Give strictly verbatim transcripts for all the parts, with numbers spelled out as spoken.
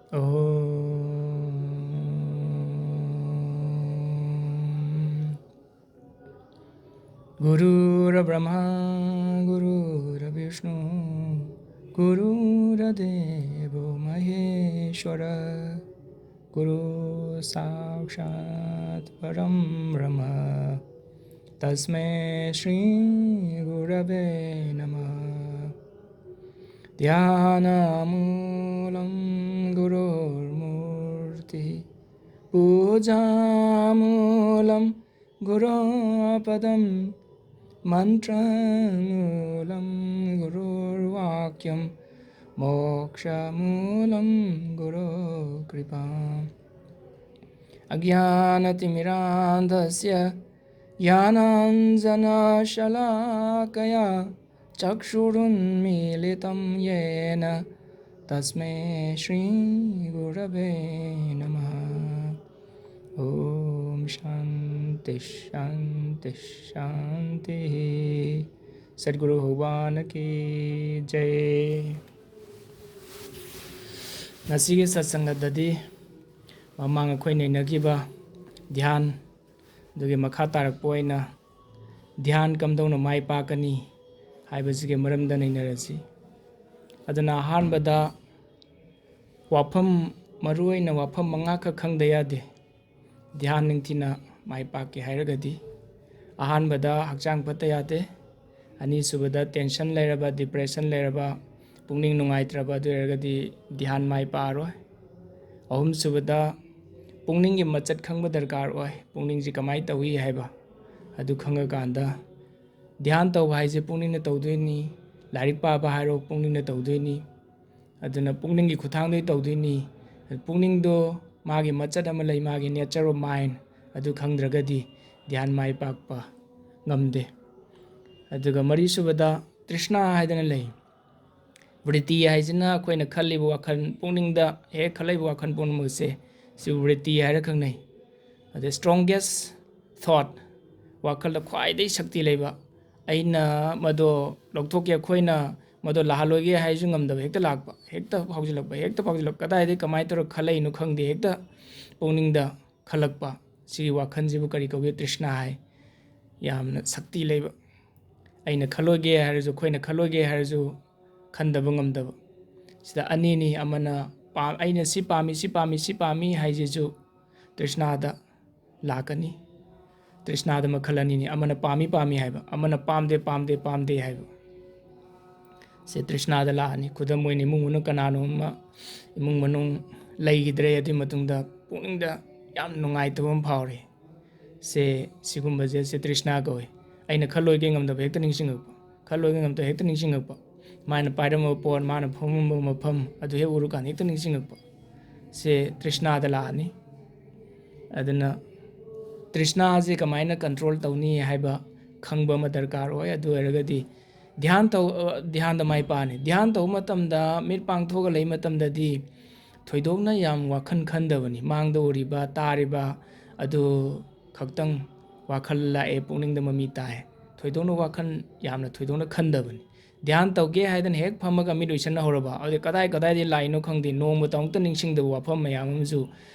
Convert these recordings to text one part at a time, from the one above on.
ॐ गुरुर्ब्रह्मा गुरुर्विष्णु गुरुर्देवो महेश्वर। गुरु साक्षात् परं ब्रह्म तस्मै श्री गुरवे नमः। ध्यानमूलं गुरोर्मूर्तिः पूजामूलं गुरोपदं मन्त्रमूलं गुरोर्वाक्यं मोक्षमूलं गुरो कृपा। अज्ञानतिमिरान्धस्य ज्ञानाञ्जनशलाकया चक्षुरुन्मीलितं येन तस्मै श्रीगुरवे नमः। ॐ शान्ति शान्ति शान्तिः। सद्गुरु भगवान की जय। ꯉꯁꯤꯒꯤ ꯁꯠꯁꯪꯒꯗꯗꯤ ꯃꯃꯥꯡ ꯑꯩꯈꯣꯏ ꯅꯩꯅꯈꯤꯕ ꯙ꯭ꯌꯥꯟ ꯑꯗꯨꯒꯤ ꯃꯈꯥ ꯇꯥꯔꯛꯄ ꯑꯣꯏꯅ ꯙ꯭ꯌꯥꯟ ꯀꯝꯗꯧꯅ ꯃꯥꯏ ꯄꯥꯛꯀꯅꯤ ꯍꯥꯏꯕꯁꯤꯒꯤ ꯃꯔꯝꯗ ꯅꯩꯅꯔꯁꯤ꯫ ꯑꯗꯨꯅ ꯑꯍꯥꯟꯕꯗ ꯋꯥꯐꯝ, ꯃꯔꯨꯑꯣꯏꯅ ꯋꯥꯐꯝ ꯃꯉꯥꯈꯛ ꯈꯪꯗ ꯌꯥꯗꯦ꯫ ꯙ꯭ꯌꯥꯟ ꯅꯤꯡꯊꯤꯅ ꯃꯥꯏ ꯄꯥꯛꯀꯦ ꯍꯥꯏꯔꯒꯗꯤ ꯑꯍꯥꯟꯕꯗ ꯍꯛꯆꯥꯡ ꯐꯠꯇ ꯌꯥꯗꯦ, ꯑꯅꯤꯁꯨꯕꯗ ꯇꯦꯟꯁꯟ ꯂꯩꯔꯕ, ꯗꯤꯄ꯭ꯔꯦꯁꯟ ꯂꯩꯔꯕ, ꯄꯨꯛꯅꯤꯡ ꯅꯨꯡꯉꯥꯏꯇ꯭ꯔꯕ ꯑꯗꯨ ꯑꯣꯏꯔꯒꯗꯤ ꯙ꯭ꯌꯥꯟ ꯃꯥꯏ ꯄꯥꯛꯑꯔꯣꯏ꯫ ꯑꯍꯨꯝꯁꯨꯕꯗ ꯄꯨꯛꯅꯤꯡꯒꯤ ꯃꯆꯠ ꯈꯪꯕ ꯗꯔꯀꯥꯔ ꯑꯣꯏ꯫ ꯄꯨꯛꯅꯤꯡꯁꯤ ꯀꯃꯥꯏꯅ ꯇꯧꯏ ꯍꯥꯏꯕ ꯑꯗꯨ ꯈꯪꯉꯀꯥꯟꯗ, ꯙ꯭ꯌꯥꯟ ꯇꯧꯕ ꯍꯥꯏꯁꯦ ꯄꯨꯛꯅꯤꯡꯅ ꯇꯧꯗꯣꯏꯅꯤ, ꯂꯥꯏꯔꯤꯛ ꯄꯥꯕ ꯍꯥꯏꯔꯣ ꯄꯨꯛꯅꯤꯡꯅ ꯇꯧꯗꯣꯏꯅꯤ, ꯑꯗꯨꯅ ꯄꯨꯛꯅꯤꯡꯒꯤ ꯈꯨꯠꯊꯥꯡꯗꯒꯤ ꯇꯧꯗꯣꯏꯅꯤ꯫ ꯄꯨꯛꯅꯤꯡꯗꯣ ꯃꯥꯒꯤ ꯃꯆꯠ ꯑꯃ ꯂꯩ, ꯃꯥꯒꯤ nature of mind ꯑꯗꯨ ꯈꯪꯗ꯭ꯔꯒꯗꯤ ꯙ꯭ꯌꯥꯟ ꯃꯥꯏ ꯄꯥꯛꯄ ꯉꯝꯗꯦ꯫ ꯑꯗꯨꯒ ꯃꯔꯤꯁꯨꯕꯗ ꯇ꯭ꯔꯤꯁꯅꯥ ꯍꯥꯏꯗꯅ ꯂꯩ꯫ ꯕ꯭ꯔꯤꯇꯤ ꯍꯥꯏꯁꯤꯅ ꯑꯩꯈꯣꯏꯅ ꯈꯜꯂꯤꯕ ꯋꯥꯈꯜ, ꯄꯨꯛꯅꯤꯡꯗ ꯍꯦꯛ ꯈꯜꯂꯛꯏꯕ ꯋꯥꯈꯜ ꯄꯨꯝꯅꯃꯛꯁꯦ ꯁꯤꯕꯨ ꯕ꯭ꯔꯤꯇꯤ ꯍꯥꯏꯔ ꯈꯪꯅꯩ꯫ ꯑꯗꯩ strongest thought, ꯋꯥꯈꯜꯗ ꯈ꯭ꯋꯥꯏꯗꯒꯤ ꯁꯛꯇꯤ ꯂꯩꯕ, ꯑꯩꯅ ꯃꯗꯣ ꯂꯧꯊꯣꯛꯀꯦ, ꯑꯩꯈꯣꯏꯅ ꯃꯗꯣ ꯂꯥꯛꯍꯜꯂꯣꯏꯒꯦ ꯍꯥꯏꯔꯁꯨ ꯉꯝꯗꯕ, ꯍꯦꯛꯇ ꯂꯥꯛꯄ, ꯍꯦꯛꯇ ꯐꯥꯎꯖꯤꯜꯂꯛꯄ, ꯍꯦꯛꯇ ꯐꯥꯎꯖꯤꯜꯂꯛꯄ, ꯀꯗꯥꯏꯗꯒꯤ ꯀꯃꯥꯏꯅ ꯇꯧꯔ ꯈꯜꯂꯛꯏꯅꯣ ꯈꯪꯗꯦ, ꯍꯦꯛꯇ ꯄꯨꯛꯅꯤꯡꯗ ꯈꯜꯂꯛꯄ꯫ ꯁꯤꯒꯤ ꯋꯥꯈꯜꯁꯤꯕꯨ ꯀꯔꯤ ꯀꯧꯒꯦ? ꯇ꯭ꯔꯤꯁꯅꯥ ꯍꯥꯏ꯫ ꯌꯥꯝꯅ ꯁꯛꯇꯤ ꯂꯩꯕ꯫ ꯑꯩꯅ ꯈꯜꯂꯣꯏꯒꯦ ꯍꯥꯏꯔꯁꯨ, ꯑꯩꯈꯣꯏꯅ ꯈꯜꯂꯣꯏꯒꯦ ꯍꯥꯏꯔꯁꯨ ꯈꯟꯗꯕ ꯉꯝꯗꯕ꯫ ꯁꯤꯗ ꯑꯅꯤꯅꯤ, ꯑꯃꯅ ꯄꯥꯝ-, ꯑꯩꯅ ꯁꯤ ꯄꯥꯝꯃꯤ, ꯁꯤ ꯄꯥꯝꯃꯤ, ꯁꯤ ꯄꯥꯝꯃꯤ ꯍꯥꯏꯁꯤꯁꯨ ꯇ꯭ꯔꯤꯁꯅꯥꯗ ꯂꯥꯛꯀꯅꯤ꯫ ꯇ꯭ꯔꯤꯁꯅꯥꯗ ꯃꯈꯜ ꯑꯅꯤꯅꯤ, ꯑꯃꯅ ꯄꯥꯝꯃꯤ, ꯄꯥꯝꯃꯤ ꯍꯥꯏꯕ, ꯑꯃꯅ ꯄꯥꯝꯗꯦ, ꯄꯥꯝꯗꯦ, ꯄꯥꯝꯗꯦ ꯍꯥꯏꯕ꯫ ꯁꯦ ꯇ꯭ꯔꯤꯁꯅꯥꯗ ꯂꯥꯛꯑꯅꯤ꯫ ꯈꯨꯗꯝ ꯑꯣꯏꯅ, ꯏꯃꯨꯡ ꯃꯅꯨꯡ ꯀꯅꯥꯅꯣꯝ ꯑꯃ, ꯏꯃꯨꯡ ꯃꯅꯨꯡ ꯂꯩꯈꯤꯗ꯭ꯔꯦ, ꯑꯗꯨꯒꯤ ꯃꯇꯨꯡꯗ ꯄꯨꯛꯅꯤꯡꯗ ꯌꯥꯝ ꯅꯨꯡꯉꯥꯏꯇꯕ ꯑꯃ ꯐꯥꯎꯔꯦ꯫ ꯁꯦ ꯁꯤꯒꯨꯝꯕꯁꯦ, ꯁꯦ ꯇ꯭ꯔꯤꯁꯅꯥ ꯀꯧꯏ꯫ ꯑꯩꯅ ꯈꯜꯂꯣꯏꯒꯦ ꯉꯝꯗꯕ ꯍꯦꯛꯇ ꯅꯤꯡꯁꯤꯡꯉꯛꯄ, ꯈꯜꯂꯣꯏꯒꯦ ꯉꯝꯗꯕ ꯍꯦꯛꯇ ꯅꯤꯡꯁꯤꯡꯉꯛꯄ, ꯃꯥꯅ ꯄꯥꯏꯔꯝꯕ ꯄꯣꯠ, ꯃꯥꯅ ꯐꯝꯃꯝꯕ ꯃꯐꯝ ꯑꯗꯨ ꯍꯦꯛ ꯎꯔꯨꯀꯥꯟꯗ ꯍꯦꯛꯇ ꯅꯤꯡꯁꯤꯡꯉꯛꯄ꯫ ꯁꯦ ꯇ꯭ꯔꯤꯁꯅꯥꯗ ꯂꯥꯛꯑꯅꯤ꯫ ꯑꯗꯨꯅ ꯇ꯭ꯔꯤꯁꯅꯥꯁꯦ ꯀꯃꯥꯏꯅ ꯀꯟꯇ꯭ꯔꯣꯜ ꯇꯧꯅꯤ ꯍꯥꯏꯕ ꯈꯪꯕ ꯑꯃ ꯗꯔꯀꯥꯔ ꯑꯣꯏ꯫ ꯑꯗꯨ ꯑꯣꯏꯔꯒꯗꯤ ꯙ꯭ꯌꯥꯟ ꯇꯧ-, ꯙ꯭ꯌꯥꯟꯗ ꯃꯥꯏ ꯄꯥꯛꯑꯅꯤ꯫ ꯙ꯭ꯌꯥꯟ ꯇꯧꯕ ꯃꯇꯝꯗ, ꯃꯤꯠ ꯄꯥꯡꯊꯣꯛꯑꯒ ꯂꯩ ꯃꯇꯝꯗꯗꯤ ꯊꯣꯏꯗꯣꯛꯅ ꯌꯥꯝ ꯋꯥꯈꯜ ꯈꯟꯗꯕꯅꯤ꯫ ꯃꯥꯡꯗ ꯎꯔꯤꯕ, ꯇꯥꯔꯤꯕ ꯑꯗꯨ ꯈꯛꯇꯪ ꯋꯥꯈꯜ ꯂꯥꯛꯑꯦ, ꯄꯨꯛꯅꯤꯡꯗ ꯃꯃꯤ ꯇꯥꯏ꯫ ꯊꯣꯏꯗꯣꯛꯅ ꯋꯥꯈꯜ ꯌꯥꯝꯅ ꯊꯣꯏꯗꯣꯛꯅ ꯈꯟꯗꯕꯅꯤ꯫ ꯙ꯭ꯌꯥꯟ ꯇꯧꯒꯦ ꯍꯥꯏꯗꯅ ꯍꯦꯛ ꯐꯝꯃꯒ ꯃꯤꯠ ꯎꯏꯁꯟꯅ ꯍꯧꯔꯕ, ꯑꯗꯨꯗꯤ ꯀꯗꯥꯏ ꯀꯗꯥꯏꯗꯒꯤ ꯂꯥꯛꯏꯅꯣ ꯈꯪꯗꯦ, ꯅꯣꯡꯃꯇ ꯑꯃꯨꯛꯇ ꯅꯤꯡꯁꯤꯡꯗꯕ ꯋꯥꯐꯝ ꯃꯌꯥꯝ ꯑꯃꯁꯨ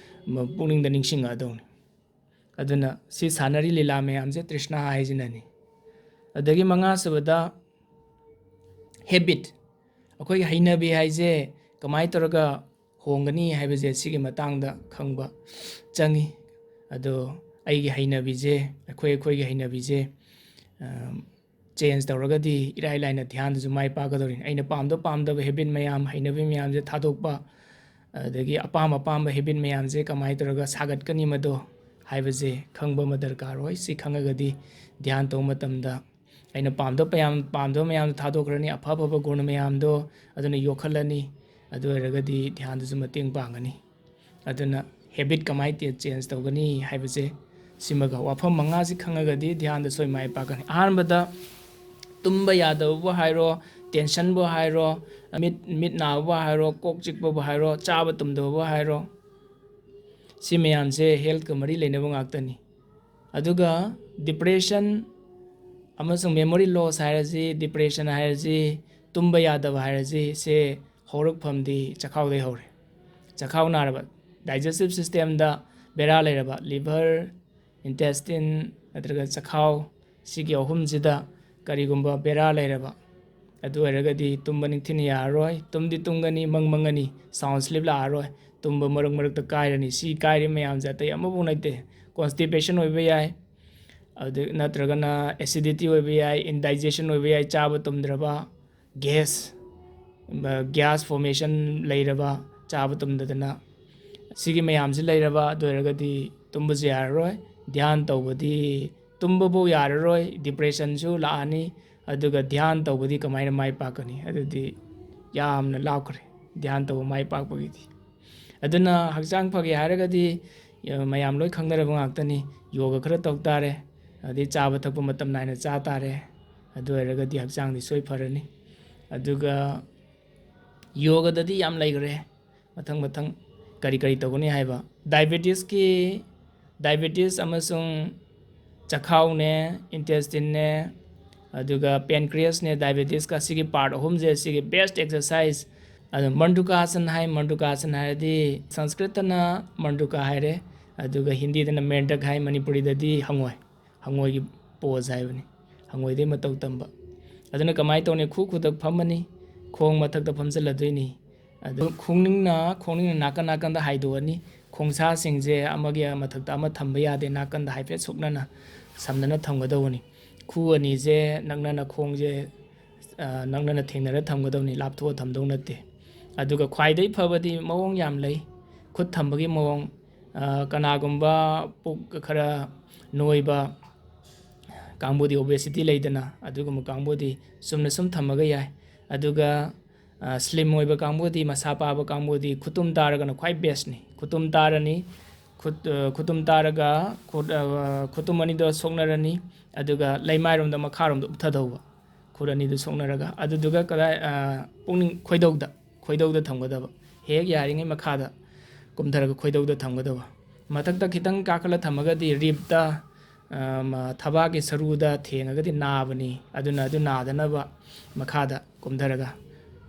ꯃ-, ꯄꯨꯛꯅꯤꯡꯗ ꯅꯤꯡꯁꯤꯡꯉꯛꯑꯗꯧꯅꯤ꯫ ꯑꯗꯨꯅ ꯁꯤ ꯁꯥꯟꯅꯔꯤ ꯂꯤꯂꯥ ꯃꯌꯥꯝꯁꯦ ꯇ꯭ꯔꯤꯁꯅꯥ ꯍꯥꯏꯁꯤꯅꯅꯤ꯫ ꯑꯗꯒꯤ ꯃꯉꯥꯁꯨꯕꯗ ꯍꯦꯕꯤꯠ, ꯑꯩꯈꯣꯏꯒꯤ ꯍꯩꯅꯕꯤ ꯍꯥꯏꯁꯦ ꯀꯃꯥꯏꯅ ꯇꯧꯔꯒ ꯍꯣꯡꯒꯅꯤ ꯍꯥꯏꯕꯁꯦ ꯁꯤꯒꯤ ꯃꯇꯥꯡꯗ ꯈꯪꯕ ꯆꯪꯉꯤ꯫ ꯑꯗꯣ ꯑꯩꯒꯤ ꯍꯩꯅꯕꯤꯁꯦ, ꯑꯩꯈꯣꯏ, ꯑꯩꯈꯣꯏꯒꯤ ꯍꯩꯅꯕꯤꯁꯦ, ꯑ, ꯆꯦꯟꯖ ꯇꯧꯔꯒꯗꯤ ꯏꯔꯥꯏ ꯂꯥꯏꯅ ꯙ꯭ꯌꯥꯟꯗꯁꯨ ꯃꯥꯏ ꯄꯥꯛꯀꯗꯧꯔꯤꯅꯤ꯫ ꯑꯩꯅ ꯄꯥꯝꯗ ꯄꯥꯝꯗꯕ ꯍꯦꯕꯤꯠ ꯃꯌꯥꯝ, ꯍꯩꯅꯕꯤ ꯃꯌꯥꯝꯁꯦ ꯊꯥꯗꯣꯛꯄ, ꯑꯗꯒꯤ ꯑꯄꯥꯝ ꯑꯄꯥꯝꯕ ꯍꯦꯕꯤꯠ ꯃꯌꯥꯝꯁꯦ ꯀꯃꯥꯏꯅ ꯇꯧꯔꯒ ꯁꯥꯒꯠꯀꯅꯤ ꯃꯗꯣ ꯍꯥꯏꯕꯁꯦ ꯈꯪꯕ ꯑꯃ ꯗꯔꯀꯥꯔ ꯑꯣꯏ꯫ ꯁꯤ ꯈꯪꯉꯒꯗꯤ ꯙ꯭ꯌꯥꯟ ꯇꯧꯕ ꯃꯇꯝꯗ ꯑꯩꯅ ꯄꯥꯝꯗꯕ ꯃꯌꯥꯝ, ꯄꯥꯝꯗꯕ ꯃꯌꯥꯝꯗꯣ ꯊꯥꯗꯣꯛꯈ꯭ꯔꯅꯤ, ꯑꯐ ꯑꯐꯕ ꯒꯨꯟ ꯃꯌꯥꯝꯗꯣ ꯑꯗꯨꯅ ꯌꯣꯛꯈꯠꯂꯅꯤ꯫ ꯑꯗꯨ ꯑꯣꯏꯔꯒꯗꯤ ꯙ꯭ꯌꯥꯟꯗꯁꯨ ꯃꯇꯦꯡ ꯄꯥꯡꯒꯅꯤ꯫ ꯑꯗꯨꯅ ꯍꯦꯕꯤꯠ ꯀꯃꯥꯏꯅ ꯇꯦ-, ꯆꯦꯟꯖ ꯇꯧꯒꯅꯤ ꯍꯥꯏꯕꯁꯦ ꯁꯤꯃꯒ, ꯋꯥꯐꯝ ꯃꯉꯥꯁꯤ ꯈꯪꯉꯒꯗꯤ ꯙ꯭ꯌꯥꯟꯗ ꯁꯣꯏ ꯃꯥꯏ ꯄꯥꯛꯀꯅꯤ꯫ ꯑꯍꯥꯟꯕꯗ ꯇꯨꯝꯕ ꯌꯥꯗꯕꯕꯨ ꯍꯥꯏꯔꯣ, ꯇꯦꯟꯁꯟꯕꯨ ꯍꯥꯏꯔꯣ, ꯃꯤꯠ, ꯃꯤꯠ ꯅꯥꯕꯕꯨ ꯍꯥꯏꯔꯣ, ꯀꯣꯛ ꯆꯤꯛꯄꯕꯨ ꯍꯥꯏꯔꯣ, ꯆꯥꯕ ꯇꯨꯝꯗꯕꯕꯨ ꯍꯥꯏꯔꯣ, ꯁꯤ ꯃꯌꯥꯝꯁꯦ ꯍꯦꯜꯠꯀ ꯃꯔꯤ ꯂꯩꯅꯕ ꯉꯥꯛꯇꯅꯤ꯫ ꯑꯗꯨꯒ ꯗꯤꯄ꯭ꯔꯦꯁꯟ ꯑꯃꯁꯨꯡ ꯃꯦꯃꯣꯔꯤ ꯂꯣꯁ ꯍꯥꯏꯔꯁꯤ, ꯗꯤꯄ꯭ꯔꯦꯁꯟ ꯍꯥꯏꯔꯁꯤ, ꯇꯨꯝꯕ ꯌꯥꯗꯕ ꯍꯥꯏꯔꯁꯤ ꯁꯦ ꯍꯧꯔꯛꯐꯝꯗꯤ ꯆꯈꯥꯎꯗꯩ ꯍꯧꯔꯦ꯫ ꯆꯈꯥꯎ ꯅꯥꯔꯕ, digestive systemꯗ ꯕꯦꯔꯥ ꯂꯩꯔꯕ, liver, intestine ꯅꯠꯇ꯭ꯔꯒ ꯆꯈꯥꯎ, ꯁꯤꯒꯤ ꯑꯍꯨꯝꯁꯤꯗ ꯀꯔꯤꯒꯨꯝꯕ ꯕꯦꯔꯥ ꯂꯩꯔꯕ, ꯑꯗꯨ ꯑꯣꯏꯔꯒꯗꯤ ꯇꯨꯝꯕ ꯅꯤꯡꯊꯤꯅ ꯌꯥꯔꯔꯣꯏ꯫ ꯇꯨꯝꯗꯤ ꯇꯨꯝꯒꯅꯤ, ꯃꯪ ꯃꯪꯒꯅꯤ, sound sleep ꯂꯥꯛꯑꯔꯣꯏ꯫ ꯇꯨꯝꯕ ꯃꯔꯛ ꯃꯔꯛꯇ ꯀꯥꯏꯔꯅꯤ꯫ ꯁꯤ ꯀꯥꯏꯔꯤ ꯃꯌꯥꯝꯁꯦ ꯑꯇꯩ ꯑꯃꯐꯥꯎ ꯅꯠꯇꯦ, constipation ꯑꯣꯏꯕ ꯌꯥꯏ, ꯑꯗꯨ ꯅꯠꯇ꯭ꯔꯒꯅ acidity ꯑꯣꯏꯕ ꯌꯥꯏ, indigestion ꯑꯣꯏꯕ ꯌꯥꯏ, ꯆꯥꯕ ꯇꯨꯝꯗ꯭ꯔꯕ, gas, gas formation ꯂꯩꯔꯕ, ꯆꯥꯕ ꯇꯨꯝꯗꯗꯅ, ꯁꯤꯒꯤ ꯃꯌꯥꯝꯁꯤ ꯂꯩꯔꯕ, ꯑꯗꯨ ꯑꯣꯏꯔꯒꯗꯤ ꯇꯨꯝꯕꯁꯨ ꯌꯥꯔꯔꯣꯏ꯫ ꯙ꯭ꯌꯥꯟ ꯇꯧꯕꯗꯤ, ꯇꯨꯝꯕꯐꯧ ꯌꯥꯔꯔꯣꯏ, depressionꯁꯨ ꯂꯥꯛꯑꯅꯤ꯫ ꯑꯗꯨꯒ ꯙ꯭ꯌꯥꯟ ꯇꯧꯕꯗꯤ ꯀꯃꯥꯏꯅ ꯃꯥꯏ ꯄꯥꯛꯀꯅꯤ? ꯑꯗꯨꯗꯤ ꯌꯥꯝꯅ ꯂꯥꯞꯈ꯭ꯔꯦ ꯙ꯭ꯌꯥꯟ ꯇꯧꯕ ꯃꯥꯏ ꯄꯥꯛꯄꯒꯤꯗꯤ꯫ ꯑꯗꯨꯅ ꯍꯛꯆꯥꯡ ꯐꯒꯦ ꯍꯥꯏꯔꯒꯗꯤ, ꯑ, ꯃꯌꯥꯝ ꯂꯣꯏ ꯈꯪꯅꯔꯕ ꯉꯥꯛꯇꯅꯤ, ꯌꯣꯒ ꯈꯔ ꯇꯧ ꯇꯥꯔꯦ, ꯑꯗꯩ ꯆꯥꯕ ꯊꯛꯄ ꯃꯇꯝ ꯅꯥꯏꯅ ꯆꯥ ꯇꯥꯔꯦ, ꯑꯗꯨ ꯑꯣꯏꯔꯒꯗꯤ ꯍꯛꯆꯥꯡꯗꯤ ꯁꯣꯏ ꯐꯔꯅꯤ꯫ ꯑꯗꯨꯒ ꯌꯣꯒꯗꯗꯤ ꯌꯥꯝ ꯂꯩꯈ꯭ꯔꯦ, ꯃꯊꯪ ꯃꯊꯪ ꯀꯔꯤ ꯀꯔꯤ ꯇꯧꯒꯅꯤ ꯍꯥꯏꯕ꯫ Diabetesꯀꯤ, diabetes ꯑꯃꯁꯨꯡ ꯆꯈꯥꯎꯅꯦ, intestineꯅꯦ, ꯑꯗꯨꯒ pancreasꯅꯦ, diabetesꯀ, ꯁꯤꯒꯤ part ꯑꯍꯨꯝꯁꯦ, ꯁꯤꯒꯤ best exercise꯫ ꯑꯗꯣ ꯃꯟꯗꯨꯀꯥꯁꯟ ꯍꯥꯏ, ꯃꯟꯗꯨꯀꯥꯁꯟ ꯍꯥꯏꯔꯗꯤ ꯁꯪꯁꯀ꯭ꯔꯤꯠꯇꯅ ꯃꯟꯗꯨꯀꯥ ꯍꯥꯏꯔꯦ, ꯑꯗꯨꯒ ꯍꯤꯟꯗꯤꯗꯅ ꯃꯦꯟꯗꯛ ꯍꯥꯏ, ꯃꯅꯤꯄꯨꯔꯤꯗꯗꯤ ꯍꯪꯉꯣꯏ, ꯍꯪꯉꯣꯏꯒꯤ pose ꯍꯥꯏꯕꯅꯤ, ꯍꯪꯉꯣꯏꯗꯩ ꯃꯇꯧ ꯇꯝꯕ꯫ ꯑꯗꯨꯅ ꯀꯃꯥꯏꯅ ꯇꯧꯅꯤ? ꯈꯨ ꯈꯨꯗꯛ ꯐꯝꯃꯅꯤ, ꯈꯣꯡ ꯃꯊꯛꯇ ꯐꯝꯖꯜꯂꯗꯣꯏꯅꯤ꯫ ꯑꯗꯨ ꯈꯣꯡꯅꯤꯡꯅ, ꯈꯣꯡꯅꯤꯡꯅ ꯅꯥꯀꯟ ꯅꯥꯀꯟꯗ ꯍꯥꯏꯗꯣꯛꯑꯅꯤ꯫ ꯈꯣꯡꯁꯥꯁꯤꯡꯁꯦ ꯑꯃꯒꯤ ꯃꯊꯛꯇ ꯑꯃ ꯊꯝꯕ ꯌꯥꯗꯦ, ꯅꯥꯀꯟꯗ ꯍꯥꯏꯐꯦꯠ ꯁꯣꯛꯅꯅ, ꯁꯝꯅꯅ ꯊꯝꯒꯗꯧꯕꯅꯤ꯫ ꯈꯨ ꯑꯅꯤꯁꯦ ꯅꯛꯅꯅ, ꯈꯣꯡꯁꯦ, ꯑ, ꯅꯛꯅꯅ ꯊꯦꯡꯅꯔ ꯊꯝꯒꯗꯧꯅꯤ, ꯂꯥꯞꯊꯣꯛꯑ ꯊꯝꯗꯧ ꯅꯠꯇꯦ꯫ ꯑꯗꯨꯒ ꯈ꯭ꯋꯥꯏꯗꯒꯤ ꯐꯕꯗꯤ ꯃꯑꯣꯡ ꯌꯥꯝ ꯂꯩ꯫ ꯈꯨꯠ ꯊꯝꯕꯒꯤ ꯃꯑꯣꯡ, ꯑ, ꯀꯅꯥꯒꯨꯝꯕ ꯄꯨꯛ ꯈꯔ ꯅꯣꯏꯕ ꯀꯥꯡꯕꯨꯗꯤ, obesity ꯂꯩꯗꯅ, ꯑꯗꯨꯒꯨꯝꯕ ꯀꯥꯡꯕꯨꯗꯤ ꯆꯨꯝꯅ ꯁꯨꯝ ꯊꯝꯃꯒ ꯌꯥꯏ꯫ ꯑꯗꯨꯒ, ꯑ, slim ꯑꯣꯏꯕ ꯀꯥꯡꯕꯨꯗꯤ, ꯃꯁꯥ ꯄꯥꯕ ꯀꯥꯡꯕꯨꯗꯤ ꯈꯨꯇꯨꯝ ꯇꯥꯔꯒꯅ ꯈ꯭ꯋꯥꯏ bestꯅꯤ꯫ ꯈꯨꯇꯨꯝ ꯇꯥꯔꯅꯤ, ꯈꯨꯠ, ꯑ, ꯈꯨꯇꯨꯝ ꯇꯥꯔꯒ ꯈꯨꯠ, ꯑ, ꯈꯨꯇꯨꯝ ꯑꯅꯤꯗꯣ ꯁꯣꯛꯅꯔꯅꯤ, ꯑꯗꯨꯒ ꯂꯩꯃꯥꯏꯔꯣꯝꯗ ꯃꯈꯥꯔꯣꯝꯗ ꯎꯞꯊꯗꯧꯕ, ꯈꯨꯠ ꯑꯅꯤꯗꯨ ꯁꯣꯛꯅꯔꯒ꯫ ꯑꯗꯨꯗꯨꯒ ꯀꯗꯥꯏ, ꯑ, ꯄꯨꯛꯅꯤꯡ ꯈꯣꯏꯗꯧꯗ, ꯈꯣꯏꯗꯧꯗ ꯊꯝꯒꯗꯕ, ꯍꯦꯛ ꯌꯥꯔꯤꯉꯩ ꯃꯈꯥꯗ ꯀꯨꯝꯊꯔꯒ ꯈꯣꯏꯗꯧꯗ ꯊꯝꯒꯗꯕ꯫ ꯃꯊꯛꯇ ꯈꯤꯇꯪ ꯀꯥꯈꯠꯂ ꯊꯝꯃꯒꯗꯤ ribꯇ, ꯑ, ꯃ-, ꯊꯕꯥꯛꯀꯤ ꯁꯔꯨꯗ ꯊꯦꯡꯉꯒꯗꯤ ꯅꯥꯕꯅꯤ꯫ ꯑꯗꯨꯅ ꯑꯗꯨ ꯅꯥꯗꯅꯕ ꯃꯈꯥꯗ ꯀꯨꯝꯊꯔꯒ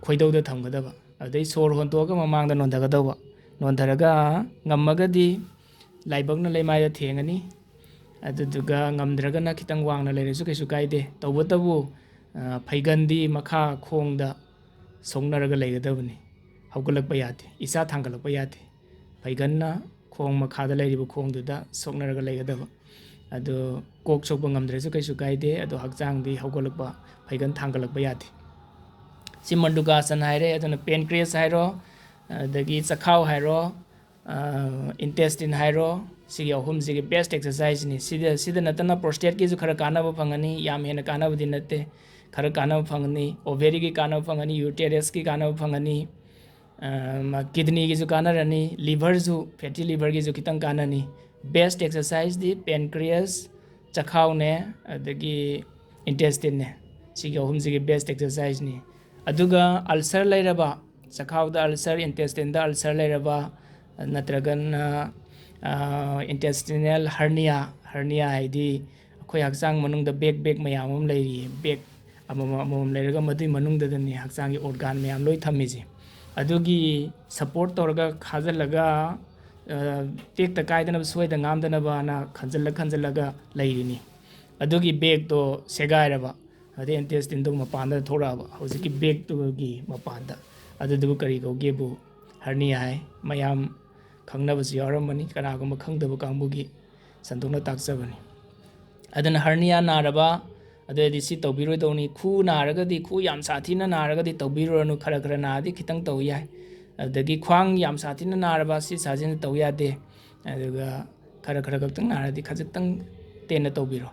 ꯈꯣꯏꯗꯧꯗ ꯊꯝꯒꯗꯕ꯫ ꯑꯗꯩ ꯁꯣꯔ ꯍꯣꯟꯇꯣꯛꯑꯒ ꯃꯃꯥꯡꯗ ꯅꯣꯟꯊꯒꯗꯧꯕ꯫ ꯅꯣꯟꯊꯔꯒ ꯉꯝꯃꯒꯗꯤ ꯂꯥꯏꯕꯛꯅ ꯂꯩꯃꯥꯏꯗ ꯊꯦꯡꯉꯅꯤ꯫ ꯑꯗꯨꯗꯨꯒ ꯉꯝꯗ꯭ꯔꯒꯅ ꯈꯤꯇꯪ ꯋꯥꯡꯅ ꯂꯩꯔꯁꯨ ꯀꯩꯁꯨ ꯀꯥꯏꯗꯦ꯫ ꯇꯧꯕꯇꯕꯨ, ꯑ, ꯐꯩꯒꯟꯗꯤ ꯃꯈꯥ ꯈꯣꯡꯗ ꯁꯣꯛꯅꯔꯒ ꯂꯩꯒꯗꯕꯅꯤ꯫ ꯍꯧꯒꯠꯂꯛꯄ ꯌꯥꯗꯦ꯫ ꯏꯁꯥ ꯊꯥꯡꯒꯠꯂꯛꯄ ꯌꯥꯗꯦ꯫ ꯐꯩꯒꯟꯅ ꯈꯣꯡ ꯃꯈꯥꯗ ꯂꯩꯔꯤꯕ ꯈꯣꯡꯗꯨꯗ ꯁꯣꯛꯅꯔꯒ ꯂꯩꯒꯗꯕ꯫ ꯑꯗꯨ ꯀꯣꯛ ꯁꯣꯛꯄ ꯉꯝꯗ꯭ꯔꯁꯨ ꯀꯩꯁꯨ ꯀꯥꯏꯗꯦ꯫ ꯑꯗꯣ ꯍꯛꯆꯥꯡꯗꯤ ꯍꯧꯒꯠꯂꯛꯄ, ꯐꯩꯒꯟ ꯊꯥꯡꯒꯠꯂꯛꯄ ꯌꯥꯗꯦ꯫ ꯁꯤ ꯃꯟꯗꯨꯀꯥꯁꯟ ꯍꯥꯏꯔꯦ꯫ ꯑꯗꯨꯅ pancreas ꯍꯥꯏꯔꯣ, ꯑꯗꯒꯤ ꯆꯈꯥꯎ ꯍꯥꯏꯔꯣ, ꯑ, intestine ꯍꯥꯏꯔꯣ, ꯁꯤꯒꯤ ꯑꯍꯨꯝꯁꯤꯒꯤ best exerciseꯅꯤ꯫ ꯁꯤꯗ, ꯁꯤꯗ ꯅꯠꯇꯅ prostateꯀꯤꯁꯨ ꯈꯔ ꯀꯥꯟꯅꯕ ꯐꯪꯒꯅꯤ, ꯌꯥꯝ ꯍꯦꯟꯅ ꯀꯥꯟꯅꯕꯗꯤ ꯅꯠꯇꯦ, ꯈꯔ ꯀꯥꯟꯅꯕ ꯐꯪꯒꯅꯤ, ovaryꯒꯤ ꯀꯥꯟꯅꯕ ꯐꯪꯒꯅꯤ, uterusꯀꯤ ꯀꯥꯟꯅꯕ ꯐꯪꯒꯅꯤ, ꯑ, ꯃ-, kidneyꯒꯤꯁꯨ ꯀꯥꯟꯅꯔꯅꯤ, liverꯁꯨ, fatty liverꯒꯤꯁꯨ ꯈꯤꯇꯪ ꯀꯥꯟꯅꯅꯤ꯫ Best exerciseꯗꯤ pancreas, ꯆꯈꯥꯎꯅꯦ, ꯑꯗꯒꯤ intestineꯅꯦ꯫ ꯁꯤꯒꯤ ꯑꯍꯨꯝꯁꯤꯒꯤ best exerciseꯅꯤ꯫ ꯑꯗꯨꯒ ulcer ꯂꯩꯔꯕ, ꯆꯈꯥꯎꯗ ulcer, intestineꯗ ulcer ꯂꯩꯔꯕ, ꯅꯠꯇ꯭ꯔꯒꯅ, ꯑ, intestinal hernia, hernia ꯍꯥꯏꯗꯤ ꯑꯩꯈꯣꯏ ꯍꯛꯆꯥꯡ ꯃꯅꯨꯡꯗ bag, bag ꯃꯌꯥꯝ ꯑꯃ ꯂꯩꯔꯤꯌꯦ, bag ꯑꯃꯃꯝ, ꯑꯃꯃꯝ ꯂꯩꯔꯒ ꯃꯗꯨꯏ ꯃꯅꯨꯡꯗꯗꯅꯤ ꯍꯛꯆꯥꯡꯒꯤ organ ꯃꯌꯥꯝ ꯂꯣꯏ ꯊꯝꯃꯤꯁꯦ꯫ ꯑꯗꯨꯒꯤ support ꯇꯧꯔꯒ ꯈꯥꯖꯤꯜꯂꯒ, ꯑ, ꯇꯦꯛꯇ ꯀꯥꯏꯗꯅꯕ, ꯁꯣꯏꯗ ꯉꯥꯝꯗꯅꯕꯅ ꯈꯟꯖꯤꯜꯂ ꯈꯟꯖꯤꯜꯂꯒ ꯂꯩꯔꯤꯅꯤ꯫ ꯑꯗꯨꯒꯤ bagꯇꯣ ꯁꯦꯒꯥꯏꯔꯕ, ꯑꯗꯩ intestineꯗꯨ ꯃꯄꯥꯟꯗ ꯊꯣꯛꯂꯛꯑꯕ, ꯍꯧꯖꯤꯛꯀꯤ bagꯇꯨꯒꯤ ꯃꯄꯥꯟꯗ, ꯑꯗꯨꯗꯨꯕꯨ ꯀꯔꯤ ꯀꯧꯒꯦꯕꯨ hernia ꯍꯥꯏ꯫ ꯃꯌꯥꯝ ꯈꯪꯅꯕꯁꯨ ꯌꯥꯎꯔꯝꯃꯅꯤ, ꯀꯅꯥꯒꯨꯝꯕ ꯈꯪꯗꯕ ꯀꯥꯡꯕꯨꯒꯤ ꯁꯟꯗꯣꯛꯅ ꯇꯥꯛꯆꯕꯅꯤ꯫ ꯑꯗꯨꯅ hernia ꯅꯥꯔꯕ, ꯑꯗꯨꯗꯤ ꯁꯤ ꯇꯧꯕꯤꯔꯣꯏꯗꯧꯅꯤ꯫ ꯈꯨ ꯅꯥꯔꯒꯗꯤ, ꯈꯨ ꯌꯥꯝ ꯁꯥꯊꯤꯅ ꯅꯥꯔꯒꯗꯤ ꯇꯧꯕꯤꯔꯨꯔꯅꯨ, ꯈꯔ ꯈꯔ ꯅꯥꯔꯗꯤ ꯈꯤꯇꯪ ꯇꯧ ꯌꯥꯏ꯫ ꯑꯗꯒꯤ ꯈ꯭ꯋꯥꯡ ꯌꯥꯝ ꯁꯥꯊꯤꯅ ꯅꯥꯔꯕ, ꯁꯤ ꯁꯥꯖꯤꯟ ꯇꯧ ꯌꯥꯗꯦ꯫ ꯑꯗꯨꯒ ꯈꯔ ꯈꯔ ꯈꯛꯇꯪ ꯅꯥꯔꯗꯤ ꯈꯖꯤꯛꯇꯪ ꯇꯦꯟꯅ ꯇꯧꯕꯤꯔꯣ꯫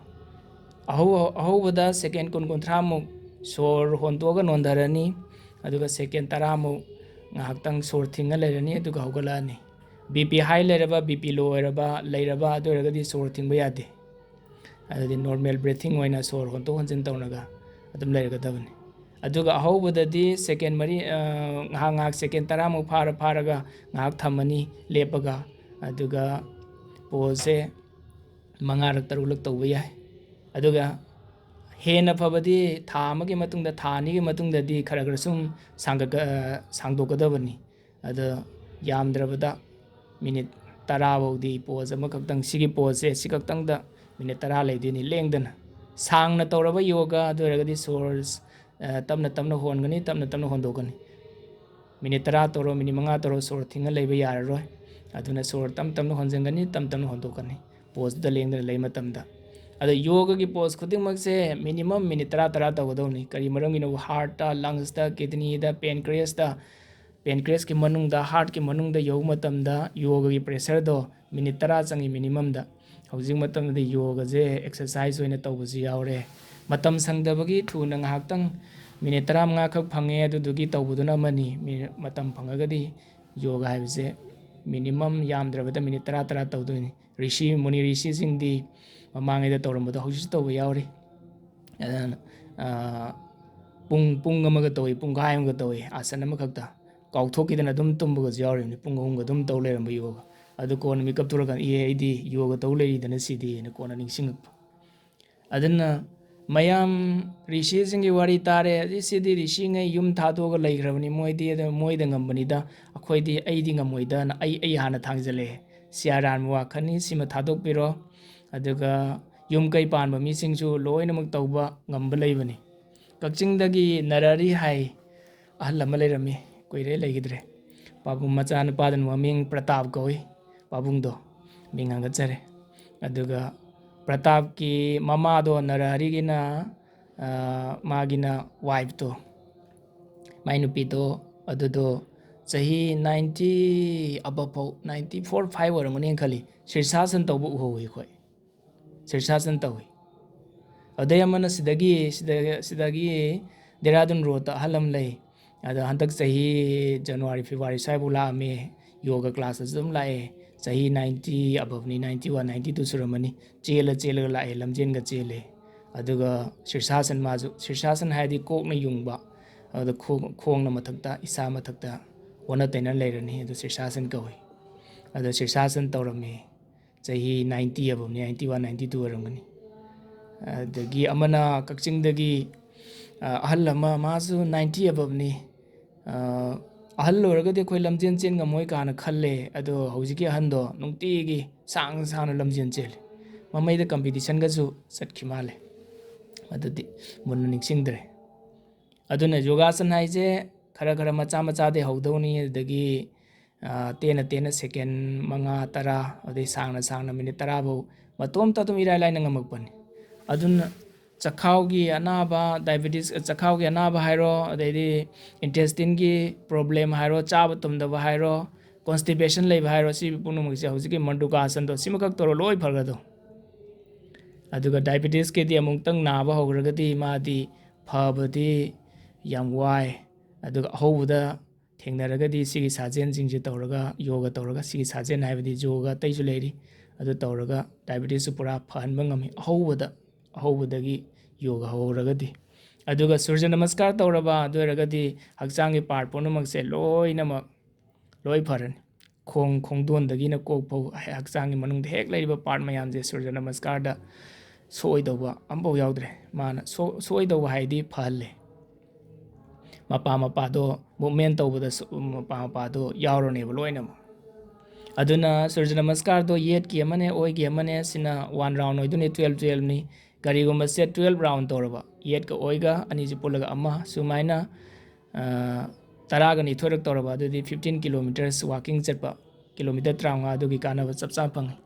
ꯑꯍꯧ-, ꯑꯍꯧꯕꯗ second ꯀꯨꯟ ꯀꯨꯟꯊ꯭ꯔꯥꯃꯨꯛ ꯁꯣꯔ ꯍꯣꯟꯇꯣꯛꯑꯒ ꯅꯣꯟꯊꯔꯅꯤ, ꯑꯗꯨꯒ second ꯇꯔꯥꯃꯨꯛ ꯉꯥꯏꯍꯥꯛꯇꯪ ꯁꯣꯔ ꯊꯤꯡꯉ ꯂꯩꯔꯅꯤ, ꯑꯗꯨꯒ ꯍꯧꯒꯠꯂꯛꯑꯅꯤ꯫ BP high ꯂꯩꯔꯕ, BP low ꯑꯣꯏꯔꯕ, ꯂꯩꯔꯕ, ꯑꯗꯨ ꯑꯣꯏꯔꯒꯗꯤ ꯁꯣꯔ ꯊꯤꯡꯕ ꯌꯥꯗꯦ꯫ ꯑꯗꯨꯗꯤ normal breathing ꯑꯣꯏꯅ ꯁꯣꯔ ꯍꯣꯟꯇꯣꯛ ꯍꯣꯟꯖꯤꯟ ꯇꯧꯔꯒ ꯑꯗꯨꯝ ꯂꯩꯔꯒꯗꯕꯅꯤ꯫ ꯑꯗꯨꯒ ꯑꯍꯧꯕꯗꯗꯤ second ꯃꯔꯤ, ꯑ, ꯉꯥꯏꯍꯥꯛ ꯉꯥꯏꯍꯥꯛ second ꯇꯔꯥꯃꯨꯛ ꯐꯥꯔ ꯐꯥꯔꯒ ꯉꯥꯏꯍꯥꯛ ꯊꯝꯃꯅꯤ ꯂꯦꯞꯄꯒ꯫ ꯑꯗꯨꯒ poseꯁꯦ ꯃꯉꯥꯔꯛ ꯇꯔꯨꯛꯂꯛ ꯇꯧꯕ ꯌꯥꯏ꯫ ꯑꯗꯨꯒ ꯍꯦꯟꯅ ꯐꯕꯗꯤ ꯊꯥ ꯑꯃꯒꯤ ꯃꯇꯨꯡꯗ, ꯊꯥ ꯑꯅꯤꯒꯤ ꯃꯇꯨꯡꯗꯗꯤ ꯈꯔ ꯈꯔ ꯁꯨꯝ ꯁꯥꯡꯒꯠꯀ-, ꯁꯥꯡꯗꯣꯛꯀꯗꯕꯅꯤ꯫ ꯑꯗꯣ ꯌꯥꯝꯗ꯭ꯔꯕꯗ ꯃꯤꯅꯤꯠ ꯇꯔꯥ ꯐꯥꯎꯗꯤ pose ꯑꯃꯈꯛꯇꯪ, ꯁꯤꯒꯤ poseꯁꯦ ꯁꯤ ꯈꯛꯇꯪꯗ ꯃꯤꯅꯤꯠ ꯇꯔꯥ ꯂꯩꯗꯣꯏꯅꯤ ꯂꯦꯡꯗꯅ꯫ ꯁꯥꯡꯅ ꯇꯧꯔꯕ ꯌꯣꯒꯥ ꯑꯗꯨ ꯑꯣꯏꯔꯒꯗꯤ ꯁꯣꯔ, ꯑ, ꯇꯞꯅ ꯇꯞꯅ ꯍꯣꯟꯒꯅꯤ, ꯇꯞꯅ ꯇꯞꯅ ꯍꯣꯟꯗꯣꯛꯀꯅꯤ꯫ ꯃꯤꯅꯤꯠ ꯇꯔꯥ ꯇꯧꯔꯣ, ꯃꯤꯅꯤꯠ ꯃꯉꯥ ꯇꯧꯔꯣ, ꯁꯣꯔ ꯊꯤꯡꯉ ꯂꯩꯕ ꯌꯥꯔꯔꯣꯏ꯫ ꯑꯗꯨꯅ ꯁꯣꯔ ꯇꯞ ꯇꯞꯅ ꯍꯣꯟꯖꯤꯟꯒꯅꯤ, ꯇꯞ ꯇꯞꯅ ꯍꯣꯟꯗꯣꯛꯀꯅꯤ꯫ Poseꯇꯨꯗ ꯂꯦꯡꯗꯅ ꯂꯩ ꯃꯇꯝꯗ꯫ ꯑꯗꯣ ꯌꯣꯒꯒꯤ pose ꯈꯨꯗꯤꯡꯃꯛꯁꯦ minimum ꯃꯤꯅꯤꯠ ꯇꯔꯥ ꯇꯔꯥ ꯇꯧꯒꯗꯧꯅꯤ꯫ ꯀꯔꯤ ꯃꯔꯝꯒꯤꯅꯣ? Heartꯇ, lungsꯇ, kidneyꯗ, pancreasꯇ, pancreasꯀꯤ ꯃꯅꯨꯡꯗ, heartꯀꯤ ꯃꯅꯨꯡꯗ ꯌꯧꯕ ꯃꯇꯝꯗ ꯌꯣꯒꯒꯤ pressureꯗꯣ ꯃꯤꯅꯤꯠ ꯇꯔꯥ ꯆꯪꯉꯤ minimumꯗ꯫ ꯍꯧꯖꯤꯛ ꯃꯇꯝꯗꯗꯤ ꯌꯣꯒꯁꯦ exercise ꯑꯣꯏꯅ ꯇꯧꯕꯁꯨ ꯌꯥꯎꯔꯦ꯫ ꯃꯇꯝ ꯁꯪꯗꯕꯒꯤ ꯊꯨꯅ ꯉꯥꯏꯍꯥꯛꯇꯪ ꯃꯤꯅꯤꯠ ꯇꯔꯥꯃꯉꯥ ꯈꯛ ꯐꯪꯉꯦ, ꯑꯗꯨꯗꯨꯒꯤ ꯇꯧꯕꯗꯨꯅ ꯑꯃꯅꯤ꯫ ꯃꯤ-, ꯃꯇꯝ ꯐꯪꯉꯒꯗꯤ ꯌꯣꯒ ꯍꯥꯏꯕꯁꯦ minimum ꯌꯥꯝꯗ꯭ꯔꯕꯗ ꯃꯤꯅꯤꯠ ꯇꯔꯥ ꯇꯔꯥ ꯇꯧꯗꯣꯏꯅꯤ꯫ ꯔꯤꯁꯤ ꯃꯨꯅꯤ ꯔꯤꯁꯤꯁꯤꯡꯗꯤ ꯃꯃꯥꯡꯉꯩꯗ ꯇꯧꯔꯝꯕꯗꯣ ꯍꯧꯖꯤꯛꯁꯨ ꯇꯧꯕ ꯌꯥꯎꯔꯤ꯫ ꯑꯗꯨꯅ, ꯑ, ꯄꯨꯡ, ꯄꯨꯡ ꯑꯃꯒ ꯇꯧꯏ, ꯄꯨꯡꯈꯥꯏ ꯑꯃꯒ ꯇꯧꯏ, ꯑꯥꯁꯟ ꯑꯃꯈꯛꯇ꯫ ꯀꯥꯎꯊꯣꯛꯈꯤꯗꯅ ꯑꯗꯨꯝ ꯇꯨꯝꯕꯒꯁꯨ ꯌꯥꯎꯔꯤꯕꯅꯤ, ꯄꯨꯡ ꯑꯍꯨꯝꯒ ꯑꯗꯨꯝ ꯇꯧ ꯂꯩꯔꯝꯕ ꯌꯣꯒ꯫ ꯑꯗꯨ ꯀꯣꯟꯅ ꯃꯤꯀꯞ ꯊꯣꯛꯂꯀꯥꯟꯗ, "ꯑꯦ, ꯑꯩꯗꯤ ꯌꯣꯒ ꯇꯧ ꯂꯩꯔꯤꯗꯅ ꯁꯤꯗꯤ" ꯍꯥꯏꯅ ꯀꯣꯟꯅ ꯅꯤꯡꯁꯤꯡꯉꯛꯄ꯫ ꯑꯗꯨꯅ ꯃꯌꯥꯝ ꯔꯤꯁꯤꯁꯤꯡꯒꯤ ꯋꯥꯔꯤ ꯇꯥꯔꯦ, ꯑꯗꯩ ꯁꯤꯗꯤ ꯔꯤꯁꯤꯉꯩ ꯌꯨꯝ ꯊꯥꯗꯣꯛꯑꯒ ꯂꯩꯈ꯭ꯔꯕꯅꯤ, ꯃꯣꯏꯗꯤ, ꯑꯗ ꯃꯣꯏꯗ ꯉꯝꯕꯅꯤꯗ, ꯑꯩꯈꯣꯏꯗꯤ, ꯑꯩꯗꯤ ꯉꯝꯃꯣꯏꯗꯅ ꯑꯩ, ꯑꯩ ꯍꯥꯟꯅ ꯊꯥꯡꯖꯜꯂꯛꯑꯦ꯫ ꯁꯤ ꯑꯔꯥꯟꯕ ꯋꯥꯈꯜꯅꯤ, ꯁꯤꯃ ꯊꯥꯗꯣꯛꯄꯤꯔꯣ꯫ ꯑꯗꯨꯒ ꯌꯨꯝ ꯀꯩ ꯄꯥꯟꯕ ꯃꯤꯁꯤꯡꯁꯨ ꯂꯣꯏꯅꯃꯛ ꯇꯧꯕ ꯉꯝꯕ ꯂꯩꯕꯅꯤ꯫ ꯀꯛꯆꯤꯡꯗꯒꯤ ꯅꯔꯍꯔꯤ ꯍꯥꯏ ꯑꯍꯜ ꯑꯃ ꯂꯩꯔꯝꯃꯤ, ꯀꯨꯏꯔꯦ ꯂꯩꯈꯤꯗ꯭ꯔꯦ꯫ ꯄꯥꯕꯨꯡ ꯃꯆꯥꯅꯨꯄꯥꯗꯨꯅ ꯃꯃꯤꯡ ꯄ꯭ꯔꯇꯥꯞ ꯀꯧꯏ꯫ ꯄꯥꯕꯨꯡꯗꯣ ꯃꯤꯡ ꯍꯥꯡꯒꯠꯆꯔꯦ꯫ ꯑꯗꯨꯒ ꯄ꯭ꯔꯇꯥꯞꯀꯤ ꯃꯃꯥꯗꯣ ꯅꯔꯍꯔꯤꯒꯤꯅ, ꯑ, ꯃꯥꯒꯤꯅ wifeꯇꯣ, ꯃꯥꯏ ꯅꯨꯄꯤꯗꯣ, ꯑꯗꯨꯗꯣ ꯆꯍꯤ ninety above ꯐꯥꯎ, ninety four five ꯑꯣꯏꯔꯝꯒꯅꯤꯅ ꯈꯜꯂꯤ, ꯁꯤꯔꯁꯥꯁꯟ ꯇꯧꯕ ꯎꯍꯧꯋꯤ ꯑꯩꯈꯣꯏ꯫ ꯁꯤꯔꯁꯥꯁꯟ ꯇꯧꯏ꯫ ꯑꯗꯩ ꯑꯃꯅ ꯁꯤꯗꯒꯤ, ꯁꯤꯗ-, ꯁꯤꯗꯒꯤ ꯗꯦꯔꯥꯗꯨꯟ ꯔꯣꯗꯇ ꯑꯍꯜ ꯑꯃ ꯂꯩ꯫ ꯑꯗꯣ ꯍꯟꯗꯛ ꯆꯍꯤ January February ꯁ꯭ꯋꯥꯏꯐꯥꯎ ꯂꯥꯛꯑꯝꯃꯦ꯫ ꯌꯣꯒ classꯇꯁꯨ ꯑꯗꯨꯝ ꯂꯥꯛꯑꯦ꯫ ꯆꯍꯤ ninety aboveꯅꯤ, ninety one, ninety two ꯁꯨꯔꯝꯃꯅꯤ꯫ ꯆꯦꯜꯂ ꯆꯦꯜꯂꯒ ꯂꯥꯛꯑꯦ, ꯂꯝꯖꯦꯟꯒ ꯆꯦꯜꯂꯦ꯫ ꯑꯗꯨꯒ ꯁꯤꯔꯁꯥꯁꯟ ꯃꯥꯁꯨ, ꯁꯤꯔꯁꯥꯁꯟ ꯍꯥꯏꯗꯤ ꯀꯣꯛꯅ ꯌꯨꯡꯕ꯫ ꯑꯗꯨ ꯈꯣꯡ-, ꯈꯣꯡꯅ ꯃꯊꯛꯇ, ꯏꯁꯥ ꯃꯊꯛꯇ ꯑꯣꯟꯅ ꯇꯩꯅ ꯂꯩꯔꯅꯤ꯫ ꯑꯗꯨ ꯁꯤꯔꯁꯥꯁꯟ ꯀꯧꯏ꯫ ꯑꯗꯣ ꯁꯤꯔꯁꯥꯁꯟ ꯇꯧꯔꯝꯃꯦ꯫ ꯆꯍꯤ ninety ꯑꯕꯞꯅꯤ, ninety one, ninety two ꯑꯣꯏꯔꯝꯒꯅꯤ꯫ ꯑꯗꯒꯤ ꯑꯃꯅ ꯀꯛꯆꯤꯡꯗꯒꯤ, ꯑ, ꯑꯍꯜ ꯑꯃ, ꯃꯥꯁꯨ ninety ꯑꯕꯞꯅꯤ꯫ ꯑ, ꯑꯍꯜ ꯑꯣꯏꯔꯒꯗꯤ ꯑꯩꯈꯣꯏ ꯂꯝꯖꯦꯟ ꯆꯦꯟ ꯉꯝꯃꯣꯏ ꯀꯥꯏꯅ ꯈꯜꯂꯦ, ꯑꯗꯣ ꯍꯧꯖꯤꯛꯀꯤ ꯑꯍꯟꯗꯣ ꯅꯨꯡꯇꯤꯒꯤ ꯁꯥꯡꯅ ꯁꯥꯡꯅ ꯂꯝꯖꯦꯟ ꯆꯦꯜꯂꯤ꯫ ꯃꯃꯩꯗ competitionꯒꯁꯨ ꯆꯠꯈꯤ ꯃꯥꯜꯂꯦ꯫ ꯑꯗꯨꯗꯤ ꯃꯨꯟꯅ ꯅꯤꯡꯁꯤꯡꯗ꯭ꯔꯦ꯫ ꯑꯗꯨꯅ ꯌꯣꯒꯥꯁꯟ ꯍꯥꯏꯁꯦ ꯈꯔ ꯈꯔ ꯃꯆꯥ ꯃꯆꯥꯗꯩ ꯍꯧꯗꯧꯅꯤ, ꯑꯗꯒꯤ, ꯑ, ꯇꯦꯟꯅ ꯇꯦꯟꯅ second ꯃꯉꯥ, ꯇꯔꯥ, ꯑꯗꯩ ꯁꯥꯡꯅ ꯁꯥꯡꯅ minute ꯇꯔꯥ ꯐꯥꯎ ꯃꯇꯣꯝꯇ ꯑꯗꯨꯝ ꯏꯔꯥꯏ ꯂꯥꯏꯅ ꯉꯝꯃꯛꯄꯅꯤ꯫ ꯑꯗꯨꯅ ꯆꯈꯥꯎꯒꯤ ꯑꯅꯥꯕ, diabetes, ꯆꯈꯥꯎꯒꯤ ꯑꯅꯥꯕ ꯍꯥꯏꯔꯣ, ꯑꯗꯩꯗꯤ intestineꯒꯤ problem ꯍꯥꯏꯔꯣ, ꯆꯥꯕ ꯇꯨꯝꯗꯕ ꯍꯥꯏꯔꯣ, constipation ꯂꯩꯕ ꯍꯥꯏꯔꯣ, ꯁꯤ ꯄꯨꯝꯅꯃꯛꯁꯦ ꯍꯧꯖꯤꯛꯀꯤ ꯃꯟꯗꯨꯀꯥꯁꯟꯗꯣ ꯁꯤꯃꯈꯛ ꯇꯧꯔ ꯂꯣꯏ ꯐꯒꯗꯧ꯫ ꯑꯗꯨꯒ diabetesꯀꯤꯗꯤ ꯑꯃꯨꯛꯇꯪ ꯅꯥꯕ ꯍꯧꯈ꯭ꯔꯒꯗꯤ ꯃꯥꯗꯤ ꯐꯕꯗꯤ ꯌꯥꯝ ꯋꯥꯏ꯫ ꯑꯗꯨꯒ ꯑꯍꯧꯕꯗ ꯊꯦꯡꯅꯔꯒꯗꯤ ꯁꯤꯒꯤ ꯁꯥꯖꯦꯜꯁꯤꯡꯁꯦ ꯇꯧꯔꯒ, ꯌꯣꯒ ꯇꯧꯔꯒ, ꯁꯤꯒꯤ ꯁꯥꯖꯦꯜ ꯍꯥꯏꯕꯗꯤ ꯌꯣꯒ ꯑꯇꯩꯁꯨ ꯂꯩꯔꯤ, ꯑꯗꯨ ꯇꯧꯔꯒ diabetesꯁꯨ ꯄꯨꯔꯥ ꯐꯍꯟꯕ ꯉꯝꯃꯤ ꯑꯍꯧꯕꯗ, ꯑꯍꯧꯕꯗꯒꯤ ꯌꯣꯒ ꯍꯧꯔꯒꯗꯤ꯫ ꯑꯗꯨꯒ ꯁꯨꯔꯖ ꯅꯃꯁꯀꯥꯔ ꯇꯧꯔꯕ ꯑꯗꯨ ꯑꯣꯏꯔꯒꯗꯤ ꯍꯛꯆꯥꯡꯒꯤ part ꯄꯨꯝꯅꯃꯛꯁꯦ ꯂꯣꯏꯅꯃꯛ ꯂꯣꯏ ꯐꯔꯅꯤ꯫ ꯈꯣꯡ ꯈꯣꯡꯗꯣꯟꯗꯒꯤꯅ ꯀꯣꯛ ꯐꯥꯎ, ꯍꯛꯆꯥꯡꯒꯤ ꯃꯅꯨꯡꯗ ꯍꯦꯛ ꯂꯩꯔꯤꯕ part ꯃꯌꯥꯝꯁꯦ ꯁꯨꯔꯖ ꯅꯃꯁꯀꯥꯔꯗ ꯁꯣꯛꯑꯣꯏꯗꯧꯕ ꯑꯝꯐꯥꯎ ꯌꯥꯎꯗ꯭ꯔꯦ꯫ ꯃꯥꯅ ꯁꯣ-, ꯁꯣꯛꯑꯣꯏꯗꯧꯕ ꯍꯥꯏꯗꯤ ꯐꯍꯜꯂꯦ꯫ ꯃꯄꯥ ꯃꯄꯥꯗꯣ movement ꯇꯧꯕꯗ ꯁꯣ-, ꯃꯄꯥ ꯃꯄꯥꯗꯣ ꯌꯥꯎꯔꯅꯦꯕ ꯂꯣꯏꯅꯃꯛ꯫ ꯑꯗꯨꯅ ꯁꯨꯔꯖ ꯅꯃꯁꯀꯥꯔꯗꯣ ꯌꯦꯠꯀꯤ ꯑꯃꯅꯦ, ꯑꯣꯏꯒꯤ ꯑꯃꯅꯦ, ꯁꯤꯅ one round ꯑꯣꯏꯗꯣꯏꯅꯤ, twelve twelveꯅꯤ꯫ ꯀꯔꯤꯒꯨꯝꯕ ꯁꯦ twelve round ꯇꯧꯔꯕ, ꯌꯦꯠꯀ ꯑꯣꯏꯒ ꯑꯅꯤꯁꯤ ꯄꯨꯜꯂꯒ ꯑꯃ, ꯁꯨꯃꯥꯏꯅ, ꯑ, ꯇꯔꯥꯒ ꯅꯤꯊꯣꯏꯔꯛ ꯇꯧꯔꯕ, ꯑꯗꯨꯗꯤ fifteen kilometres walking ꯆꯠꯄ, kilometre ꯇꯔꯥꯃꯉꯥ ꯑꯗꯨꯒꯤ ꯀꯥꯟꯅꯕ ꯆꯞ ꯆꯥꯅ ꯐꯪꯉꯤ꯫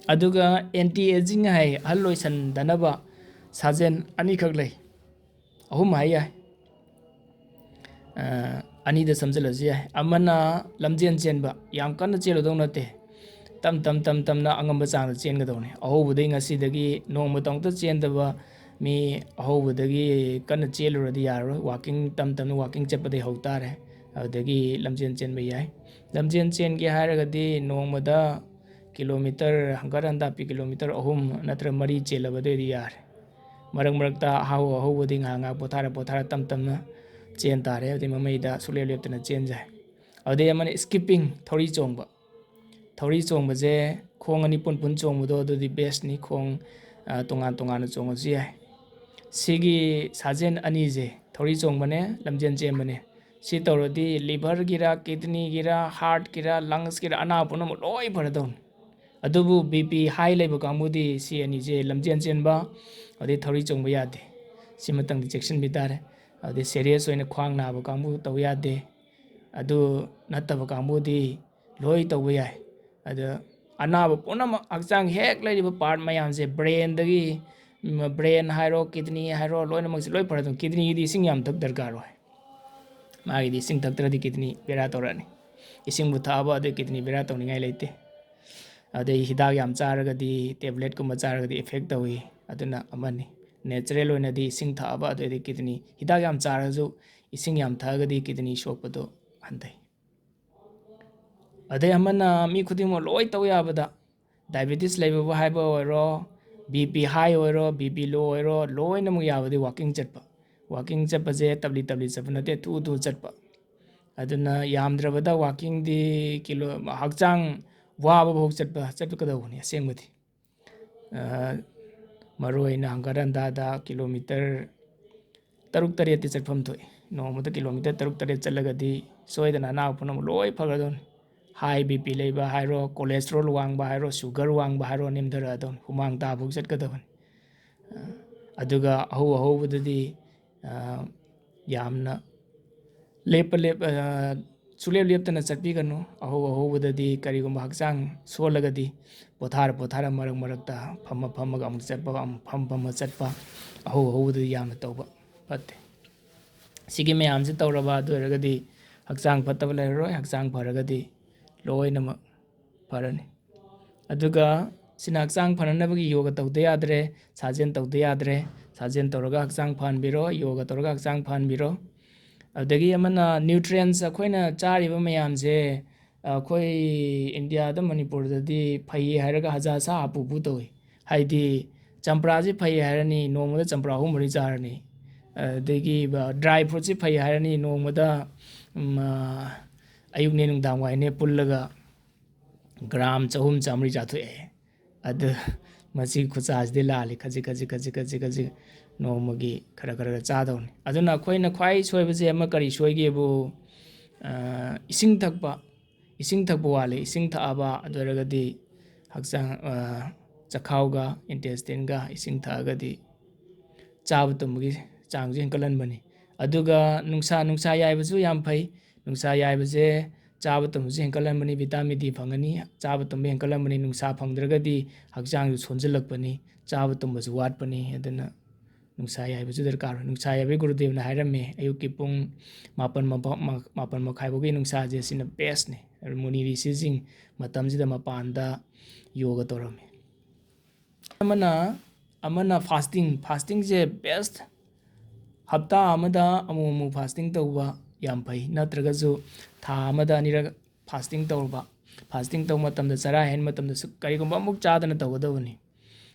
ꯑꯗꯨꯒ anti aging ꯍꯥꯏ, ꯑꯍꯜ ꯑꯣꯏꯁꯟꯗꯅꯕ ꯁꯥꯖꯦꯜ ꯑꯅꯤꯈꯛ ꯂꯩ, ꯑꯍꯨꯝ ꯍꯥꯏ ꯌꯥꯏ꯫ ꯑ, ꯑꯅꯤꯗ ꯁꯝꯖꯤꯜꯂꯁꯨ ꯌꯥꯏ꯫ ꯑꯃꯅ ꯂꯝꯖꯦꯟ ꯆꯦꯟꯕ, ꯌꯥꯝ ꯀꯟꯅ ꯆꯦꯜꯂꯨꯗꯧ ꯅꯠꯇꯦ, ꯇꯞ ꯇꯞ ꯇꯞ ꯇꯞꯅ ꯑꯉꯝꯕ ꯆꯥꯡꯗ ꯆꯦꯟꯒꯗꯧꯅꯤ꯫ ꯑꯍꯧꯕꯗꯩ ꯉꯁꯤꯗꯒꯤ ꯅꯣꯡꯃꯇ ꯑꯃꯨꯛꯇ ꯆꯦꯟꯗꯕ ꯃꯤ ꯑꯍꯧꯕꯗꯒꯤ ꯀꯟꯅ ꯆꯦꯜꯂꯨꯔꯗꯤ ꯌꯥꯔꯔꯣꯏ꯫ Walking, ꯇꯞ ꯇꯞꯅ walking ꯆꯠꯄꯗꯩ ꯍꯧ ꯇꯥꯔꯦ, ꯑꯗꯨꯗꯒꯤ ꯂꯝꯖꯦꯟ ꯆꯦꯟꯕ ꯌꯥꯏ꯫ ꯂꯝꯖꯦꯟ ꯆꯦꯟꯒꯦ ꯍꯥꯏꯔꯒꯗꯤ ꯅꯣꯡꯃꯗ kilometre, ꯍꯪꯒꯠ ꯍꯟꯗꯥ ꯄꯤ kilometre ꯑꯍꯨꯝ ꯅꯠꯇ꯭ꯔ ꯃꯔꯤ ꯆꯦꯜꯂꯕꯗꯩꯗꯤ ꯌꯥꯔꯦ꯫ ꯃꯔꯛ ꯃꯔꯛꯇ ꯑꯍꯧ ꯑꯍꯧꯕꯗꯤ ꯉꯥꯏꯍꯥꯛ ꯉꯥꯏꯍꯥꯛ ꯄꯣꯊꯥꯔ ꯄꯣꯊꯥꯔ ꯇꯞ ꯇꯞꯅ ꯆꯦꯟ ꯇꯥꯔꯦ꯫ ꯑꯗꯩ ꯃꯃꯩꯗ ꯁꯨꯛꯂꯦꯞ ꯂꯦꯞꯇꯅ ꯆꯦꯟꯖꯩ꯫ ꯑꯗꯩ ꯑꯃꯅ skipping, ꯊꯧꯔꯤ ꯆꯣꯡꯕ꯫ ꯊꯧꯔꯤ ꯆꯣꯡꯕꯁꯦ ꯈꯣꯡ ꯑꯅꯤ ꯄꯨꯟ ꯄꯨꯟ ꯆꯣꯡꯕꯗꯣ ꯑꯗꯨꯗꯤ ꯕꯦꯁꯅꯤ꯫ ꯈꯣꯡ, ꯑ, ꯇꯣꯉꯥꯟ ꯇꯣꯉꯥꯟꯅ ꯆꯣꯡꯉꯁꯨ ꯌꯥꯏ꯫ ꯁꯤꯒꯤ ꯁꯥꯖꯦꯜ ꯑꯅꯤꯁꯦ, ꯊꯧꯔꯤ ꯆꯣꯡꯕꯅꯦ, ꯂꯝꯖꯦꯟ ꯆꯦꯟꯕꯅꯦ, ꯁꯤ ꯇꯧꯔꯗꯤ ꯂꯤꯚꯔꯒꯤꯔ, ꯀꯤꯗꯅꯤꯒꯤꯔ, ꯍꯥꯔꯠꯀꯤꯔ, ꯂꯪꯁꯀꯤꯔ, ꯑꯅꯥꯕ ꯄꯨꯝꯅꯃꯛ ꯂꯣꯏ ꯐꯔꯗꯧꯅꯤ꯫ ꯑꯗꯨꯕꯨ ꯕꯤ ꯄꯤ ꯍꯥꯏ ꯂꯩꯕ ꯀꯥꯡꯕꯨꯗꯤ ꯁꯤ ꯑꯅꯤꯁꯦ, ꯂꯝꯖꯦꯟ ꯆꯦꯟꯕ ꯑꯗꯩ ꯊꯧꯔꯤ ꯆꯣꯡꯕ ꯌꯥꯗꯦ꯫ ꯁꯤꯃꯇꯪꯗꯤ ꯆꯦꯛꯁꯤꯟꯕꯤ ꯇꯥꯔꯦ꯫ ꯑꯗꯩ ꯁꯦꯔꯤꯌꯁ ꯑꯣꯏꯅ ꯈ꯭ꯋꯥꯡ ꯅꯥꯕ ꯀꯥꯡꯕꯨ ꯇꯧ ꯌꯥꯗꯦ꯫ ꯑꯗꯨ ꯅꯠꯇꯕ ꯀꯥꯡꯕꯨꯗꯤ ꯂꯣꯏ ꯇꯧꯕ ꯌꯥꯏ꯫ ꯑꯗ ꯑꯅꯥꯕ ꯄꯨꯝꯅꯃꯛ, ꯍꯛꯆꯥꯡ ꯍꯦꯛ ꯂꯩꯔꯤꯕ ꯄꯥꯔꯠ ꯃꯌꯥꯝꯁꯦ, ꯕ꯭ꯔꯦꯟꯗꯒꯤ, ꯕ꯭ꯔꯦꯟ ꯍꯥꯏꯔꯣ, ꯀꯤꯗꯅꯤ ꯍꯥꯏꯔꯣ, ꯂꯣꯏꯅꯃꯛꯁꯦ ꯂꯣꯏ ꯐꯔꯗꯧꯅꯤ꯫ ꯀꯤꯗꯅꯤꯒꯤꯗꯤ ꯏꯁꯤꯡ ꯌꯥꯝ ꯊꯛ ꯗꯔꯀꯥꯔ ꯑꯣꯏ꯫ ꯃꯥꯒꯤꯗꯤ ꯏꯁꯤꯡ ꯊꯛꯇ꯭ꯔꯗꯤ ꯀꯤꯗꯅꯤ ꯕꯦꯔꯥ ꯇꯧꯔꯛꯑꯅꯤ꯫ ꯏꯁꯤꯡꯕꯨ ꯊꯛꯑꯕ ꯑꯗꯨ ꯀꯤꯗꯅꯤ ꯕꯦꯔꯥ ꯇꯧꯅꯤꯡꯉꯥꯏ ꯂꯩꯇꯦ꯫ ꯑꯗꯩ ꯍꯤꯗꯥꯛ ꯌꯥꯝ ꯆꯥꯔꯒꯗꯤ, ꯇꯦꯕ꯭ꯂꯦꯠꯀꯨꯝꯕ ꯆꯥꯔꯒꯗꯤ ꯏꯐꯦꯛ ꯇꯧꯏ꯫ ꯑꯗꯨꯅ ꯑꯃꯅꯤ꯫ ꯅꯦꯆꯔꯦꯜ ꯑꯣꯏꯅꯗꯤ ꯏꯁꯤꯡ ꯊꯛꯑꯕ ꯑꯗꯨꯑꯣꯏꯗꯤ ꯀꯤꯗꯅꯤ, ꯍꯤꯗꯥꯛ ꯌꯥꯝ ꯆꯥꯔꯁꯨ ꯏꯁꯤꯡ ꯌꯥꯝ ꯊꯛꯑꯒꯗꯤ ꯀꯤꯗꯅꯤ ꯁꯣꯛꯄꯗꯣ ꯍꯟꯊꯩ꯫ ꯑꯗꯩ ꯑꯃꯅ ꯃꯤ ꯈꯨꯗꯤꯡꯃꯛ ꯂꯣꯏ ꯇꯧ ꯌꯥꯕꯗ, ꯗꯥꯏꯕꯦꯇꯤꯁ ꯂꯩꯕꯕꯨ ꯍꯥꯏꯕ ꯑꯣꯏꯔꯣ, ꯕꯤ ꯄꯤ ꯍꯥꯏ ꯑꯣꯏꯔꯣ, ꯕꯤ ꯄꯤ ꯂꯣ ꯑꯣꯏꯔꯣ, ꯂꯣꯏꯅꯃꯛ ꯌꯥꯕꯗꯤ ꯋꯥꯀꯤꯡ ꯆꯠꯄ꯫ ꯋꯥꯀꯤꯡ ꯆꯠꯄꯁꯦ ꯇꯞꯂꯤ ꯇꯞꯂꯤ ꯆꯠꯄ ꯅꯠꯇꯦ, ꯊꯨ ꯊꯨ ꯆꯠꯄ꯫ ꯑꯗꯨꯅ ꯌꯥꯝꯗ꯭ꯔꯕꯗ ꯋꯥꯀꯤꯡꯗꯤ ꯀꯤꯂꯣ, ꯍꯛꯆꯥꯡ ꯋꯥꯕꯐꯥꯎ ꯆꯠꯄ, ꯆꯠꯀꯗꯧꯕꯅꯤ ꯑꯁꯦꯡꯕꯗꯤ꯫ ꯑ, ꯃꯔꯨ ꯑꯣꯏꯅ ꯍꯪꯒꯠ ꯍꯟꯗꯥꯗ ꯀꯤꯂꯣꯃꯤꯇꯔ ꯇꯔꯨꯛ ꯇꯔꯦꯠꯇꯤ ꯆꯠꯐꯝ ꯊꯣꯛꯏ꯫ ꯅꯣꯡꯃꯗ ꯀꯤꯂꯣꯃꯤꯇꯔ ꯇꯔꯨꯛ ꯇꯔꯦꯠ ꯆꯠꯂꯒꯗꯤ ꯁꯣꯏꯗꯅ ꯑꯅꯥꯕ ꯄꯨꯝꯅꯃꯛ ꯂꯣꯏ ꯐꯒꯗꯧꯅꯤ꯫ ꯍꯥꯏ ꯕꯤ ꯄꯤ ꯂꯩꯕ ꯍꯥꯏꯔꯣ, ꯀꯣꯂꯦꯁꯇ꯭ꯔꯣꯜ ꯋꯥꯡꯕ ꯍꯥꯏꯔꯣ, ꯁꯨꯒꯔ ꯋꯥꯡꯕ ꯍꯥꯏꯔꯣ, ꯅꯦꯝꯊꯔꯛꯑꯗꯧꯅꯤ꯫ ꯍꯨꯃꯥꯡ ꯇꯥꯕꯐꯥꯎ ꯆꯠꯀꯗꯕꯅꯤ꯫ ꯑ, ꯑꯗꯨꯒ ꯑꯍꯧ ꯑꯍꯧꯕꯗꯗꯤ, ꯑ, ꯌꯥꯝꯅ ꯂꯦꯞꯄ ꯂꯦꯞ-, ꯑ, ꯁꯨꯂꯦꯞ ꯂꯦꯞꯇꯅ ꯆꯠꯄꯤꯒꯅꯨ꯫ ꯑꯍꯧ ꯑꯍꯧꯕꯗꯗꯤ ꯀꯔꯤꯒꯨꯝꯕ ꯍꯛꯆꯥꯡ ꯁꯣꯜꯂꯒꯗꯤ ꯄꯣꯊꯥꯔ ꯄꯣꯊꯥꯔ ꯃꯔꯛ ꯃꯔꯛꯇ ꯐꯝꯃ ꯐꯝꯃꯒ ꯑꯃꯨꯛ ꯆꯠꯄ, ꯑꯃꯨꯛ ꯐꯝ ꯐꯝꯃ ꯆꯠꯄ, ꯑꯍꯧ ꯑꯍꯧꯕꯗꯗꯤ ꯌꯥꯝꯅ ꯇꯧꯕ ꯐꯠꯇꯦ꯫ ꯁꯤꯒꯤ ꯃꯌꯥꯝꯁꯤ ꯇꯧꯔꯕ ꯑꯗꯨ ꯑꯣꯏꯔꯒꯗꯤ ꯍꯛꯆꯥꯡ ꯐꯠꯇꯕ ꯂꯩꯔꯔꯣꯏ꯫ ꯍꯛꯆꯥꯡ ꯐꯔꯒꯗꯤ ꯂꯣꯏꯅꯃꯛ ꯐꯔꯅꯤ꯫ ꯑꯗꯨꯒ ꯁꯤꯅ ꯍꯛꯆꯥꯡ ꯐꯅꯅꯕꯒꯤ ꯌꯣꯒ ꯇꯧꯗ ꯌꯥꯗ꯭ꯔꯦ, ꯁꯥꯖꯦꯜ ꯇꯧꯗ ꯌꯥꯗ꯭ꯔꯦ꯫ ꯁꯥꯖꯦꯜ ꯇꯧꯔꯒ ꯍꯛꯆꯥꯡ ꯐꯍꯟꯕꯤꯔꯣ, ꯌꯣꯒ ꯇꯧꯔꯒ ꯍꯛꯆꯥꯡ ꯐꯍꯟꯕꯤꯔꯣ꯫ ꯑꯗꯨꯗꯒꯤ ꯑꯃꯅ ꯅ꯭ꯌꯨꯇ꯭ꯔꯤꯌꯦꯟꯁ, ꯑꯩꯈꯣꯏꯅ ꯆꯥꯔꯤꯕ ꯃꯌꯥꯝꯁꯦ, ꯑꯩꯈꯣꯏ ꯏꯟꯗꯤꯌꯥꯗ, ꯃꯅꯤꯄꯨꯔꯗꯗꯤ ꯐꯩ ꯍꯥꯏꯔꯒ ꯍꯖꯥ ꯁꯥ ꯍꯥꯄꯨ ꯍꯥꯄꯨ ꯇꯧꯏ꯫ ꯍꯥꯏꯗꯤ ꯆꯝꯄ꯭ꯔꯥꯁꯤ ꯐꯩ ꯍꯥꯏꯔꯅꯤ, ꯅꯣꯡꯃꯗ ꯆꯝꯄ꯭ꯔꯥ ꯑꯍꯨꯝ ꯃꯔꯤ ꯆꯥꯔꯅꯤ꯫ ꯑꯗꯒꯤ ꯗ꯭ꯔꯥꯏ ꯐ꯭ꯔꯨꯠꯁꯤ ꯐꯩ ꯍꯥꯏꯔꯅꯤ, ꯅꯣꯡꯃꯗ, ꯎꯝ, ꯑ, ꯑꯌꯨꯛꯅꯦ ꯅꯨꯡꯗꯥꯡ ꯋꯥꯏꯅꯦ ꯄꯨꯜꯂꯒ ꯒ꯭ꯔꯥꯝ ꯆꯍꯨꯝ ꯆꯥꯝꯃꯔꯤ ꯆꯥꯊꯣꯛꯑꯦ꯫ ꯑꯗꯨ ꯃꯁꯤ ꯈꯨꯠꯁꯥꯁꯤꯗꯤ ꯂꯥꯜꯂꯤ꯫ ꯈꯖꯤꯛ ꯈꯖꯤꯛ ꯈꯖꯤꯛ ꯈꯖꯤꯛ ꯈꯖꯤꯛ ꯅꯣꯡꯃꯒꯤ ꯈꯔ ꯈꯔ ꯆꯥꯗꯧꯅꯤ꯫ ꯑꯗꯨꯅ ꯑꯩꯈꯣꯏꯅ ꯈ꯭ꯋꯥꯏ ꯁꯣꯏꯕꯁꯦ ꯑꯃ ꯀꯔꯤ ꯁꯣꯏꯒꯦꯕꯨ, ꯑ, ꯏꯁꯤꯡ ꯊꯛꯄ, ꯏꯁꯤꯡ ꯊꯛꯄ ꯋꯥꯠꯂꯤ꯫ ꯏꯁꯤꯡ ꯊꯛꯑꯕ ꯑꯗꯨ ꯑꯣꯏꯔꯒꯗꯤ ꯍꯛꯆꯥꯡ, ꯑ, ꯆꯈꯥꯎꯒ intestineꯒ ꯏꯁꯤꯡ ꯊꯛꯑꯒꯗꯤ ꯆꯥꯕ ꯇꯨꯝꯕꯒꯤ ꯆꯥꯡꯁꯨ ꯍꯦꯟꯒꯠꯍꯟꯕꯅꯤ꯫ ꯑꯗꯨꯒ ꯅꯨꯡꯁꯥ, ꯅꯨꯡꯁꯥ ꯌꯥꯏꯕꯁꯨ ꯌꯥꯝ ꯐꯩ꯫ ꯅꯨꯡꯁꯥ ꯌꯥꯏꯕꯁꯦ ꯆꯥꯕ ꯇꯨꯝꯕꯁꯨ ꯍꯦꯟꯒꯠꯍꯟꯕꯅꯤ, vitamin D ꯐꯪꯒꯅꯤ, ꯆꯥꯕ ꯇꯨꯝꯕ ꯍꯦꯟꯒꯠꯍꯟꯕꯅꯤ꯫ ꯅꯨꯡꯁꯥ ꯐꯪꯗ꯭ꯔꯒꯗꯤ ꯍꯛꯆꯥꯡꯁꯨ ꯁꯣꯟꯖꯜꯂꯛꯄꯅꯤ, ꯆꯥꯕ ꯇꯨꯝꯕꯁꯨ ꯋꯥꯠꯄꯅꯤ꯫ ꯑꯗꯨꯅ ꯅꯨꯡꯁꯥ ꯌꯥꯏꯕꯁꯨ ꯗꯔꯀꯥꯔ ꯑꯣꯏ꯫ ꯅꯨꯡꯁꯥ ꯌꯥꯏꯕꯒꯤ ꯒꯨꯔꯨꯗꯦꯕꯅ ꯍꯥꯏꯔꯝꯃꯦ, ꯑꯌꯨꯛꯀꯤ ꯄꯨꯡ ꯃꯥꯄꯟ ꯃꯄ-, ꯃꯥ-, ꯃꯥꯄꯟ ꯃꯈꯥꯏ ꯐꯥꯎꯒꯤ ꯅꯨꯡꯁꯥꯁꯦ ꯁꯤꯅ bestꯅꯤ꯫ ꯃꯨꯅꯤ ꯔꯤꯁꯤꯁꯤꯡ ꯃꯇꯝꯁꯤꯗ ꯃꯄꯥꯟꯗ ꯌꯣꯒ ꯇꯧꯔꯝꯃꯤ꯫ ꯑꯃꯅ, ꯑꯃꯅ fasting, fastingꯁꯦ best꯫ ꯍꯞꯇꯥ ꯑꯃꯗ ꯑꯃꯨꯛ ꯑꯃꯨꯛ fasting ꯇꯧꯕ ꯌꯥꯝ ꯐꯩ, ꯅꯠꯇ꯭ꯔꯒꯁꯨ ꯊꯥ ꯑꯃꯗ ꯑꯅꯤꯔꯛ fasting ꯇꯧꯕ꯫ Fasting ꯇꯧꯕ ꯃꯇꯝꯗ, ꯆꯔꯥ ꯍꯦꯟ ꯃꯇꯝꯗꯁꯨ ꯀꯔꯤꯒꯨꯝꯕ ꯑꯃꯨꯛ ꯆꯥꯗꯅ ꯇꯧꯒꯗꯕꯅꯤ,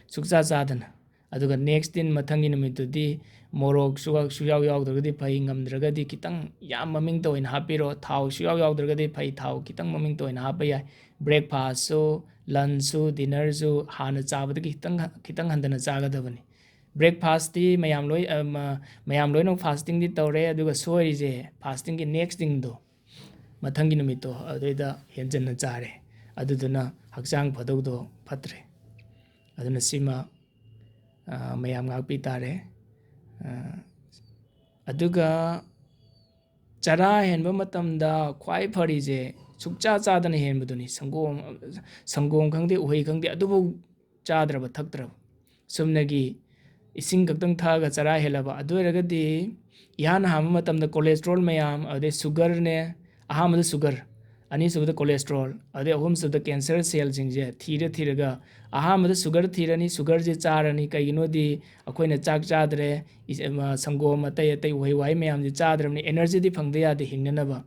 ꯁꯨꯛꯆꯥ ꯆꯥꯗꯅ꯫ ꯑꯗꯨꯒ next ꯗꯤꯟ, ꯃꯊꯪꯒꯤ ꯅꯨꯃꯤꯠꯇꯨꯗꯤ ꯃꯣꯔꯣꯛ ꯁꯨ-, ꯁꯨꯌꯥꯎ ꯌꯥꯎꯗ꯭ꯔꯒꯗꯤ ꯐꯩ, ꯉꯝꯗ꯭ꯔꯒꯗꯤ ꯈꯤꯇꯪ ꯌꯥꯝ ꯃꯃꯤꯡꯇ ꯑꯣꯏꯅ ꯍꯥꯞꯄꯤꯔꯣ꯫ ꯊꯥꯎ ꯁꯨꯌꯥꯎ ꯌꯥꯎꯗ꯭ꯔꯒꯗꯤ ꯐꯩ, ꯊꯥꯎ ꯈꯤꯇꯪ ꯃꯃꯤꯡꯇ ꯑꯣꯏꯅ ꯍꯥꯞꯄ ꯌꯥꯏ꯫ Breakfastꯁꯨ, lunchꯁꯨ, dinnerꯁꯨ ꯍꯥꯟꯅ ꯆꯥꯕꯗꯒꯤ ꯈꯤꯇꯪ, ꯈꯤꯇꯪ ꯍꯟꯊꯅ ꯆꯥꯒꯗꯕꯅꯤ꯫ Breakfastꯇꯤ ꯃꯌꯥꯝ ꯂꯣꯏ, ꯑ, ꯃ-, ꯃꯌꯥꯝ ꯂꯣꯏꯅꯃꯛ fastingꯗꯤ ꯇꯧꯔꯦ, ꯑꯗꯨꯒ ꯁꯣꯏꯔꯤꯁꯦ fastingꯒꯤ next ꯗꯤꯟꯗꯣ, ꯃꯊꯪꯒꯤ ꯅꯨꯃꯤꯠꯇꯣ, ꯑꯗꯨꯗꯩꯗ ꯍꯦꯟꯖꯟꯅ ꯆꯥꯔꯦ꯫ ꯑꯗꯨꯗꯨꯅ ꯍꯛꯆꯥꯡ ꯐꯗꯧꯗꯣ ꯐꯠꯇ꯭ꯔꯦ꯫ ꯑꯗꯨꯅ ꯁꯤꯃ, ꯑ, ꯃꯌꯥꯝ ꯉꯥꯛꯄꯤ ꯇꯥꯔꯦ꯫ ꯑ, ꯑꯗꯨꯒ ꯆꯔꯥ ꯍꯦꯟꯕ ꯃꯇꯝꯗ ꯈ꯭ꯋꯥꯏ ꯐꯔꯤꯁꯦ ꯁꯨꯛꯆꯥ ꯆꯥꯗꯅ ꯍꯦꯟꯕꯗꯨꯅꯤ꯫ ꯁꯪꯒꯣꯝ, ꯁꯪꯒꯣꯝ ꯈꯪꯗꯦ, ꯎꯍꯩ ꯈꯪꯗꯦ, ꯑꯗꯨꯐꯥꯎ ꯆꯥꯗ꯭ꯔꯕ, ꯊꯛꯇ꯭ꯔꯕ꯫ ꯆꯨꯝꯅꯒꯤ ꯏꯁꯤꯡ ꯈꯛꯇꯪ ꯊꯛꯑꯒ ꯆꯔꯥ ꯍꯦꯜꯂꯕ, ꯑꯗꯨ ꯑꯣꯏꯔꯒꯗꯤ ꯏꯍꯥꯟ ꯍꯥꯟꯕ ꯃꯇꯝꯗ cholesterol ꯃꯌꯥꯝ, ꯑꯗꯩ sugarꯅꯦ, ꯑꯍꯥꯟꯕꯗ sugar, ꯑꯅꯤꯁꯨꯕꯗ cholesterol, ꯑꯗꯩ ꯑꯍꯨꯝꯁꯨꯕꯗ cancer cellꯁꯤꯡꯁꯦ ꯊꯤꯔ ꯊꯤꯔꯒ, ꯑꯍꯥꯟꯕꯗ sugar ꯊꯤꯔꯅꯤ, sugarꯁꯦ ꯆꯥꯔꯅꯤ꯫ ꯀꯩꯒꯤꯅꯣꯗꯤ ꯑꯩꯈꯣꯏꯅ ꯆꯥꯛ ꯆꯥꯗ꯭ꯔꯦ, ꯏꯁ-, ꯑꯃ, ꯁꯪꯒꯣꯝ, ꯑꯇꯩ ꯑꯇꯩ ꯎꯍꯩ ꯋꯥꯍꯩ ꯃꯌꯥꯝꯁꯦ ꯆꯥꯗ꯭ꯔꯕꯅꯤ, energyꯗꯤ ꯐꯪꯗ ꯌꯥꯗꯦ ꯍꯤꯡꯅꯅꯕ꯫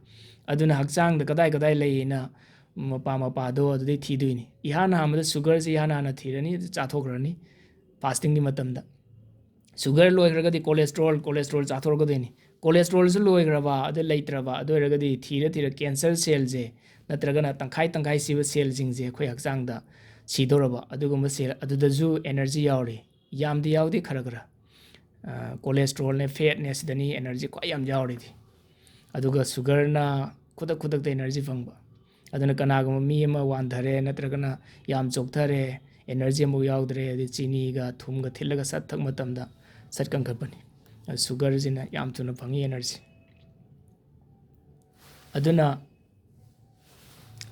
ꯑꯗꯨꯅ ꯍꯛꯆꯥꯡꯗ ꯀꯗꯥꯏ ꯀꯗꯥꯏ ꯂꯩꯌꯦꯅ ꯃꯄꯥ ꯃꯄꯥꯗꯣ ꯑꯗꯨꯗꯩ ꯊꯤꯗꯣꯏꯅꯤ꯫ ꯏꯍꯥꯟ ꯍꯥꯟꯕꯗ sugarꯁꯦ ꯏꯍꯥꯟ ꯍꯥꯟꯅ ꯊꯤꯔꯅꯤ, ꯆꯥꯊꯣꯛꯈ꯭ꯔꯅꯤ fastingꯒꯤ ꯃꯇꯝꯗ꯫ Sugar ꯂꯣꯏꯈ꯭ꯔꯒꯗꯤ cholesterol, cholesterol ꯆꯥꯊꯣꯔꯛꯀꯗꯣꯏꯅꯤ꯫ ꯀꯣꯂꯦꯁꯇ꯭ꯔꯣꯜꯁꯨ ꯂꯣꯏꯈ꯭ꯔꯕ, ꯑꯗꯨ ꯂꯩꯇ꯭ꯔꯕ, ꯑꯗꯨ ꯑꯣꯏꯔꯒꯗꯤ ꯊꯤꯔ ꯊꯤꯔ ꯀꯦꯟꯁꯔ ꯁꯦꯜꯁꯦ ꯅꯠꯇ꯭ꯔꯒꯅ ꯇꯪꯈꯥꯏ ꯇꯪꯈꯥꯏ ꯁꯤꯕ ꯁꯦꯜꯁꯤꯡꯁꯦ ꯑꯩꯈꯣꯏ ꯍꯛꯆꯥꯡꯗ ꯁꯤꯗꯧꯔꯕ, ꯑꯗꯨꯒꯨꯝꯕ ꯁꯦꯜ ꯑꯗꯨꯗꯁꯨ ꯑꯦꯅꯔꯖꯤ ꯌꯥꯎꯔꯤ꯫ ꯌꯥꯝꯗꯤ ꯌꯥꯎꯗꯦ, ꯈꯔ ꯈꯔ꯫ ꯀꯣꯂꯦꯁꯇ꯭ꯔꯣꯜꯅꯦ, ꯐꯦꯠꯅꯦ, ꯁꯤꯗꯅꯤ ꯑꯦꯅꯔꯖꯤ ꯈ꯭ꯋꯥꯏ ꯌꯥꯝ ꯌꯥꯎꯔꯤꯗꯤ꯫ ꯑꯗꯨꯒ ꯁꯨꯒꯔꯅ ꯈꯨꯗꯛ ꯈꯨꯗꯛꯇ ꯑꯦꯅꯔꯖꯤ ꯐꯪꯕ꯫ ꯑꯗꯨꯅ ꯀꯅꯥꯒꯨꯝꯕ ꯃꯤ ꯑꯃ ꯋꯥꯟꯊꯔꯦ ꯅꯠꯇ꯭ꯔꯒꯅ ꯌꯥꯝ ꯆꯣꯛꯊꯔꯦ, ꯑꯦꯅꯔꯖꯤ ꯑꯃꯐꯥꯎ ꯌꯥꯎꯗ꯭ꯔꯦ, ꯑꯗꯩ ꯆꯤꯅꯤꯒ ꯊꯨꯝꯒ ꯊꯤꯠꯂꯒ ꯁꯠ ꯊꯛ ꯃꯇꯝꯗ ꯁꯠ ꯀꯟꯈꯠꯄꯅꯤ꯫ ꯑꯗꯨ ꯁꯨꯒꯔꯁꯤꯅ ꯌꯥꯝ ꯊꯨꯅ ꯐꯪꯉꯤ ꯑꯦꯅꯔꯖꯤ꯫ ꯑꯗꯨꯅ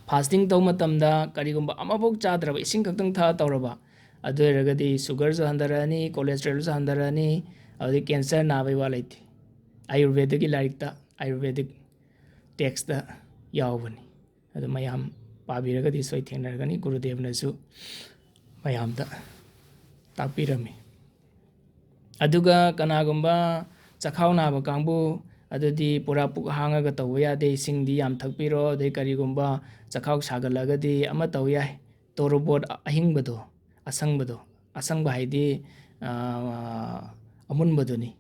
ꯐꯥꯁꯇꯤꯡ ꯇꯧꯕ ꯃꯇꯝꯗ ꯀꯔꯤꯒꯨꯝꯕ ꯑꯃꯐꯥꯎ ꯆꯥꯗ꯭ꯔꯕ, ꯏꯁꯤꯡ ꯈꯛꯇꯪ ꯊꯛꯑ ꯇꯧꯔꯕ, ꯑꯗꯨ ꯑꯣꯏꯔꯒꯗꯤ ꯁꯨꯒꯔꯁꯨ ꯍꯟꯊꯔꯛꯑꯅꯤ, ꯀꯣꯂꯦꯁꯇ꯭ꯔꯣꯜꯁꯨ ꯍꯟꯊꯔꯛꯑꯅꯤ, ꯑꯗꯨꯗꯩ ꯀꯦꯟꯁꯔ ꯅꯥꯕꯒꯤ ꯋꯥ ꯂꯩꯇꯦ꯫ ꯑꯌꯨꯔꯚꯦꯗꯒꯤ ꯂꯥꯏꯔꯤꯛꯇ, ꯑꯥꯌꯨꯔꯚꯦꯗꯤꯛ ꯇꯦꯛꯁꯇ ꯌꯥꯎꯕꯅꯤ꯫ ꯑꯗꯨ ꯃꯌꯥꯝ ꯄꯥꯕꯤꯔꯒꯗꯤ ꯁꯣꯏ ꯊꯦꯡꯅꯔꯒꯅꯤ꯫ ꯒꯨꯔꯨꯗꯦꯕꯅꯁꯨ ꯃꯌꯥꯝꯗ ꯇꯥꯛꯄꯤꯔꯝꯃꯤ꯫ ꯑꯗꯨꯒ ꯀꯅꯥꯒꯨꯝꯕ ꯆꯈꯥꯎ ꯅꯥꯕ ꯀꯥꯡꯕꯨ, ꯑꯗꯨꯗꯤ ꯄꯨꯔꯥ ꯄꯨꯛ ꯍꯥꯡꯉꯒ ꯇꯧꯕ ꯌꯥꯗꯦ, ꯏꯁꯤꯡꯗꯤ ꯌꯥꯝ ꯊꯛꯄꯤꯔꯣ꯫ ꯑꯗꯩ ꯀꯔꯤꯒꯨꯝꯕ ꯆꯈꯥꯎ ꯁꯥꯒꯠꯂꯒꯗꯤ ꯑꯃ ꯇꯧ ꯌꯥꯏ, ꯇꯣꯔꯣꯕꯣꯠ ꯑꯍꯤꯡꯕꯗꯣ, ꯑꯁꯪꯕꯗꯣ, ꯑꯁꯪꯕ ꯍꯥꯏꯗꯤ, ꯑꯥ, ꯑꯃꯨꯟꯕꯗꯨꯅꯤ꯫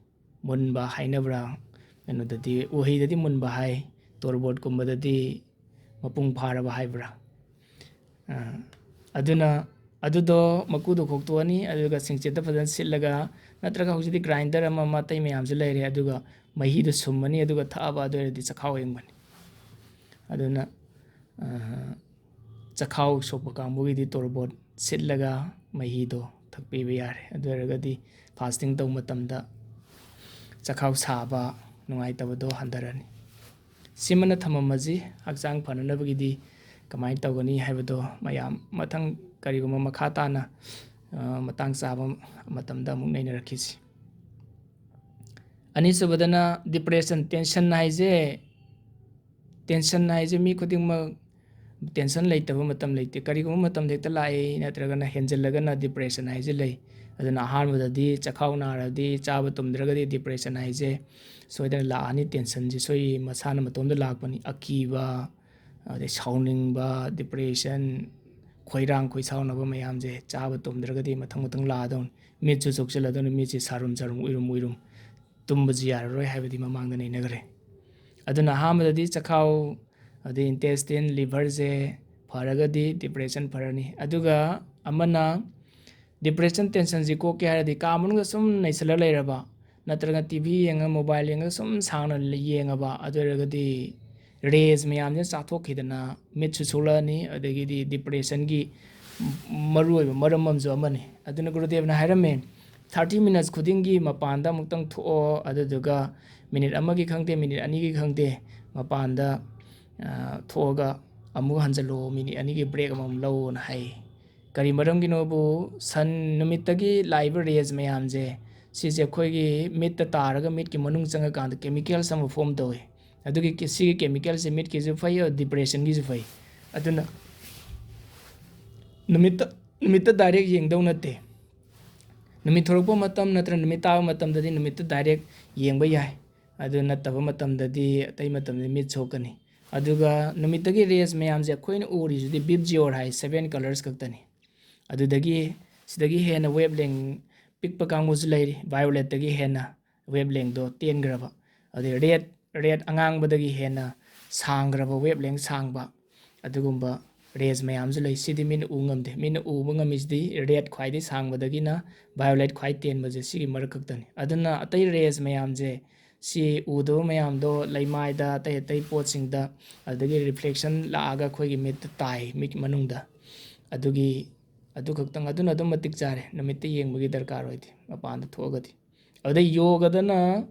ꯃꯨꯟꯕ ꯍꯥꯏꯅꯕ꯭ꯔꯥ? ꯀꯩꯅꯣꯗꯗꯤ, ꯎꯍꯩꯗꯗꯤ ꯃꯨꯟꯕ ꯍꯥꯏ, ꯇꯣꯔꯕꯣꯠꯀꯨꯝꯕꯗꯗꯤ ꯃꯄꯨꯡ ꯐꯥꯔꯕ ꯍꯥꯏꯕ꯭ꯔꯥ? ꯑ, ꯑꯗꯨꯅ ꯑꯗꯨꯗꯣ ꯃꯀꯨꯗꯣ ꯈꯣꯛꯇꯣꯛꯑꯅꯤ, ꯑꯗꯨꯒ ꯁꯤꯡꯆꯦꯠꯇ ꯐꯖꯅ ꯁꯤꯠꯂꯒ, ꯅꯠꯇ꯭ꯔꯒ ꯍꯧꯖꯤꯛꯇꯤ ꯒ꯭ꯔꯥꯏꯟꯗꯔ ꯑꯃ ꯑꯃ ꯑꯇꯩ ꯃꯌꯥꯝꯁꯨ ꯂꯩꯔꯦ, ꯑꯗꯨꯒ ꯃꯍꯤꯗꯣ ꯁꯨꯝꯃꯅꯤ, ꯑꯗꯨꯒ ꯊꯛꯑꯕ, ꯑꯗꯨ ꯑꯣꯏꯔꯗꯤ ꯆꯈꯥꯎ ꯍꯦꯟꯕꯅꯤ꯫ ꯑꯗꯨꯅ, ꯑ, ꯆꯈꯥꯎ ꯁꯣꯛꯄ ꯀꯥꯡꯕꯨꯒꯤꯗꯤ ꯇꯣꯔꯕꯣꯠ ꯁꯤꯠꯂꯒ ꯃꯍꯤꯗꯣ ꯊꯛꯄꯤꯕ ꯌꯥꯔꯦ꯫ ꯑꯗꯨ ꯑꯣꯏꯔꯒꯗꯤ ꯐꯥꯁꯇꯤꯡ ꯇꯧꯕ ꯃꯇꯝꯗ ꯆꯈꯥꯎ ꯁꯥꯕ, ꯅꯨꯡꯉꯥꯏꯇꯕꯗꯣ ꯍꯟꯊꯔꯅꯤ꯫ ꯁꯤꯃꯅ ꯊꯝꯃꯝꯃꯁꯤ꯫ ꯍꯛꯆꯥꯡ ꯐꯅꯅꯕꯒꯤꯗꯤ ꯀꯃꯥꯏꯅ ꯇꯧꯒꯅꯤ ꯍꯥꯏꯕꯗꯣ ꯃꯌꯥꯝ ꯃꯊꯪ ꯀꯔꯤꯒꯨꯝꯕ ꯃꯈꯥ ꯇꯥꯅ, ꯑ, ꯃꯇꯥꯡ ꯆꯥꯕ ꯃꯇꯝꯗ ꯑꯃꯨꯛ ꯅꯩꯅꯔꯛꯈꯤꯁꯤ꯫ ꯑꯅꯤꯁꯨꯕꯗꯅ depression, tension ꯍꯥꯏꯁꯦ, tension ꯍꯥꯏꯁꯦ ꯃꯤ ꯈꯨꯗꯤꯡꯃꯛ tension ꯂꯩꯇꯕ ꯃꯇꯝ ꯂꯩꯇꯦ꯫ ꯀꯔꯤꯒꯨꯝꯕ ꯃꯇꯝꯗ ꯍꯦꯛꯇ ꯂꯥꯛꯏ, ꯅꯠꯇ꯭ꯔꯒꯅ ꯍꯦꯟꯖꯜꯂꯒꯅ depression ꯍꯥꯏꯁꯦ ꯂꯩ꯫ ꯑꯗꯨꯅ ꯑꯍꯥꯟꯕꯗꯗꯤ ꯆꯈꯥꯎ ꯅꯥꯔꯗꯤ, ꯆꯥꯕ ꯇꯨꯝꯗ꯭ꯔꯒꯗꯤ depression ꯍꯥꯏꯁꯦ ꯁꯣꯏꯗꯅ ꯂꯥꯛꯑꯅꯤ꯫ Tensionꯁꯦ ꯁꯣꯏ ꯃꯁꯥꯅ ꯃꯇꯣꯝꯗ ꯂꯥꯛꯄꯅꯤ꯫ ꯑꯀꯤꯕ, ꯑꯗꯩ ꯁꯥꯎꯅꯤꯡꯕ, depression, ꯈꯣꯏꯔꯥꯡ ꯈꯣꯏꯁꯥꯎꯅꯕ ꯃꯌꯥꯝꯁꯦ ꯆꯥꯕ ꯇꯨꯝꯗ꯭ꯔꯒꯗꯤ ꯃꯊꯪ ꯃꯊꯪ ꯂꯥꯛꯑꯗꯧꯅꯤ꯫ ꯃꯤꯠꯁꯨ ꯆꯣꯛꯁꯤꯜꯂꯗꯧꯅꯤ, ꯃꯤꯠꯁꯦ ꯁꯥꯔꯨꯝ ꯁꯥꯔꯨꯝ, ꯎꯏꯔꯨꯝ ꯎꯏꯔꯨꯝ꯫ ꯇꯨꯝꯕꯁꯨ ꯌꯥꯔꯔꯣꯏ ꯍꯥꯏꯕꯗꯤ ꯃꯃꯥꯡꯗ ꯅꯩꯅꯈ꯭ꯔꯦ꯫ ꯑꯗꯨꯅ ꯑꯍꯥꯟꯕꯗꯗꯤ ꯆꯈꯥꯎ, ꯑꯗꯩ intestine, liverꯁꯦ ꯐꯔꯒꯗꯤ depression ꯐꯔꯅꯤ꯫ ꯑꯗꯨꯒ ꯑꯃꯅ depression tensionꯁꯤ ꯀꯣꯛꯀꯦ ꯍꯥꯏꯔꯗꯤ ꯀꯥ ꯃꯅꯨꯡꯗ ꯁꯨꯝ ꯅꯩꯁꯜꯂ ꯂꯩꯔꯕ, ꯅꯠꯇ꯭ꯔꯒ TV ꯌꯦꯡꯉ, mobile ꯌꯦꯡꯉꯒ ꯁꯨꯝ ꯁꯥꯡꯅ ꯌꯦꯡꯉꯕ, ꯑꯗꯨ ꯑꯣꯏꯔꯒꯗꯤ rays ꯃꯌꯥꯝꯁꯤꯅ ꯆꯥꯊꯣꯛꯈꯤꯗꯅ ꯃꯤꯠꯁꯨ ꯁꯣꯛꯂꯛꯑꯅꯤ, ꯑꯗꯒꯤꯗꯤ depressionꯒꯤ ꯃꯔꯨꯑꯣꯏꯕ ꯃꯔꯝ ꯑꯃꯁꯨ ꯑꯃꯅꯤ꯫ ꯑꯗꯨꯅ ꯒꯨꯔꯨꯗꯦꯕꯅ ꯍꯥꯏꯔꯝꯃꯦ, thirty minutes ꯈꯨꯗꯤꯡꯒꯤ ꯃꯄꯥꯟꯗ ꯑꯃꯨꯛꯇꯪ ꯊꯣꯛꯑꯣ, ꯑꯗꯨꯗꯨꯒ minute ꯑꯃꯒꯤ ꯈꯪꯗꯦ, minute ꯑꯅꯤꯒꯤ ꯈꯪꯗꯦ, ꯃꯄꯥꯟꯗ, ꯑ, ꯊꯣꯛꯑꯒ ꯑꯃꯨꯛ ꯍꯟꯖꯜꯂꯛꯑꯣ, minute ꯑꯅꯤꯒꯤ break ꯑꯃꯃꯝ ꯂꯧꯑꯣꯅ ꯍꯥꯏ꯫ ꯀꯔꯤ ꯃꯔꯝꯒꯤꯅꯣꯕꯨ, sun ꯅꯨꯃꯤꯠꯇꯒꯤ ꯂꯥꯛꯏꯕ rays ꯃꯌꯥꯝꯁꯦ, ꯁꯤꯁꯦ ꯑꯩꯈꯣꯏꯒꯤ ꯃꯤꯠꯇ ꯇꯥꯔꯒ ꯃꯤꯠꯀꯤ ꯃꯅꯨꯡ ꯆꯪꯉꯀꯥꯟꯗ chemicals ꯑꯃ form ꯇꯧꯏ꯫ ꯑꯗꯨꯒꯤ ꯀꯦ-, ꯁꯤꯒꯤ chemicalꯁꯦ ꯃꯤꯠꯀꯤꯁꯨ ꯐꯩ, depressionꯒꯤꯁꯨ ꯐꯩ꯫ ꯑꯗꯨꯅ ꯅꯨꯃꯤꯠꯇ, ꯅꯨꯃꯤꯠꯇ direct ꯌꯦꯡꯗꯧ ꯅꯠꯇꯦ꯫ ꯅꯨꯃꯤꯠ ꯊꯣꯔꯛꯄ ꯃꯇꯝ ꯅꯠꯇ꯭ꯔꯒ ꯅꯨꯃꯤꯠ ꯇꯥꯕ ꯃꯇꯝꯗꯗꯤ ꯅꯨꯃꯤꯠꯇ direct ꯌꯦꯡꯕ ꯌꯥꯏ꯫ ꯑꯗꯨ ꯅꯠꯇꯕ ꯃꯇꯝꯗꯗꯤ, ꯑꯇꯩ ꯃꯇꯝꯗꯗꯤ ꯃꯤꯠ ꯁꯣꯛꯀꯅꯤ꯫ ꯑꯗꯨꯒ ꯅꯨꯃꯤꯠꯇꯒꯤ rays ꯃꯌꯥꯝꯁꯦ ꯑꯩꯈꯣꯏꯅ ꯎꯔꯤꯁꯤꯗꯤ ꯕꯤꯞ ꯖꯤꯑꯣꯔ ꯍꯥꯏ, seven colors ꯈꯛꯇꯅꯤ꯫ ꯑꯗꯨꯗꯒꯤ, ꯁꯤꯗꯒꯤ ꯍꯦꯟꯅ wavelength ꯄꯤꯛꯄ ꯀꯥꯡꯕꯨꯁꯨ ꯂꯩꯔꯤ, violetꯇꯒꯤ ꯍꯦꯟꯅ wavelengthꯗꯣ ꯇꯦꯟꯈ꯭ꯔꯕ꯫ ꯑꯗꯩ red, red ꯑꯉꯥꯡꯕꯗꯒꯤ ꯍꯦꯟꯅ ꯁꯥꯡꯈ꯭ꯔꯕ, wavelength ꯁꯥꯡꯕ, ꯑꯗꯨꯒꯨꯝꯕ rays ꯃꯌꯥꯝꯁꯨ ꯂꯩ꯫ ꯁꯤꯗꯤ ꯃꯤꯠꯅ ꯎ ꯉꯝꯗꯦ꯫ ꯃꯤꯠꯅ ꯎꯕ ꯉꯝꯃꯤꯁꯤꯗꯤ red ꯈ꯭ꯋꯥꯏꯗꯒꯤ ꯁꯥꯡꯕꯗꯒꯤꯅ violet ꯈ꯭ꯋꯥꯏ ꯇꯦꯟꯕꯁꯦ, ꯁꯤꯒꯤ ꯃꯔꯛ ꯈꯛꯇꯅꯤ꯫ ꯑꯗꯨꯅ ꯑꯇꯩ rays ꯃꯌꯥꯝꯁꯦ, ꯁꯤ ꯎꯗꯕ ꯃꯌꯥꯝꯗꯣ ꯂꯩꯃꯥꯏꯗ, ꯑꯇꯩ ꯑꯇꯩ ꯄꯣꯠꯁꯤꯡꯗ, ꯑꯗꯨꯗꯒꯤ reflection ꯂꯥꯛꯑꯒ ꯑꯩꯈꯣꯏꯒꯤ ꯃꯤꯠꯇ ꯇꯥꯏ, ꯃꯤꯠ ꯃꯅꯨꯡꯗ꯫ ꯑꯗꯨꯒꯤ, ꯑꯗꯨ ꯈꯛꯇꯪ, ꯑꯗꯨꯅ ꯑꯗꯨꯝ ꯃꯇꯤꯛ ꯆꯥꯔꯦ꯫ ꯅꯨꯃꯤꯠꯇ ꯌꯦꯡꯕꯒꯤ ꯗꯔꯀꯥꯔ ꯑꯣꯏꯗꯦ, ꯃꯄꯥꯟꯗ ꯊꯣꯛꯑꯒꯗꯤ꯫ ꯑꯗꯩ ꯌꯣꯒꯗꯅ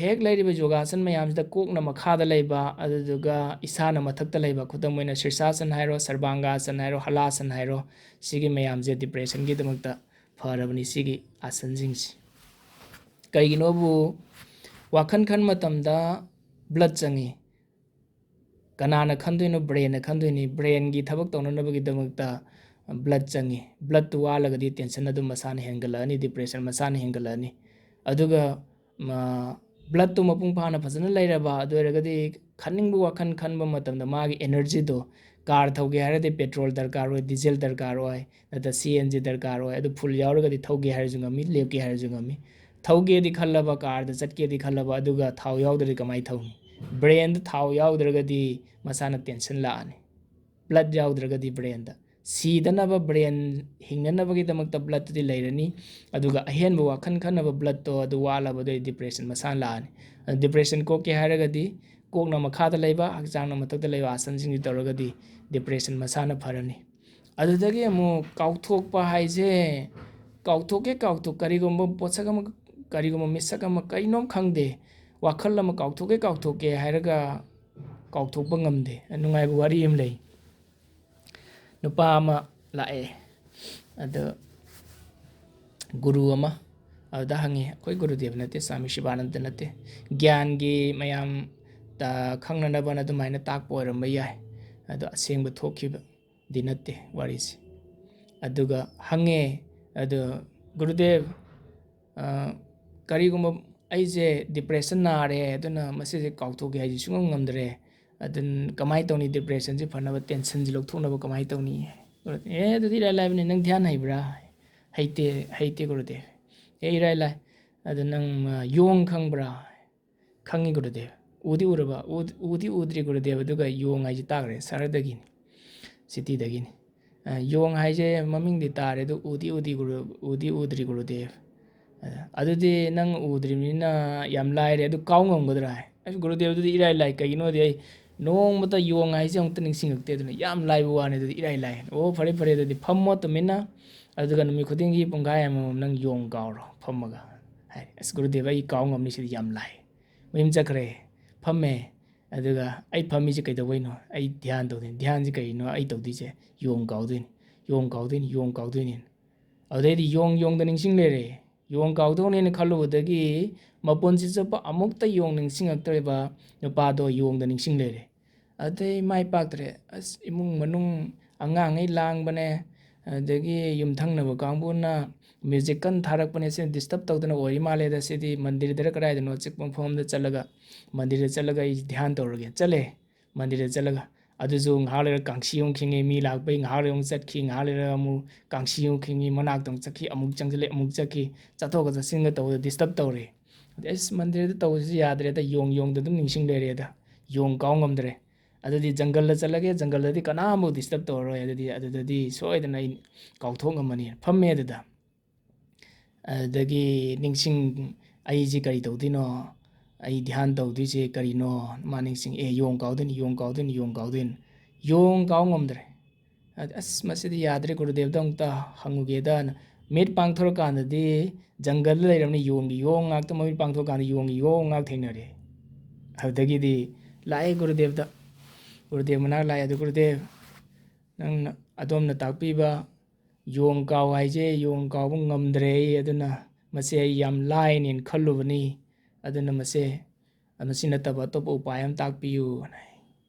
ꯍꯦꯛ ꯂꯩꯔꯤꯕ ꯌꯣꯒꯥꯁꯟ ꯃꯌꯥꯝꯁꯤꯗ ꯀꯣꯛꯅ ꯃꯈꯥꯗ ꯂꯩꯕ, ꯑꯗꯨꯗꯨꯒ ꯏꯁꯥꯅ ꯃꯊꯛꯇ ꯂꯩꯕ, ꯈꯨꯗꯝ ꯑꯣꯏꯅ ꯁꯤꯔꯁꯥꯁꯟ ꯍꯥꯏꯔꯣ, ꯁꯔꯕꯥꯡꯒꯥꯁꯟ ꯍꯥꯏꯔꯣ, ꯍꯂꯥꯁꯟ ꯍꯥꯏꯔꯣ, ꯁꯤꯒꯤ ꯃꯌꯥꯝꯁꯦ depressionꯒꯤꯗꯃꯛꯇ ꯐꯔꯕꯅꯤ, ꯁꯤꯒꯤ ꯑꯥꯁꯟꯁꯤꯡꯁꯤ꯫ ꯀꯩꯒꯤꯅꯣꯕꯨ, ꯋꯥꯈꯜ ꯈꯟ ꯃꯇꯝꯗ blood ꯆꯪꯉꯤ꯫ ꯀꯅꯥꯅ ꯈꯟꯗꯣꯏꯅꯣ? Brainꯅ ꯈꯟꯗꯣꯏꯅꯤ꯫ Brainꯒꯤ ꯊꯕꯛ ꯇꯧꯅꯅꯕꯒꯤꯗꯃꯛꯇ blood ꯆꯪꯉꯤ꯫ Bloodꯇꯨ ꯋꯥꯠꯂꯒꯗꯤ tension ꯑꯗꯨꯝ ꯃꯁꯥꯅ ꯍꯦꯟꯒꯠꯂꯛꯑꯅꯤ, depression ꯃꯁꯥꯅ ꯍꯦꯟꯒꯠꯂꯛꯑꯅꯤ꯫ ꯑꯗꯨꯒ, ꯃ-, bloodꯇꯨ ꯃꯄꯨꯡ ꯐꯥꯅ ꯐꯖꯅ ꯂꯩꯔꯕ, ꯑꯗꯨ ꯑꯣꯏꯔꯒꯗꯤ ꯈꯟꯅꯤꯡꯕ ꯋꯥꯈꯜ ꯈꯟꯕ ꯃꯇꯝꯗ ꯃꯥꯒꯤ energyꯗꯣ, car ꯊꯧꯒꯦ ꯍꯥꯏꯔꯗꯤ petrol ꯗꯔꯀꯥꯔ ꯑꯣꯏ, diesel ꯗꯔꯀꯥꯔ ꯑꯣꯏ, ꯅꯠꯇ꯭ꯔ CNG ꯗꯔꯀꯥꯔ ꯑꯣꯏ꯫ ꯑꯗꯨ full ꯌꯥꯎꯔꯒꯗꯤ ꯊꯧꯒꯦ ꯍꯥꯏꯔꯁꯨ ꯉꯝꯃꯤ, ꯂꯦꯞꯀꯦ ꯍꯥꯏꯔꯁꯨ ꯉꯝꯃꯤ꯫ ꯊꯧꯒꯦꯗꯤ ꯈꯜꯂꯕ, ꯀꯥꯔꯗ ꯆꯠꯀꯦꯗꯤ ꯈꯜꯂꯕ, ꯑꯗꯨꯒ ꯊꯥꯎ ꯌꯥꯎꯗ꯭ꯔꯗꯤ ꯀꯃꯥꯏꯅ ꯊꯧꯅꯤ? ꯕ꯭ꯔꯦꯟꯗ ꯊꯥꯎ ꯌꯥꯎꯗ꯭ꯔꯒꯗꯤ ꯃꯁꯥꯅ ꯇꯦꯟꯁꯟ ꯂꯥꯛꯑꯅꯤ꯫ ꯕ꯭ꯂꯠ ꯌꯥꯎꯗ꯭ꯔꯒꯗꯤ ꯕ꯭ꯔꯦꯟꯗ꯫ ꯁꯤꯗꯅꯕ ꯕ꯭ꯔꯦꯟ ꯍꯤꯡꯅꯅꯕꯒꯤꯗꯃꯛꯇ ꯕ꯭ꯂꯠꯇꯨꯗꯤ ꯂꯩꯔꯅꯤ, ꯑꯗꯨꯒ ꯑꯍꯦꯟꯕ ꯋꯥꯈꯜ ꯈꯟꯅꯕ ꯕ꯭ꯂꯠꯇꯣ ꯑꯗꯨ ꯋꯥꯠꯂꯕꯗꯤ ꯗꯤꯄ꯭ꯔꯦꯁꯟ ꯃꯁꯥꯅ ꯂꯥꯛꯑꯅꯤ꯫ ꯑꯗꯨ ꯗꯤꯄ꯭ꯔꯦꯁꯟ ꯀꯣꯛꯀꯦ ꯍꯥꯏꯔꯒꯗꯤ ꯀꯣꯛꯅ ꯃꯈꯥꯗ ꯂꯩꯕ, ꯍꯛꯆꯥꯡꯅ ꯃꯊꯛꯇ ꯂꯩꯕ ꯑꯥꯁꯟꯁꯤꯡꯁꯤ ꯇꯧꯔꯒꯗꯤ ꯗꯤꯄ꯭ꯔꯦꯁꯟ ꯃꯁꯥꯅ ꯐꯔꯅꯤ꯫ ꯑꯗꯨꯗꯒꯤ ꯑꯃꯨꯛ ꯀꯥꯎꯊꯣꯛꯄ ꯍꯥꯏꯁꯦ, ꯀꯥꯎꯊꯣꯛꯀꯦ ꯀꯥꯎꯊꯣꯛ-, ꯀꯔꯤꯒꯨꯝꯕ ꯄꯣꯠꯁꯛ ꯑꯃ, ꯀꯔꯤꯒꯨꯝꯕ ꯃꯤꯁꯛ ꯑꯃ, ꯀꯔꯤꯅꯣꯝ ꯈꯪꯗꯦ, ꯋꯥꯈꯜ ꯑꯃ ꯀꯥꯎꯊꯣꯛꯀꯦ ꯀꯥꯎꯊꯣꯛꯀꯦ ꯍꯥꯏꯔꯒ ꯀꯥꯎꯊꯣꯛꯄ ꯉꯝꯗꯦ꯫ ꯅꯨꯡꯉꯥꯏꯕ ꯋꯥꯔꯤ ꯑꯃ ꯂꯩ꯫ ꯅꯨꯄꯥ ꯑꯃ ꯂꯥꯛꯑꯦ, ꯑꯗꯣ ꯒꯨꯔꯨ ꯑꯃ ꯑꯗꯨꯗ ꯍꯪꯉꯤ, ꯑꯩꯈꯣꯏ ꯒꯨꯔꯨꯗꯦꯕ ꯅꯠꯇꯦ, ꯁ꯭ꯋꯥꯃꯤ ꯁꯤꯕꯥꯅꯟꯗ ꯅꯠꯇꯦ, ꯒ꯭ꯌꯥꯟꯒꯤ ꯃꯌꯥꯝ ꯇ-, ꯈꯪꯅꯅꯕꯅ ꯑꯗꯨꯃꯥꯏꯅ ꯇꯥꯛꯄ ꯑꯣꯏꯔꯝꯕ ꯌꯥꯏ, ꯑꯗꯣ ꯑꯁꯦꯡꯕ ꯊꯣꯛꯈꯤꯕꯗꯤ ꯅꯠꯇꯦ ꯋꯥꯔꯤꯁꯦ꯫ ꯑꯗꯨꯒ ꯍꯪꯉꯦ, ꯑꯗꯣ, "ꯒꯨꯔꯨꯗꯦꯕ, ꯑ, ꯀꯔꯤꯒꯨꯝꯕ ꯑꯩꯁꯦ ꯗꯤꯄ꯭ꯔꯦꯁꯟ ꯅꯥꯔꯦ, ꯑꯗꯨꯅ ꯃꯁꯤꯁꯦ ꯀꯥꯎꯊꯣꯛꯀꯦ ꯍꯥꯏꯁꯦ ꯁꯨꯡꯉꯝ ꯉꯝꯗ꯭ꯔꯦ, ꯑꯗꯨꯅ ꯀꯃꯥꯏꯅ ꯇꯧꯅꯤ? ꯗꯤꯄ꯭ꯔꯦꯁꯟꯁꯤ ꯐꯅꯕ, ꯇꯦꯟꯁꯟꯁꯤ ꯂꯧꯊꯣꯛꯅꯕ ꯀꯃꯥꯏꯅ ꯇꯧꯅꯤ?" "ꯑꯦ, ꯑꯗꯨꯗꯤ ꯏꯔꯥꯏ ꯂꯥꯏꯕꯅꯤ, ꯅꯪ ꯙ꯭ꯌꯥꯟ ꯍꯩꯕ꯭ꯔꯥ?" "ꯍꯩꯇꯦ, ꯍꯩꯇꯦ ꯒꯨꯔꯨꯗꯦꯕ"꯫ "ꯑꯦ, ꯏꯔꯥꯏ ꯂꯥꯏ, ꯑꯗꯨ ꯅꯪ, ꯑ, ꯌꯣꯡ ꯈꯪꯕ꯭ꯔꯥ?" "ꯈꯪꯉꯤ ꯒꯨꯔꯨꯗꯦꯕ"꯫ "ꯎꯗꯤ ꯎꯔꯕ?" "ꯎ-, ꯎꯗꯤ ꯎꯗ꯭ꯔꯤ ꯒꯨꯔꯨꯗꯦꯕ, ꯑꯗꯨꯒ ꯌꯣꯡ ꯍꯥꯏꯁꯦ ꯇꯥꯈ꯭ꯔꯦ, ꯁꯍꯔꯗꯒꯤꯅꯤ, ꯁꯤꯇꯤꯗꯒꯤꯅꯤ꯫ ꯑ, ꯌꯣꯡ ꯍꯥꯏꯁꯦ ꯃꯃꯤꯡꯗꯤ ꯇꯥꯔꯦ, ꯑꯗꯨ ꯎꯗꯤ ꯎꯗꯤ ꯒꯨꯔꯨ-, ꯎꯗꯤ ꯎꯗ꯭ꯔꯤ ꯒꯨꯔꯨꯗꯦꯕ꯫ ꯑꯗ, "ꯑꯗꯨꯗꯤ ꯅꯪ ꯎꯗ꯭ꯔꯤꯕꯅꯤꯅ ꯌꯥꯝ ꯂꯥꯏꯔꯦ, ꯑꯗꯨ ꯀꯥꯎ ꯉꯝꯒꯗ꯭ꯔꯥ?" ꯍꯥꯏ꯫ "ꯑꯁ ꯒꯨꯔꯨꯗꯦꯕ, ꯑꯗꯨꯗꯤ ꯏꯔꯥꯏ ꯂꯥꯏ, ꯀꯩꯒꯤꯅꯣꯗꯤ ꯑꯩ ꯅꯣꯡꯃꯇ ꯌꯣꯡ ꯍꯥꯏꯁꯦ ꯑꯃꯨꯛꯇ ꯅꯤꯡꯁꯤꯡꯉꯛꯇꯦ, ꯑꯗꯨꯅ ꯌꯥꯝ ꯂꯥꯏꯕ ꯋꯥꯅꯤ, ꯑꯗꯨꯗꯤ ꯏꯔꯥꯏ ꯂꯥꯏ"꯫ "ꯑꯣ, ꯐꯔꯦ ꯐꯔꯦ, ꯑꯗꯨꯗꯤ ꯐꯝꯃꯣ ꯇꯨꯃꯤꯟꯅ, ꯑꯗꯨꯒ ꯅꯨꯃꯤꯠ ꯈꯨꯗꯤꯡꯒꯤ ꯄꯨꯡꯈꯥꯏ ꯑꯃꯃꯝ ꯅꯪ ꯌꯣꯡ ꯀꯥꯎꯔꯣ ꯐꯝꯃꯒ" ꯍꯥꯏ꯫ "ꯑꯁ ꯒꯨꯔꯨꯗꯦꯕ, ꯑꯩ ꯀꯥꯎ ꯉꯝꯅꯤ, ꯁꯤꯗꯤ ꯌꯥꯝ ꯂꯥꯏ"꯫ ꯃꯌꯨꯝ ꯆꯠꯈ꯭ꯔꯦ, ꯐꯝꯃꯦ, ꯑꯗꯨꯒ "ꯑꯩ ꯐꯝꯃꯤꯁꯦ ꯀꯩꯗꯧꯕꯩꯅꯣ? ꯑꯩ ꯙ꯭ꯌꯥꯟ ꯇꯧꯗꯣꯏꯅꯤ꯫ ꯙ꯭ꯌꯥꯟꯁꯦ ꯀꯩꯅꯣ ꯑꯩ ꯇꯧꯗꯣꯏꯁꯦ? ꯌꯣꯡ ꯀꯥꯎꯗꯣꯏꯅꯤ, ꯌꯣꯡ ꯀꯥꯎꯗꯣꯏꯅꯤ, ꯌꯣꯡ ꯀꯥꯎꯗꯣꯏꯅꯤ"꯫ ꯑꯗꯨꯗꯩꯗꯤ ꯌꯣꯡ ꯌꯣꯡꯗ ꯅꯤꯡꯁꯤꯡ ꯂꯩꯔꯦ꯫ ꯌꯣꯡ ꯀꯥꯎꯗꯧꯅꯦꯅ ꯈꯜꯂꯨꯕꯗꯒꯤ ꯃꯄꯨꯟꯁꯤ ꯆꯨꯞꯄ ꯑꯃꯨꯛꯇ ꯌꯣꯡ ꯅꯤꯡꯁꯤꯡꯉꯛꯇ꯭ꯔꯤꯕ ꯅꯨꯄꯥꯗꯣ ꯌꯣꯡꯗ ꯅꯤꯡꯁꯤꯡ ꯂꯩꯔꯦ꯫ ꯑꯗꯩ ꯃꯥꯏ ꯄꯥꯛꯇ꯭ꯔꯦ꯫ ꯑꯁ, ꯏꯃꯨꯡ ꯃꯅꯨꯡ, ꯑꯉꯥꯡꯉꯩ ꯂꯥꯡꯕꯅꯦ, ꯑꯗꯒꯤ ꯌꯨꯝꯊꯪꯅꯕ ꯀꯥꯡꯕꯨꯅ ꯃ꯭ꯌꯨꯖꯤꯛ ꯀꯟꯅ ꯊꯥꯔꯛꯄꯅꯦ, ꯁꯤꯅ ꯗꯤꯁꯇꯔꯕ ꯇꯧꯗꯅ ꯑꯣꯏꯔꯤ ꯃꯥꯜꯂꯦꯗ, ꯁꯤꯗꯤ ꯃꯟꯗꯤꯔꯗꯔ ꯀꯗꯥꯏꯗꯅꯣ ꯑꯆꯤꯛꯄ ꯃꯐꯝ ꯑꯃꯗ ꯆꯠꯂꯒ, ꯃꯟꯗꯤꯔꯗ ꯆꯠꯂꯒ ꯑꯩ ꯙ꯭ꯌꯥꯟ ꯇꯧꯔꯒꯦ꯫ ꯆꯠꯂꯦ, ꯃꯟꯗꯤꯔꯗ ꯆꯠꯂꯒ ꯑꯗꯨꯁꯨ ꯉꯥꯏꯍꯥꯛ ꯂꯩꯔꯒ ꯀꯥꯡꯁꯤ ꯑꯃꯨꯛ ꯈꯤꯡꯉꯤ, ꯃꯤ ꯂꯥꯛꯄꯩ ꯉꯥꯏꯍꯥꯛ ꯂꯩꯔꯒ ꯑꯃꯨꯛ ꯆꯠꯈꯤ, ꯉꯥꯏꯍꯥꯛ ꯂꯩꯔꯒ ꯑꯃꯨꯛ ꯀꯥꯡꯁꯤ ꯑꯃꯨꯛ ꯈꯤꯡꯉꯤ, ꯃꯅꯥꯛꯇ ꯑꯃꯨꯛ ꯆꯠꯈꯤ, ꯑꯃꯨꯛ ꯆꯪꯁꯤꯜꯂꯛꯑꯦ, ꯑꯃꯨꯛ ꯆꯠꯈꯤ, ꯆꯠꯊꯣꯛꯀ ꯆꯠꯁꯤꯟꯒ ꯇꯧꯕꯗ disturb ꯇꯧꯔꯦ꯫ ꯑꯗꯩ ꯑꯁ, ꯃꯟꯗꯤꯔꯗ ꯇꯧꯕꯁꯤ ꯌꯥꯗ꯭ꯔꯦꯗ, ꯌꯣꯡ ꯌꯣꯡꯗ ꯑꯗꯨꯝ ꯅꯤꯡꯁꯤꯡ ꯂꯩꯔꯦꯗ, ꯌꯣꯡ ꯀꯥꯎ ꯉꯝꯗ꯭ꯔꯦ꯫ ꯑꯗꯨꯗꯤ ꯖꯪꯒꯜꯗ ꯆꯠꯂꯒꯦ, ꯖꯪꯒꯜꯗꯗꯤ ꯀꯅꯥꯝꯐꯥꯎ disturb ꯇꯧꯔꯔꯣꯏ, ꯑꯗꯨꯗꯤ, ꯑꯗꯨꯗꯗꯤ ꯁꯣꯏꯗꯅ ꯑꯩ ꯀꯥꯎꯊꯣꯛ ꯉꯝꯃꯅꯤ꯫ ꯐꯝꯃꯦ ꯑꯗꯨꯗ꯫ ꯑꯗꯨꯗꯒꯤ ꯅꯤꯡꯁꯤꯡ, "ꯑꯩꯁꯦ ꯀꯔꯤ ꯇꯧꯗꯣꯏꯅꯣ? ꯑꯩ ꯙ꯭ꯌꯥꯟ ꯇꯧꯗꯣꯏꯁꯦ ꯀꯔꯤꯅꯣ?" ꯃꯥ ꯅꯤꯡꯁꯤꯡ, "ꯑꯦ, ꯌꯣꯡ ꯀꯥꯎꯗꯣꯏꯅꯤ, ꯌꯣꯡ ꯀꯥꯎꯗꯣꯏꯅꯤ, ꯌꯣꯡ ꯀꯥꯎꯗꯣꯏꯅꯤ"꯫ ꯌꯣꯡ ꯀꯥꯎ ꯉꯝꯗ꯭ꯔꯦ꯫ ꯑꯗ, "ꯑꯁ, ꯃꯁꯤꯗꯤ ꯌꯥꯗ꯭ꯔꯦ, ꯒꯨꯔꯨꯗꯦꯕꯗ ꯑꯃꯨꯛꯇ ꯍꯪꯉꯨꯒꯦꯗꯅ"꯫ ꯃꯤꯠ ꯄꯥꯡꯊꯣꯔꯀꯥꯟꯗꯗꯤ ꯖꯪꯒꯜꯗ ꯂꯩꯔꯝꯅꯤ ꯌꯣꯡꯒꯤ ꯌꯣꯡ ꯉꯥꯛꯇ꯫ ꯃꯃꯤꯠ ꯄꯥꯡꯊꯣꯛꯀꯥꯟꯗ ꯌꯣꯡꯒꯤ ꯌꯣꯡ ꯉꯥꯛ ꯊꯦꯡꯅꯔꯦ꯫ ꯑꯗꯨꯗꯒꯤꯗꯤ ꯂꯥꯛꯑꯦ ꯒꯨꯔꯨꯗꯦꯕꯗ꯫ ꯒꯨꯔꯨꯗꯦꯕ ꯃꯅꯥꯛ ꯂꯥꯛꯑꯦ꯫ "ꯑꯗꯨ ꯒꯨꯔꯨꯗꯦꯕ, ꯅꯪꯅ, ꯑꯗꯣꯝꯅ ꯇꯥꯛꯄꯤꯕ ꯌꯣꯡ ꯀꯥꯎ ꯍꯥꯏꯁꯦ ꯌꯣꯡ ꯀꯥꯎꯕ ꯉꯝꯗ꯭ꯔꯦ ꯑꯩ, ꯑꯗꯨꯅ ꯃꯁꯦ ꯑꯩ ꯌꯥꯝ ꯂꯥꯏꯅꯦꯅ ꯈꯜꯂꯨꯕꯅꯤ, ꯑꯗꯨꯅ ꯃꯁꯦ, ꯃꯁꯤ ꯅꯠꯇꯕ ꯑꯇꯣꯞꯄ ꯎꯄꯥꯏ ꯑꯃ ꯇꯥꯛꯄꯤꯌꯨꯅ" ꯍꯥꯏ꯫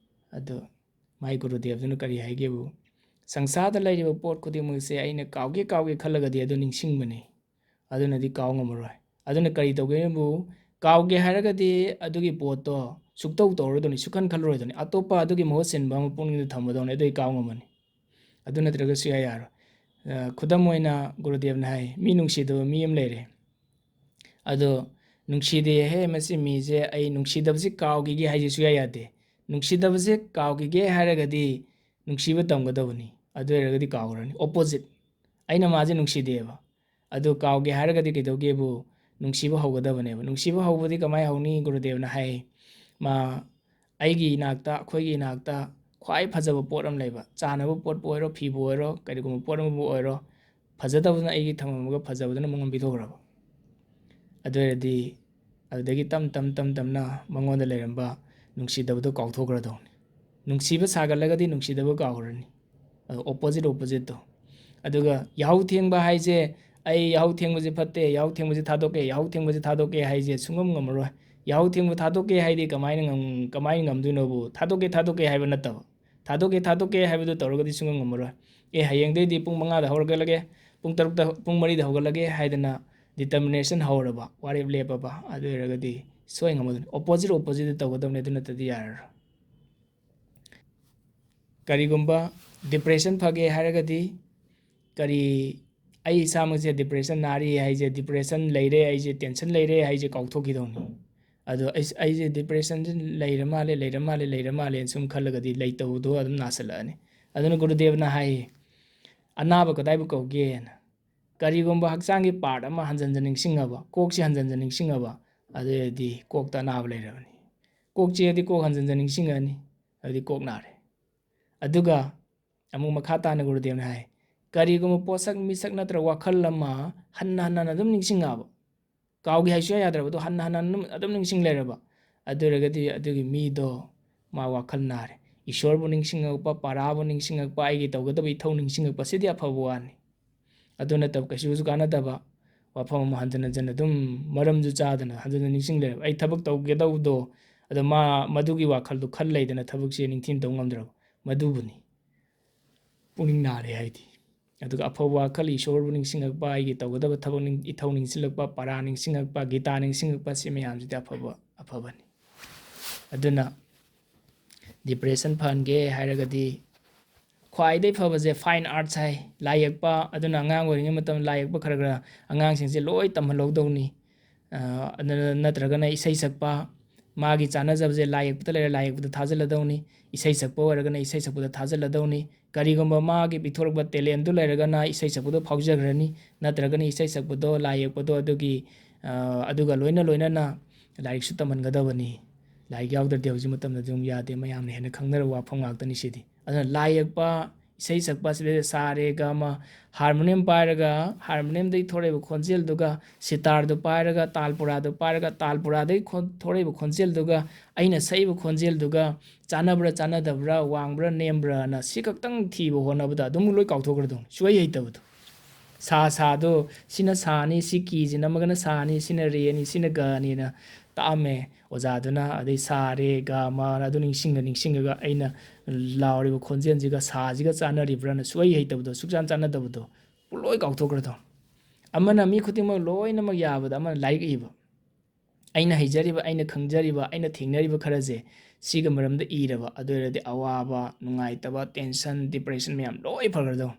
ꯑꯗꯣ ꯃꯥꯏ ꯒꯨꯔꯨꯗꯦꯕꯗꯨꯅ ꯀꯔꯤ ꯍꯥꯏꯒꯦꯕꯨ, "ꯁꯪꯁꯥꯔꯗ ꯂꯩꯔꯤꯕ ꯄꯣꯠ ꯈꯨꯗꯤꯡꯃꯛꯁꯦ ꯑꯩꯅ ꯀꯥꯎꯒꯦ ꯀꯥꯎꯒꯦ ꯈꯜꯂꯒꯗꯤ ꯑꯗꯨ ꯅꯤꯡꯁꯤꯡꯕꯅꯤ, ꯑꯗꯨꯅꯗꯤ ꯀꯥꯎ ꯉꯝꯃꯔꯣꯏ꯫ ꯑꯗꯨꯅ ꯀꯔꯤ ꯇꯧꯒꯦꯕꯨ, ꯀꯥꯎꯒꯦ ꯍꯥꯏꯔꯒꯗꯤ ꯑꯗꯨꯒꯤ ꯄꯣꯠꯇꯣ ꯁꯨꯛꯇꯧ ꯇꯧꯔꯣꯏꯗꯧꯅꯤ, ꯁꯨꯛꯈꯟ ꯈꯜꯂꯔꯣꯏꯗꯧꯅꯤ, ꯑꯇꯣꯞꯄ ꯑꯗꯨꯒꯤ ꯃꯍꯨꯠ ꯁꯤꯟꯕ ꯑꯃ ꯄꯨꯛꯅꯤꯡꯗ ꯊꯝꯒꯗꯧꯅꯤ, ꯑꯗꯨꯗꯤ ꯀꯥꯎ ꯉꯝꯃꯅꯤ꯫ ꯑꯗꯨ ꯅꯠꯇ꯭ꯔꯒ ꯁꯨꯡꯌꯥ ꯌꯥꯔꯣꯏ"꯫ ꯑ, ꯈꯨꯗꯝ ꯑꯣꯏꯅ ꯒꯨꯔꯨꯗꯦꯕꯅ ꯍꯥꯏ, ꯃꯤ ꯅꯨꯡꯁꯤꯗꯕ ꯃꯤ ꯑꯃ ꯂꯩꯔꯦ꯫ ꯑꯗꯣ, "ꯅꯨꯡꯁꯤꯗꯦꯍꯦ, ꯃꯁꯤ ꯃꯤꯁꯦ ꯑꯩ ꯅꯨꯡꯁꯤꯗꯕꯁꯤ ꯀꯥꯎꯈꯤꯒꯦ" ꯍꯥꯏꯁꯦ ꯁꯨꯡꯌꯥ ꯌꯥꯗꯦ꯫ ꯅꯨꯡꯁꯤꯗꯕꯁꯦ ꯀꯥꯎꯈꯤꯒꯦ ꯍꯥꯏꯔꯒꯗꯤ ꯅꯨꯡꯁꯤꯕ ꯇꯝꯒꯗꯕꯅꯤ, ꯑꯗꯨ ꯑꯣꯏꯔꯒꯗꯤ ꯀꯥꯎꯈ꯭ꯔꯅꯤ꯫ Opposite, ꯑꯩꯅ ꯃꯥꯁꯦ ꯅꯨꯡꯁꯤꯗꯦꯕ, ꯑꯗꯨ ꯀꯥꯎꯒꯦ ꯍꯥꯏꯔꯒꯗꯤ ꯀꯩꯗꯧꯒꯦꯕꯨ, ꯅꯨꯡꯁꯤꯕ ꯍꯧꯒꯗꯕꯅꯦꯕ꯫ ꯅꯨꯡꯁꯤꯕ ꯍꯧꯕꯗꯤ ꯀꯃꯥꯏ ꯍꯧꯅꯤ? ꯒꯨꯔꯨꯗꯦꯕꯅ ꯍꯥꯏ, ꯃꯥ, ꯑꯩꯒꯤ ꯏꯅꯥꯛꯇ, ꯑꯩꯈꯣꯏꯒꯤ ꯏꯅꯥꯛꯇ ꯈ꯭ꯋꯥꯏ ꯐꯖꯕ ꯄꯣꯠ ꯑꯃ ꯂꯩꯕ, ꯆꯥꯅꯕ ꯄꯣꯠꯄꯨ ꯑꯣꯏꯔꯣ, ꯐꯤꯕꯨ ꯑꯣꯏꯔꯣ, ꯀꯔꯤꯒꯨꯝꯕ ꯄꯣꯠ ꯑꯃꯕꯨ ꯑꯣꯏꯔꯣ, ꯐꯖꯗꯕꯗꯨꯅ ꯑꯩꯒꯤ ꯊꯝꯃꯝꯃꯒ ꯐꯖꯕꯗꯨꯅ ꯃꯉꯣꯟ ꯄꯤꯊꯣꯛꯈ꯭ꯔꯕ꯫ ꯑꯗꯨ ꯑꯣꯏꯔꯗꯤ ꯑꯗꯨꯗꯒꯤ ꯇꯞ ꯇꯞ ꯇꯞ ꯇꯞꯅ ꯃꯉꯣꯟꯗ ꯂꯩꯔꯝꯕ ꯅꯨꯡꯁꯤꯗꯕꯗꯣ ꯀꯥꯎꯊꯣꯛꯈ꯭ꯔꯗꯧꯅꯤ꯫ ꯅꯨꯡꯁꯤꯕ ꯁꯥꯒꯠꯂꯒꯗꯤ ꯅꯨꯡꯁꯤꯗꯕ ꯀꯥꯎꯈ꯭ꯔꯅꯤ꯫ ꯑꯗꯣ opposite, oppositeꯇꯣ꯫ ꯑꯗꯨꯒ ꯌꯥꯍꯧ ꯊꯦꯡꯕ ꯍꯥꯏꯁꯦ, "ꯑꯩ ꯌꯥꯍꯧ ꯊꯦꯡꯕꯁꯦ ꯐꯠꯇꯦ, ꯌꯥꯍꯧ ꯊꯦꯡꯕꯁꯦ ꯊꯥꯗꯣꯛꯀꯦ, ꯌꯥꯍꯧ ꯊꯦꯡꯕꯁꯦ ꯊꯥꯗꯣꯛꯀꯦ" ꯍꯥꯏꯁꯦ ꯁꯨꯡꯉꯝ ꯉꯝꯃꯔꯣꯏ꯫ ꯌꯥꯍꯧ ꯊꯦꯡꯕ ꯊꯥꯗꯣꯛꯀꯦ ꯍꯥꯏꯗꯤ ꯀꯃꯥꯏꯅ ꯉꯝ-, ꯀꯃꯥꯏꯅ ꯉꯝꯗꯣꯏꯅꯣꯕꯨ? ꯊꯥꯗꯣꯛꯀꯦ, ꯊꯥꯗꯣꯛꯀꯦ ꯍꯥꯏꯕ ꯅꯠꯇꯕ꯫ ꯊꯥꯗꯣꯛꯀꯦ, ꯊꯥꯗꯣꯛꯀꯦ ꯍꯥꯏꯕꯗꯨ ꯇꯧꯔꯒꯗꯤ ꯁꯨꯡꯉꯝ ꯉꯝꯃꯔꯣꯏ꯫ "ꯑꯦ, ꯍꯌꯦꯡꯗꯩꯗꯤ ꯄꯨꯡ ꯃꯉꯥꯗ ꯍꯧꯒꯠꯂꯒꯦ, ꯄꯨꯡ ꯇꯔꯨꯛꯇ, ꯄꯨꯡ ꯃꯔꯤꯗ ꯍꯧꯒꯠꯂꯒꯦ" ꯍꯥꯏꯗꯅ determination ꯍꯧꯔꯕ, ꯋꯥꯔꯦꯞ ꯂꯦꯞꯄꯕ, ꯑꯗꯨ ꯑꯣꯏꯔꯒꯗꯤ ꯁꯣꯏ ꯉꯝꯃꯗꯣꯏꯅꯤ꯫ Opposite, oppositeꯇ ꯇꯧꯒꯗꯕꯅꯤ, ꯑꯗꯨ ꯅꯠꯇ꯭ꯔꯗꯤ ꯌꯥꯔꯔꯣꯏ꯫ ꯀꯔꯤꯒꯨꯝꯕ depression ꯐꯒꯦ ꯍꯥꯏꯔꯒꯗꯤ, ꯀꯔꯤ, ꯑꯩ ꯏꯁꯥꯃꯛꯁꯦ depression ꯅꯥꯔꯤ ꯍꯥꯏꯁꯦ, depression ꯂꯩꯔꯦ ꯑꯩꯁꯦ, tension ꯂꯩꯔꯦ ꯍꯥꯏꯁꯦ ꯀꯥꯎꯊꯣꯛꯈꯤꯗꯧꯅꯤ꯫ ꯑꯗꯣ ꯑꯩꯁ-, "ꯑꯩꯁꯦ depressionꯁꯦ ꯂꯩꯔ ꯃꯥꯜꯂꯦ, ꯂꯩꯔ ꯃꯥꯜꯂꯦ, ꯂꯩꯔ ꯃꯥꯜꯂꯦꯅ" ꯁꯨꯝ ꯈꯜꯂꯒꯗꯤ ꯂꯩꯇꯧꯕꯗꯣ ꯑꯗꯨꯝ ꯅꯥꯁꯤꯜꯂꯛꯑꯅꯤ꯫ ꯑꯗꯨꯅ ꯒꯨꯔꯨꯗꯦꯕꯅ ꯍꯥꯏꯌꯦ, "ꯑꯅꯥꯕ ꯀꯗꯥꯏꯕꯨ ꯀꯧꯒꯦꯅ? ꯀꯔꯤꯒꯨꯝꯕ ꯍꯛꯆꯥꯡꯒꯤ part ꯑꯃ ꯍꯟꯖꯟ ꯍꯟꯖꯟ ꯅꯤꯡꯁꯤꯡꯉꯕ, ꯀꯣꯛꯁꯤ ꯍꯟꯖꯟ ꯍꯟꯖꯟ ꯅꯤꯡꯁꯤꯡꯉꯕ, ꯑꯗꯨ ꯑꯣꯏꯔꯗꯤ ꯀꯣꯛꯇ ꯑꯅꯥꯕ ꯂꯩꯔꯕꯅꯤ꯫ ꯀꯣꯛ ꯆꯤꯛꯑꯗꯤ ꯀꯣꯛ ꯍꯟꯖꯟ ꯍꯟꯖꯟ ꯅꯤꯡꯁꯤꯡꯉꯅꯤ, ꯑꯗꯨꯗꯤ ꯀꯣꯛ ꯅꯥꯔꯦ꯫ ꯑꯗꯨꯒ ꯑꯃꯨꯛ ꯃꯈꯥ ꯇꯥꯅ ꯒꯨꯔꯨꯗꯦꯕꯅ ꯍꯥꯏ, ꯀꯔꯤꯒꯨꯝꯕ ꯄꯣꯠꯁꯛ, ꯃꯤꯁꯛ ꯅꯠꯇ꯭ꯔꯒ ꯋꯥꯈꯜ ꯑꯃ ꯍꯟꯅ ꯍꯟꯅ ꯑꯗꯨꯝ ꯅꯤꯡꯁꯤꯡꯉꯛꯑꯕ, ꯀꯥꯎꯒꯦ ꯍꯥꯏꯁꯨ ꯌꯥꯗ꯭ꯔꯕ, ꯑꯗꯣ ꯍꯟꯅ ꯍꯟꯅ ꯑꯗꯨꯝ, ꯑꯗꯨꯝ ꯅꯤꯡꯁꯤꯡ ꯂꯩꯔꯕ, ꯑꯗꯨ ꯑꯣꯏꯔꯒꯗꯤ ꯑꯗꯨꯒꯤ ꯃꯤꯗꯣ ꯃꯥ ꯋꯥꯈꯜ ꯅꯥꯔꯦ꯫ ꯏꯁꯣꯔꯕꯨ ꯅꯤꯡꯁꯤꯡꯉꯛꯄ, ꯄꯔꯥꯕꯨ ꯅꯤꯡꯁꯤꯡꯉꯛꯄ, ꯑꯩꯒꯤ ꯇꯧꯒꯗꯕ ꯏꯊꯧ ꯅꯤꯡꯁꯤꯡꯉꯛꯄ, ꯁꯤꯗꯤ ꯑꯐꯕ ꯋꯥꯅꯤ꯫ ꯑꯗꯨ ꯅꯠꯇꯕ, ꯀꯩꯁꯨꯁꯨ ꯀꯥꯟꯅꯗꯕ ꯋꯥꯐꯝ ꯑꯃ ꯍꯟꯖꯤꯟ ꯍꯟꯖꯤꯟ ꯑꯗꯨꯝ ꯃꯔꯝꯁꯨ ꯆꯥꯗꯅ ꯍꯟꯖꯤꯟ ꯍꯟꯖꯤꯟ ꯅꯤꯡꯁꯤꯡ ꯂꯩꯔꯕ, ꯑꯩ ꯊꯕꯛ ꯇꯧꯒꯗꯧꯕꯗꯣ, ꯑꯗꯣ ꯃꯥ ꯃꯗꯨꯒꯤ ꯋꯥꯈꯜꯗꯣ ꯈꯜ ꯂꯩꯗꯅ ꯊꯕꯛꯁꯦ ꯅꯤꯡꯊꯤꯅ ꯇꯧ ꯉꯝꯗ꯭ꯔꯕ, ꯃꯗꯨꯕꯨꯅꯤ ꯄꯨꯛꯅꯤꯡ ꯅꯥꯔꯦ ꯍꯥꯏꯗꯤ꯫ ꯑꯗꯨꯒ ꯑꯐꯕ ꯋꯥꯈꯜ, ꯏꯁꯣꯔꯕꯨ ꯅꯤꯡꯁꯤꯡꯉꯛꯄ, ꯑꯩꯒꯤ ꯇꯧꯒꯗꯕ ꯊꯕꯛ ꯅꯤꯡ-, ꯏꯊꯧ ꯅꯤꯡꯁꯤꯡꯂꯛꯄ, ꯄꯔꯥ ꯅꯤꯡꯁꯤꯡꯉꯛꯄ, ꯒꯤꯇꯥ ꯅꯤꯡꯁꯤꯡꯉꯛꯄ, ꯁꯤ ꯃꯌꯥꯝꯁꯤꯗꯤ ꯑꯐꯕ, ꯑꯐꯕꯅꯤ꯫ ꯑꯗꯨꯅ depression ꯐꯍꯟꯒꯦ ꯍꯥꯏꯔꯒꯗꯤ ꯈ꯭ꯋꯥꯏꯗꯒꯤ ꯐꯕꯁꯦ fine arts ꯍꯥꯏ, ꯂꯥꯏ ꯌꯦꯛꯄ꯫ ꯑꯗꯨꯅ ꯑꯉꯥꯡ ꯑꯣꯏꯔꯤꯉꯩ ꯃꯇꯝꯗ ꯂꯥꯏ ꯌꯦꯛꯄ ꯈꯔ ꯈꯔ ꯑꯉꯥꯡꯁꯤꯡꯁꯦ ꯂꯣꯏ ꯇꯝꯍꯜꯍꯧꯗꯧꯅꯤ꯫ ꯑ, ꯑꯗꯨ ꯅꯠꯇ꯭ꯔꯒꯅ ꯏꯁꯩ ꯁꯛꯄ, ꯃꯥꯒꯤ ꯆꯥꯟꯅꯖꯕꯁꯦ ꯂꯥꯏ ꯌꯦꯛꯄꯗ ꯂꯩꯔꯦ, ꯂꯥꯏ ꯌꯦꯛꯄꯗ ꯊꯥꯖꯤꯜꯂꯗꯧꯅꯤ꯫ ꯏꯁꯩ ꯁꯛꯄ ꯑꯣꯏꯔꯒꯅ ꯏꯁꯩ ꯁꯛꯄꯗ ꯊꯥꯖꯤꯜꯂꯗꯧꯅꯤ꯫ ꯀꯔꯤꯒꯨꯝꯕ ꯃꯥꯒꯤ ꯄꯤꯊꯣꯔꯛꯄ talentꯗꯨ ꯂꯩꯔꯒꯅ ꯏꯁꯩ ꯁꯛꯄꯗꯣ ꯐꯥꯎꯖꯈ꯭ꯔꯅꯤ, ꯅꯠꯇ꯭ꯔꯒꯅ ꯏꯁꯩ ꯁꯛꯄꯗꯣ, ꯂꯥꯏ ꯌꯦꯛꯄꯗꯣ, ꯑꯗꯨꯒꯤ, ꯑ, ꯑꯗꯨꯒ ꯂꯣꯏꯅ ꯂꯣꯏꯅꯅ ꯂꯥꯏꯔꯤꯛꯁꯨ ꯇꯝꯍꯟꯒꯗꯕꯅꯤ꯫ ꯂꯥꯏꯔꯤꯛ ꯌꯥꯎꯗ꯭ꯔꯗꯤ ꯍꯧꯖꯤꯛ ꯃꯇꯝꯗ ꯑꯗꯨꯝ ꯌꯥꯗꯦ, ꯃꯌꯥꯝꯅ ꯍꯦꯟꯅ ꯈꯪꯅꯔꯕ ꯋꯥꯐꯝ ꯉꯥꯛꯇꯅꯤ ꯁꯤꯗꯤ꯫ ꯑꯗꯨꯅ ꯂꯥꯏ ꯌꯦꯛꯄ, ꯏꯁꯩ ꯁꯛꯄ, ꯁꯤꯗꯩꯗ ꯁꯥ ꯔꯦ ꯒ ꯃ, ꯍꯥꯔꯃꯣꯅꯤꯌꯝ ꯄꯥꯏꯔꯒ, ꯍꯥꯔꯃꯣꯅꯤꯌꯝꯗꯒꯤ ꯊꯣꯔꯛꯏꯕ ꯈꯣꯟꯖꯦꯜꯗꯨꯒ, ꯁꯤꯇꯥꯔꯗꯨ ꯄꯥꯏꯔꯒ, ꯇꯥꯜꯄꯨꯔꯥꯗꯨ ꯄꯥꯏꯔꯒ, ꯇꯥꯜꯄꯨꯔꯥꯗꯒꯤ ꯈꯣꯟ-, ꯊꯣꯔꯛꯏꯕ ꯈꯣꯟꯖꯦꯜꯗꯨꯒ, ꯑꯩꯅ ꯁꯛꯏꯕ ꯈꯣꯟꯖꯦꯜꯗꯨꯒ ꯆꯥꯟꯅꯕ꯭ꯔꯥ ꯆꯥꯟꯅꯗꯕ꯭ꯔꯥ, ꯋꯥꯡꯕ꯭ꯔꯥ ꯅꯦꯝꯕ꯭ꯔꯥꯅ ꯁꯤ ꯈꯛꯇꯪ ꯊꯤꯕ ꯍꯣꯠꯅꯕꯗ ꯑꯗꯨꯝ ꯂꯣꯏ ꯀꯥꯎꯊꯣꯛꯈ꯭ꯔꯗꯧꯅꯤ, ꯁꯨꯡꯍꯩ ꯍꯩꯇꯕꯗꯣ꯫ ꯁꯥ, ꯁꯥꯗꯣ, ꯁꯤꯅ ꯁꯥꯅꯤ, ꯁꯤ ꯀꯤꯁꯤꯅ ꯑꯃꯒꯅ ꯁꯥꯅꯤ, ꯁꯤꯅ ꯔꯦꯅꯤ, ꯁꯤꯅ ꯒꯅꯤꯅ ꯇꯥꯛꯑꯝꯃꯦ ꯑꯣꯖꯥꯗꯨꯅ꯫ ꯑꯗꯩ ꯁꯥ, ꯔꯦ, ꯒ, ꯃꯥꯅ ꯑꯗꯨ ꯅꯤꯡꯁꯤꯡꯉ ꯅꯤꯡꯁꯤꯡꯉꯒ ꯑꯩꯅ ꯂꯥꯎꯔꯤꯕ ꯈꯣꯟꯖꯦꯜꯁꯤꯒ ꯁꯥꯁꯤꯒ ꯆꯥꯟꯅꯔꯤꯕ꯭ꯔꯥꯅ ꯁꯨꯡꯍꯩ ꯍꯩꯇꯕꯗꯣ, ꯁꯨꯡꯆꯥꯟ ꯆꯥꯟꯅꯗꯕꯗꯣ ꯄꯨꯡꯂꯣꯏ ꯀꯥꯎꯊꯣꯛꯈ꯭ꯔꯗꯣ꯫ ꯑꯃꯅ ꯃꯤ ꯈꯨꯗꯤꯡꯃꯛ ꯂꯣꯏꯅꯃꯛ ꯌꯥꯕꯗ ꯑꯃꯅ ꯂꯥꯏꯔꯤꯛ ꯏꯕ, ꯑꯩꯅ ꯍꯩꯖꯔꯤꯕ, ꯑꯩꯅ ꯈꯪꯖꯔꯤꯕ, ꯑꯩꯅ ꯊꯦꯡꯅꯔꯤꯕ ꯈꯔꯁꯦ ꯁꯤꯒ ꯃꯔꯝꯗ ꯏꯔꯕ, ꯑꯗꯨ ꯑꯣꯏꯔꯗꯤ ꯑꯋꯥꯕ, ꯅꯨꯡꯉꯥꯏꯇꯕ, tension, depression ꯃꯌꯥꯝ ꯂꯣꯏ ꯐꯈ꯭ꯔꯗꯧꯅꯤ꯫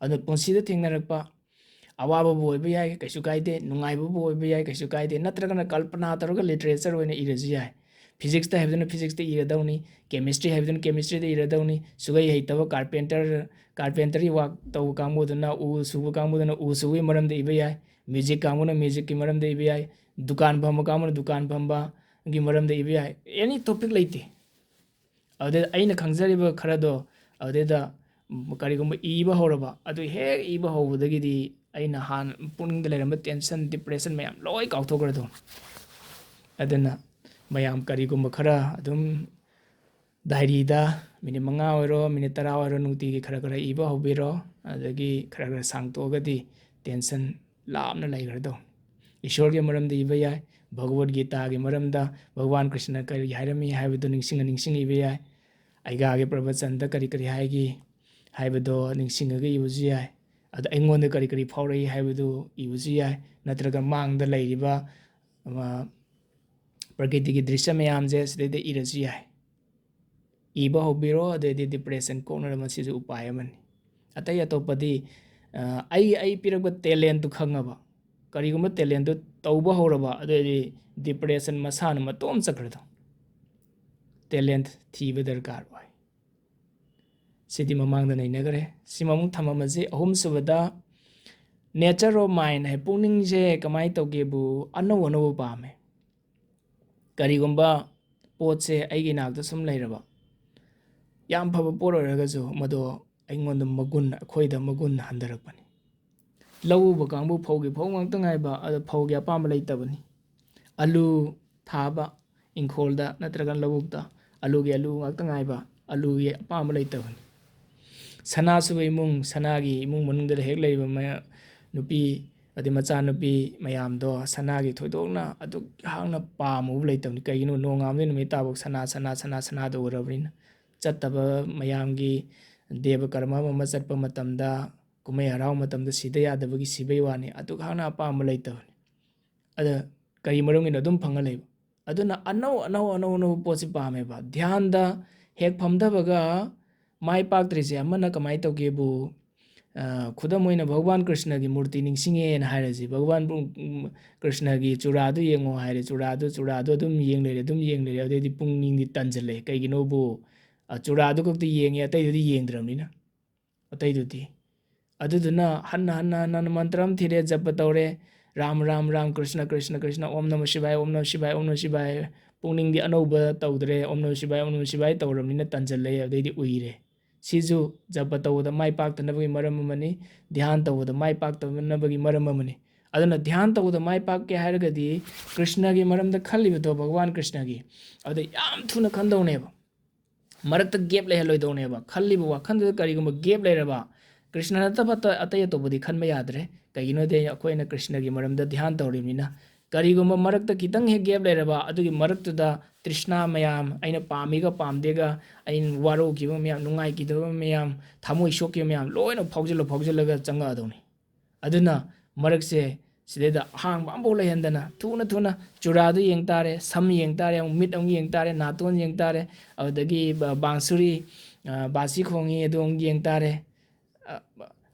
ꯑꯗꯣ ꯄꯨꯟꯁꯤꯗ ꯊꯦꯡꯅꯔꯛꯄ ꯑꯋꯥꯕꯕꯨ ꯑꯣꯏꯕ ꯌꯥꯏ, ꯀꯩꯁꯨ ꯀꯥꯏꯗꯦ, ꯅꯨꯡꯉꯥꯏꯕꯕꯨ ꯑꯣꯏꯕ ꯌꯥꯏ, ꯀꯩꯁꯨ ꯀꯥꯏꯗꯦ, ꯅꯠꯇ꯭ꯔꯒꯅ ꯀꯜꯄꯅꯥ ꯇꯧꯔꯒ literature ꯑꯣꯏꯅ ꯏꯔꯁꯨ ꯌꯥꯏ꯫ Physicsꯇ ꯍꯥꯏꯕꯗꯨꯅ Physicsꯇ ꯏꯔꯗꯧꯅꯤ, Chemistry ꯍꯥꯏꯕꯗꯨꯅ Chemistryꯗ ꯏꯔꯗꯧꯅꯤ, ꯁꯨꯒꯩ ꯍꯩꯇꯕ carpenter, carpentry work ꯇꯧꯕ ꯀꯥꯡꯕꯨꯗꯨꯅ, ꯎ ꯁꯨꯕ ꯀꯥꯡꯕꯨꯗꯨꯅ ꯎ ꯁꯨꯕꯒꯤ ꯃꯔꯝꯗ ꯏꯕ ꯌꯥꯏ, music ꯀꯥꯡꯕꯨꯅ musicꯀꯤ ꯃꯔꯝꯗ ꯏꯕ ꯌꯥꯏ, ꯗꯨꯀꯥꯟ ꯐꯝꯕ ꯀꯥꯡꯕꯨꯅ ꯗꯨꯀꯥꯟ ꯐꯝꯕꯒꯤ ꯃꯔꯝꯗ ꯏꯕ ꯌꯥꯏ, any topic ꯂꯩꯇꯦ꯫ ꯑꯗꯨꯗ ꯑꯩꯅ ꯈꯪꯖꯔꯤꯕ ꯈꯔꯗꯣ, ꯑꯗꯨꯗꯩꯗ ꯀꯔꯤꯒꯨꯝꯕ ꯏꯕ ꯍꯧꯔꯕ, ꯑꯗꯨ ꯍꯦꯛ ꯏꯕ ꯍꯧꯕꯗꯒꯤꯗꯤ ꯑꯩꯅ ꯍꯥꯟꯅ ꯄꯨꯛꯅꯤꯡꯗ ꯂꯩꯔꯝꯕ tension, depression ꯃꯌꯥꯝ ꯂꯣꯏ ꯀꯥꯎꯊꯣꯛꯈ꯭ꯔꯗꯧꯅꯤ꯫ ꯑꯗꯨꯅ ꯃꯌꯥꯝ ꯀꯔꯤꯒꯨꯝꯕ ꯈꯔ ꯑꯗꯨꯝ diaryꯗ minute ꯃꯉꯥ ꯑꯣꯏꯔꯣ, minute ꯇꯔꯥ ꯑꯣꯏꯔꯣ, ꯅꯨꯡꯇꯤꯒꯤ ꯈꯔ ꯈꯔ ꯏꯕ ꯍꯧꯕꯤꯔꯣ꯫ ꯑꯗꯒꯤ ꯈꯔ ꯈꯔ ꯁꯥꯡꯇꯣꯛꯑꯒꯗꯤ tension ꯂꯥꯞꯅ ꯂꯩꯈ꯭ꯔꯗꯧꯅꯤ꯫ ꯏꯁꯣꯔꯒꯤ ꯃꯔꯝꯗ ꯏꯕ ꯌꯥꯏ, ꯚꯒꯕꯠ ꯒꯤꯇꯥꯒꯤ ꯃꯔꯝꯗ ꯚꯒꯋꯥꯟ ꯀ꯭ꯔꯤꯁꯅ ꯀꯔꯤ ꯍꯥꯏꯔꯝꯃꯤ ꯍꯥꯏꯕꯗꯨ ꯅꯤꯡꯁꯤꯡꯉ ꯅꯤꯡꯁꯤꯡꯉ ꯏꯕ ꯌꯥꯏ, ꯑꯩꯒꯥꯒꯤ ꯄ꯭ꯔꯕꯆꯟꯗ ꯀꯔꯤ ꯀꯔꯤ ꯍꯥꯏꯒꯦ ꯍꯥꯏꯕꯗꯣ ꯅꯤꯡꯁꯤꯡꯉꯒ ꯏꯕꯁꯨ ꯌꯥꯏ꯫ ꯑꯗ ꯑꯩꯉꯣꯟꯗ ꯀꯔꯤ ꯀꯔꯤ ꯐꯥꯎꯔꯛꯏ ꯍꯥꯏꯕꯗꯨ ꯏꯕꯁꯨ ꯌꯥꯏ, ꯅꯠꯇ꯭ꯔꯒ ꯃꯥꯡꯗ ꯂꯩꯔꯤꯕ, ꯑꯃ, ꯄ꯭ꯔꯀꯤꯇꯤꯒꯤ ꯗ꯭ꯔꯤꯁ꯭ꯌ ꯃꯌꯥꯝꯁꯦ ꯁꯤꯗꯩꯗ ꯏꯔꯁꯨ ꯌꯥꯏ꯫ ꯏꯕ ꯍꯧꯕꯤꯔꯣ, ꯑꯗꯩꯗꯤ depression ꯀꯣꯛꯅꯅꯕ ꯃꯁꯤꯁꯨ ꯎꯄꯥꯏ ꯑꯃꯅꯤ꯫ ꯑꯇꯩ ꯑꯇꯣꯞꯄꯗꯤ, ꯑ, ꯑꯩ, ꯑꯩ ꯄꯤꯔꯛꯄ talentꯇꯨ ꯈꯪꯉꯕ, ꯀꯔꯤꯒꯨꯝꯕ talentꯇꯨ ꯇꯧꯕ ꯍꯧꯔꯕ, ꯑꯗꯨꯑꯣꯏꯗꯤ depression ꯃꯁꯥꯅ ꯃꯇꯣꯝ ꯆꯠꯈ꯭ꯔꯗꯧ꯫ Talent ꯊꯤꯕ ꯗꯔꯀꯥꯔ ꯑꯣꯏ꯫ ꯁꯤꯗꯤ ꯃꯃꯥꯡꯗ ꯅꯩꯅꯈ꯭ꯔꯦ꯫ ꯁꯤꯃ ꯑꯃꯨꯛ ꯊꯝꯃꯝꯃꯁꯤ꯫ ꯑꯍꯨꯝꯁꯨꯕꯗ, nature of mind ꯍꯥꯏ, ꯄꯨꯛꯅꯤꯡꯁꯦ ꯀꯃꯥꯏꯅ ꯇꯧꯒꯦꯕꯨ ꯑꯅꯧ ꯑꯅꯧꯕ ꯄꯥꯝꯃꯦ꯫ ꯀꯔꯤꯒꯨꯝꯕ ꯄꯣꯠꯁꯦ ꯑꯩꯒꯤ ꯏꯅꯥꯛꯇ ꯁꯨꯝ ꯂꯩꯔꯕ, ꯌꯥꯝ ꯐꯕ ꯄꯣꯠ ꯑꯣꯏꯔꯒꯁꯨ ꯃꯗꯣ ꯑꯩꯉꯣꯟꯗ ꯃꯒꯨꯟ, ꯑꯩꯈꯣꯏꯗ ꯃꯒꯨꯟ ꯍꯟꯊꯔꯛꯄꯅꯤ꯫ ꯂꯧ ꯎꯕ ꯀꯥꯡꯕꯨ ꯐꯧꯒꯤ ꯐꯧ ꯉꯥꯛꯇ ꯉꯥꯏꯕ, ꯑꯗꯣ ꯐꯧꯒꯤ ꯑꯄꯥꯝꯕ ꯂꯩꯇꯕꯅꯤ꯫ ꯑꯂꯨ ꯊꯥꯕ, ꯏꯪꯈꯣꯜꯗ ꯅꯠꯇ꯭ꯔꯒ ꯂꯧꯕꯨꯛꯇ ꯑꯂꯨꯒꯤ ꯑꯂꯨ ꯉꯥꯛꯇ ꯉꯥꯏꯕ, ꯑꯂꯨꯒꯤ ꯑꯄꯥꯝꯕ ꯂꯩꯇꯕꯅꯤ꯫ ꯁꯅꯥ ꯁꯨꯕ ꯏꯃꯨꯡ, ꯁꯅꯥꯒꯤ ꯏꯃꯨꯡ ꯃꯅꯨꯡꯗ ꯍꯦꯛ ꯂꯩꯔꯤꯕ ꯃꯌꯥ-, ꯅꯨꯄꯤ ꯑꯗꯩ ꯃꯆꯥꯅꯨꯄꯤ ꯃꯌꯥꯝꯗꯣ ꯁꯅꯥꯒꯤ ꯊꯣꯏꯗꯣꯛꯅ ꯑꯗꯨꯛ ꯍꯥꯛꯅ ꯄꯥꯝꯃꯨꯕ ꯂꯩꯇꯕꯅꯤ꯫ ꯀꯩꯒꯤꯅꯣ? ꯅꯣꯡꯉꯥꯟꯕꯗꯩ ꯅꯨꯃꯤꯠ ꯇꯥꯕꯧ ꯁꯅꯥ, ꯁꯅꯥ, ꯁꯅꯥ, ꯁꯅꯥꯗ ꯎꯔꯕꯅꯤꯅ꯫ ꯆꯠꯇꯕ ꯃꯌꯥꯝꯒꯤ ꯗꯦꯕ ꯀꯔꯃ ꯑꯃ ꯑꯃ ꯆꯠꯄ ꯃꯇꯝꯗ, ꯀꯨꯝꯍꯩ ꯍꯔꯥꯎ ꯃꯇꯝꯗ ꯁꯤꯗ ꯌꯥꯗꯕꯒꯤ ꯁꯤꯕꯩ ꯋꯥꯅꯤ꯫ ꯑꯗꯨꯛ ꯍꯥꯛꯅ ꯑꯄꯥꯝꯕ ꯂꯩꯇꯕꯅꯤ꯫ ꯑꯗ ꯀꯔꯤ ꯃꯔꯝꯒꯤꯅꯣ? ꯑꯗꯨꯝ ꯐꯪꯉ ꯂꯩꯕ꯫ ꯑꯗꯨꯅ ꯑꯅꯧ ꯑꯅꯧ ꯑꯅꯧ ꯑꯅꯧꯕ ꯄꯣꯠꯁꯤ ꯄꯥꯝꯃꯦꯕ꯫ ꯙ꯭ꯌꯥꯟꯗ ꯍꯦꯛ ꯐꯝꯊꯕꯒ ꯃꯥꯏ ꯄꯥꯛꯇ꯭ꯔꯤꯁꯦ ꯑꯃꯅ ꯀꯃꯥꯏꯅ ꯇꯧꯒꯦꯕꯨ, ꯑ, ꯈꯨꯗꯝ ꯑꯣꯏꯅ ꯚꯒꯋꯥꯟ ꯀ꯭ꯔꯤꯁꯅꯒꯤ ꯃꯨꯔꯇꯤ ꯅꯤꯡꯁꯤꯡꯉꯦꯅ ꯍꯥꯏꯔꯁꯤ꯫ ꯚꯒꯋꯥꯟ ꯄꯨꯡ-, ꯎꯝ, ꯀ꯭ꯔꯤꯁꯅꯒꯤ ꯆꯨꯔꯥꯗꯨ ꯌꯦꯡꯉꯣ ꯍꯥꯏꯔꯦ꯫ ꯆꯨꯔꯥꯗꯨ, ꯆꯨꯔꯥꯗꯨ ꯑꯗꯨꯝ ꯌꯦꯡ ꯂꯩꯔꯦ, ꯑꯗꯨꯝ ꯌꯦꯡ ꯂꯩꯔꯦ꯫ ꯑꯗꯩꯗꯤ ꯄꯨꯛꯅꯤꯡꯗꯤ ꯇꯟꯁꯤꯜꯂꯦ꯫ ꯀꯩꯒꯤꯅꯣꯕꯨ, ꯑ, ꯆꯨꯔꯥꯗꯨ ꯈꯛꯇ ꯌꯦꯡꯉꯦ, ꯑꯇꯩꯗꯨꯗꯤ ꯌꯦꯡꯗ꯭ꯔꯕꯅꯤꯅ꯫ ꯑꯇꯩꯗꯨꯗꯤ꯫ ꯑꯗꯨꯗꯨꯅ ꯍꯟꯅ ꯍꯟꯅ ꯍꯟꯅ ꯍꯟꯅ ꯃꯟꯇ꯭ꯔ ꯑꯃ ꯊꯤꯔꯦ, ꯖꯄ ꯇꯧꯔꯦ, ꯔꯥꯝ ꯔꯥꯝ ꯔꯥꯝ, ꯀ꯭ꯔꯤꯁꯅ ꯀ꯭ꯔꯤꯁꯅ ꯀ꯭ꯔꯤꯁꯅ, ꯑꯣꯝ ꯅꯃ ꯁꯤꯚꯥꯏ, ꯑꯣꯝ ꯅꯃ ꯁꯤꯚꯥꯏ, ꯑꯣꯝ ꯅꯃ ꯁꯤꯚꯥꯏ꯫ ꯄꯨꯛꯅꯤꯡꯗꯤ ꯑꯅꯧꯕ ꯇꯧꯗ꯭ꯔꯦ, ꯑꯣꯝ ꯅꯃ ꯁꯤꯚꯥꯏ, ꯑꯣꯝ ꯅꯃ ꯁꯤꯚꯥꯏ ꯇꯧꯔꯕꯅꯤꯅ ꯇꯟꯖꯜꯂꯛꯑꯦ, ꯑꯗꯩꯗꯤ ꯎꯏꯔꯦ꯫ ꯁꯤꯁꯨ ꯖꯄ ꯇꯧꯕꯗ ꯃꯥꯏ ꯄꯥꯛꯇꯅꯕꯒꯤ ꯃꯔꯝ ꯑꯃꯅꯤ, ꯙ꯭ꯌꯥꯟ ꯇꯧꯕꯗ ꯃꯥꯏ ꯄꯥꯛꯇꯅꯕꯒꯤ ꯃꯔꯝ ꯑꯃꯅꯤ꯫ ꯑꯗꯨꯅ ꯙ꯭ꯌꯥꯟ ꯇꯧꯕꯗ ꯃꯥꯏ ꯄꯥꯛꯀꯦ ꯍꯥꯏꯔꯒꯗꯤ ꯀ꯭ꯔꯤꯁꯅꯒꯤ ꯃꯔꯝꯗ ꯈꯜꯂꯤꯕꯗꯣ, ꯚꯒꯋꯥꯟ ꯀ꯭ꯔꯤꯁꯅꯒꯤ, ꯑꯗꯨꯗ ꯌꯥꯝ ꯊꯨꯅ ꯈꯟꯗꯧꯅꯦꯕ꯫ ꯃꯔꯛꯇ gap ꯂꯩꯍꯜꯂꯣꯏꯗꯧꯅꯦꯕ꯫ ꯈꯜꯂꯤꯕ ꯋꯥꯈꯜꯗꯨꯗ ꯀꯔꯤꯒꯨꯝꯕ gap ꯂꯩꯔꯕ, ꯀ꯭ꯔꯤꯁꯅ ꯅꯠꯇꯕ ꯑꯇ-, ꯑꯇꯩ ꯑꯇꯣꯞꯄꯗꯤ ꯈꯟꯕ ꯌꯥꯗ꯭ꯔꯦ꯫ ꯀꯩꯒꯤꯅꯣꯗꯤ ꯑꯩꯈꯣꯏꯅ ꯀ꯭ꯔꯤꯁꯅꯒꯤ ꯃꯔꯝꯗ ꯙ꯭ꯌꯥꯟ ꯇꯧꯔꯤꯕꯅꯤꯅ꯫ ꯀꯔꯤꯒꯨꯝꯕ ꯃꯔꯛꯇ ꯈꯤꯇꯪ ꯍꯦꯛ gap ꯂꯩꯔꯕ, ꯑꯗꯨꯒꯤ ꯃꯔꯛꯇꯨꯗ ꯇ꯭ꯔꯤꯁꯅꯥ ꯃꯌꯥꯝ, ꯑꯩꯅ ꯄꯥꯝꯃꯤꯒ ꯄꯥꯝꯗꯦꯒ, ꯑꯩꯅ ꯋꯥꯔꯧꯈꯤꯕ ꯃꯌꯥꯝ, ꯅꯨꯡꯉꯥꯏꯈꯤꯗꯕ ꯃꯌꯥꯝ, ꯊꯃꯣꯏ ꯁꯣꯛꯈꯤꯕ ꯃꯌꯥꯝ ꯂꯣꯏꯅ ꯐꯥꯎꯖꯤꯜꯂ ꯐꯥꯎꯖꯤꯜꯂꯒ ꯆꯪꯉꯛꯑꯗꯧꯅꯤ꯫ ꯑꯗꯨꯅ ꯃꯔꯛꯁꯦ ꯁꯤꯗꯩꯗ ꯑꯍꯥꯡꯕ ꯑꯃꯐꯥꯎ ꯂꯩꯍꯟꯗꯅ ꯊꯨꯅ ꯊꯨꯅ ꯆꯨꯔꯥꯗꯨ ꯌꯦꯡ ꯇꯥꯔꯦ, ꯁꯝ ꯌꯦꯡ ꯇꯥꯔꯦ, ꯑꯃꯨꯛ ꯃꯤꯠ ꯑꯃꯨꯛ ꯌꯦꯡ ꯇꯥꯔꯦ, ꯅꯥꯇꯣꯟ ꯌꯦꯡ ꯇꯥꯔꯦ, ꯑꯗꯨꯗꯒꯤ ꯕ-, ꯕꯥꯡꯁꯨꯔꯤ, ꯑ, ꯕꯥꯁꯤ ꯈꯣꯡꯉꯤ, ꯑꯗꯨ ꯑꯃꯨꯛ ꯌꯦꯡ ꯇꯥꯔꯦ, ꯑ,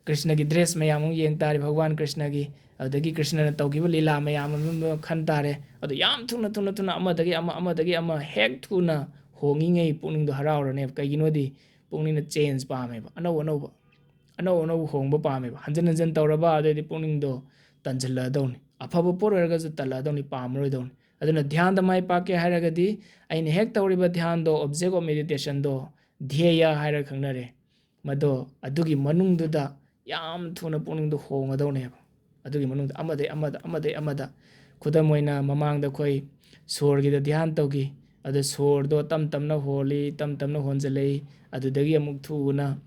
ꯀ꯭ꯔꯤꯁꯅꯒꯤ dress ꯃꯌꯥꯝ ꯑꯃꯨꯛ ꯌꯦꯡ ꯇꯥꯔꯦ, ꯚꯒꯋꯥꯟ ꯀ꯭ꯔꯤꯁꯅꯒꯤ, ꯑꯗꯨꯗꯒꯤ ꯀ꯭ꯔꯤꯁꯅꯅ ꯇꯧꯈꯤꯕ ꯂꯤꯂꯥ ꯃꯌꯥꯝ ꯑꯃ ꯈꯟ ꯇꯥꯔꯦ꯫ ꯑꯗꯨ ꯌꯥꯝ ꯊꯨꯅ, ꯊꯨꯅ, ꯊꯨꯅ ꯑꯃꯗꯒꯤ ꯑꯃ, ꯑꯃꯗꯒꯤ ꯑꯃ ꯍꯦꯛ ꯊꯨꯅ ꯍꯣꯡꯉꯤꯉꯩ ꯄꯨꯛꯅꯤꯡꯗꯣ ꯍꯔꯥꯎꯔꯅꯦꯕ꯫ ꯀꯩꯒꯤꯅꯣꯗꯤ ꯄꯨꯛꯅꯤꯡꯅ change ꯄꯥꯝꯃꯦꯕ, ꯑꯅꯧ ꯑꯅꯧꯕ꯫ ꯑꯅꯧ ꯑꯅꯧꯕ ꯍꯣꯡꯕ ꯄꯥꯝꯃꯦꯕ꯫ ꯍꯟꯖꯤꯟ ꯍꯟꯖꯤꯟ ꯇꯧꯔꯕ ꯑꯗꯩꯗꯤ ꯄꯨꯛꯅꯤꯡꯗꯣ ꯇꯟꯁꯤꯜꯂꯛꯑꯗꯧꯅꯤ꯫ ꯑꯐꯕ ꯄꯣꯠ ꯑꯣꯏꯔꯒꯁꯨ ꯇꯜꯂꯛꯑꯗꯧꯅꯤ, ꯄꯥꯝꯃꯔꯣꯏꯗꯧꯅꯤ꯫ ꯑꯗꯨꯅ ꯙ꯭ꯌꯥꯟꯗ ꯃꯥꯏ ꯄꯥꯛꯀꯦ ꯍꯥꯏꯔꯒꯗꯤ ꯑꯩꯅ ꯍꯦꯛ ꯇꯧꯔꯤꯕ ꯙ꯭ꯌꯥꯟꯗꯣ, object of meditationꯗꯣ, ꯙ꯭ꯌꯦꯌ ꯍꯥꯏꯔꯒ ꯈꯪꯅꯔꯦ꯫ ꯃꯗꯣ ꯑꯗꯨꯒꯤ ꯃꯅꯨꯡꯗꯨꯗ ꯌꯥꯝ ꯊꯨꯅ ꯄꯨꯛꯅꯤꯡꯗꯣ ꯍꯣꯡꯒꯗꯧꯅꯦꯕ꯫ ꯑꯗꯨꯒꯤ ꯃꯅꯨꯡꯗ ꯑꯃꯗꯩ ꯑꯃꯗ, ꯑꯃꯗꯩ ꯑꯃꯗ꯫ ꯈꯨꯗꯝ ꯑꯣꯏꯅ ꯃꯃꯥꯡꯗ ꯑꯩꯈꯣꯏ ꯁꯣꯔꯒꯤꯗ ꯙ꯭ꯌꯥꯟ ꯇꯧꯈꯤ꯫ ꯑꯗꯨ ꯁꯣꯔꯗꯣ ꯇꯞ ꯇꯞꯅ ꯍꯣꯜꯂꯤ, ꯇꯞ ꯇꯞꯅ ꯍꯣꯟꯖꯜꯂꯛꯏ꯫ ꯑꯗꯨꯗꯒꯤ ꯑꯃꯨꯛ ꯊꯨꯅ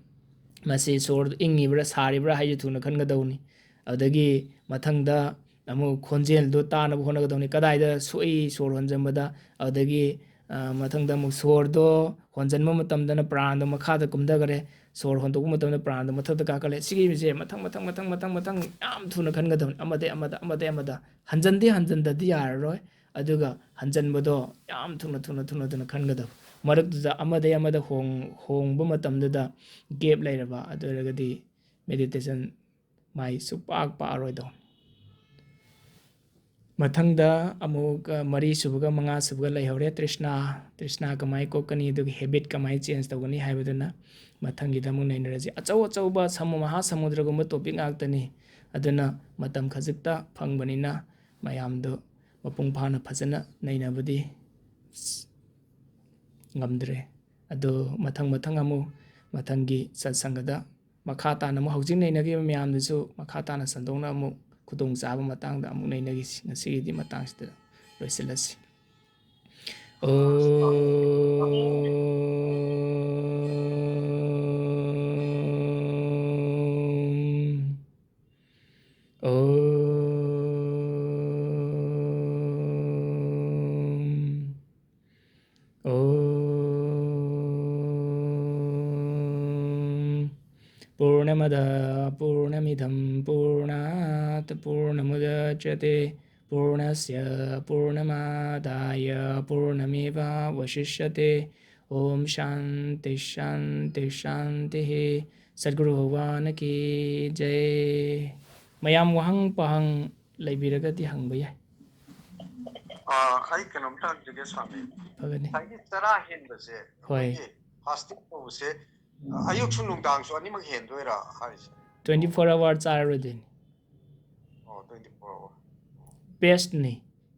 ꯃꯁꯤ ꯁꯣꯔꯗꯣ ꯏꯪꯉꯤꯕ꯭ꯔꯥ ꯁꯥꯔꯤꯕ꯭ꯔꯥ ꯍꯥꯏꯁꯦ ꯊꯨꯅ ꯈꯟꯒꯗꯧꯅꯤ꯫ ꯑꯗꯨꯗꯒꯤ ꯃꯊꯪꯗ ꯑꯃꯨꯛ ꯈꯣꯟꯖꯦꯜꯗꯣ ꯇꯥꯅꯕ ꯍꯣꯠꯅꯒꯗꯧꯅꯤ꯫ ꯀꯗꯥꯏꯗ ꯁꯣꯛꯏ ꯁꯣꯔ ꯍꯣꯟꯖꯟꯕꯗ? ꯑꯗꯨꯗꯒꯤ, ꯑ, ꯃꯊꯪꯗ ꯑꯃꯨꯛ ꯁꯣꯔꯗꯣ ꯍꯣꯟꯖꯟꯕ ꯃꯇꯝꯗꯅ ꯄ꯭ꯔꯥꯟꯗꯣ ꯃꯈꯥꯗ ꯀꯨꯝꯊꯈ꯭ꯔꯦ꯫ ꯁꯣꯔ ꯍꯣꯟꯗꯣꯛꯄ ꯃꯇꯝꯗ ꯄ꯭ꯔꯥꯟꯗꯣ ꯃꯊꯛꯇ ꯀꯥꯈꯠꯂꯦ꯫ ꯁꯤꯒꯤꯁꯦ ꯃꯊꯪ, ꯃꯊꯪ, ꯃꯊꯪ, ꯃꯊꯪ, ꯃꯊꯪ ꯌꯥꯝ ꯊꯨꯅ ꯈꯟꯒꯗꯕꯅꯤ꯫ ꯑꯃꯗꯩ ꯑꯃꯗ, ꯑꯃꯗꯩ ꯑꯃꯗ꯫ ꯍꯟꯖꯟꯗꯤ ꯍꯟꯖꯟꯗꯗꯤ ꯌꯥꯔꯔꯣꯏ꯫ ꯑꯗꯨꯒ ꯍꯟꯖꯟꯕꯗꯣ ꯌꯥꯝ ꯊꯨꯅ, ꯊꯨꯅ, ꯊꯨꯅ, ꯊꯨꯅ ꯈꯟꯒꯗꯕ꯫ ꯃꯔꯛꯇꯨꯗ ꯑꯃꯗꯩ ꯑꯃꯗ ꯍꯣꯡ-, ꯍꯣꯡꯕ ꯃꯇꯝꯗꯨꯗ gap ꯂꯩꯔꯕ, ꯑꯗꯨ ꯑꯣꯏꯔꯒꯗꯤ meditation ꯃꯥꯏ ꯁꯨꯛꯄꯥꯛ ꯄꯥꯛꯑꯔꯣꯏꯗꯧꯅꯤ꯫ ꯃꯊꯪꯗ ꯑꯃꯨꯛ, ꯑ, ꯃꯔꯤ ꯁꯨꯕꯒ ꯃꯉꯥ ꯁꯨꯕꯒ ꯂꯩꯍꯧꯔꯦ꯫ ꯇ꯭ꯔꯤꯁꯅꯥ, ꯇ꯭ꯔꯤꯁꯅꯥ ꯀꯃꯥꯏ ꯀꯣꯛꯀꯅꯤ, ꯑꯗꯨꯒ habit ꯀꯃꯥꯏ change ꯇꯧꯒꯅꯤ ꯍꯥꯏꯕꯗꯨꯅ ꯃꯊꯪꯒꯤꯗ ꯑꯃꯨꯛ ꯅꯩꯅꯔꯁꯤ꯫ ꯑꯆꯧ ꯑꯆꯧꯕ ꯁꯃꯨ-, ꯃꯍꯥ ꯁꯃꯨꯗ꯭ꯔꯒꯨꯝꯕ topic ꯉꯥꯛꯇꯅꯤ꯫ ꯑꯗꯨꯅ ꯃꯇꯝ ꯈꯖꯤꯛꯇ ꯐꯪꯕꯅꯤꯅ ꯃꯌꯥꯝꯗꯣ ꯃꯄꯨꯡ ꯐꯥꯅ ꯐꯖꯅ ꯅꯩꯅꯕꯗꯤ ꯉꯝꯗ꯭ꯔꯦ꯫ ꯑꯗꯣ ꯃꯊꯪ ꯃꯊꯪ ꯑꯃꯨꯛ ꯃꯊꯪꯒꯤ ꯁꯠꯁꯪꯒꯗ ꯃꯈꯥ ꯇꯥꯅ ꯑꯃꯨꯛ ꯍꯧꯖꯤꯛ ꯅꯩꯅꯈꯤꯕ ꯃꯌꯥꯝꯗꯨꯁꯨ ꯃꯈꯥ ꯇꯥꯅ ꯁꯟꯗꯣꯛꯅ ꯑꯃꯨꯛ ꯈꯨꯗꯣꯡꯆꯥꯕ ꯃꯇꯥꯡꯗ ꯑꯃꯨꯛ ꯅꯩꯅꯈꯤꯁꯤ꯫ ꯉꯁꯤꯒꯤꯗꯤ ꯃꯇꯥꯡꯁꯤꯗ ꯂꯣꯏꯁꯤꯜꯂꯁꯤ꯫ ॐ। ॐ। ॐ। पूर्णमदः पूर्णमिदं पूर्णात् पूर्णमुदच्यते। पूर्णस्य पूर्णमादाय पूर्णमेवावशिष्यते। ॐ शान्ति शान्ति शान्तिः। सद्गुरु भगवान की जय। ꯃꯌꯥꯝ ꯋꯥꯍꯪ ꯄꯥꯍꯪ ꯂꯩꯕꯤꯔꯒꯗꯤ ꯍꯪꯕ ꯌꯥꯏ꯫ ꯑꯥ, ꯑꯩ ꯀꯩꯅꯣꯝꯇ ꯍꯪꯖꯒꯦ ꯁ꯭ꯋꯥꯃꯤ꯫ ꯐꯒꯅꯤ꯫ ꯉꯁꯥꯏꯒꯤ ꯆꯔꯥ ꯍꯦꯟꯕꯁꯦ, ꯍꯣꯏ꯫ ꯑꯩꯈꯣꯏꯒꯤ fasting ꯇꯧꯕꯁꯦ, ꯑꯌꯨꯛꯁꯨ ꯅꯨꯡꯗꯥꯡꯁꯨ ꯑꯅꯤꯃꯛ ꯍꯦꯟꯗꯣꯏꯔꯥ ꯍꯥꯏꯁꯦ? Twenty four hour ꯆꯥꯔꯔꯣꯏꯗꯣꯏꯅꯤ꯫ ꯑꯣ, twenty four hour꯫ Bestꯅꯤ꯫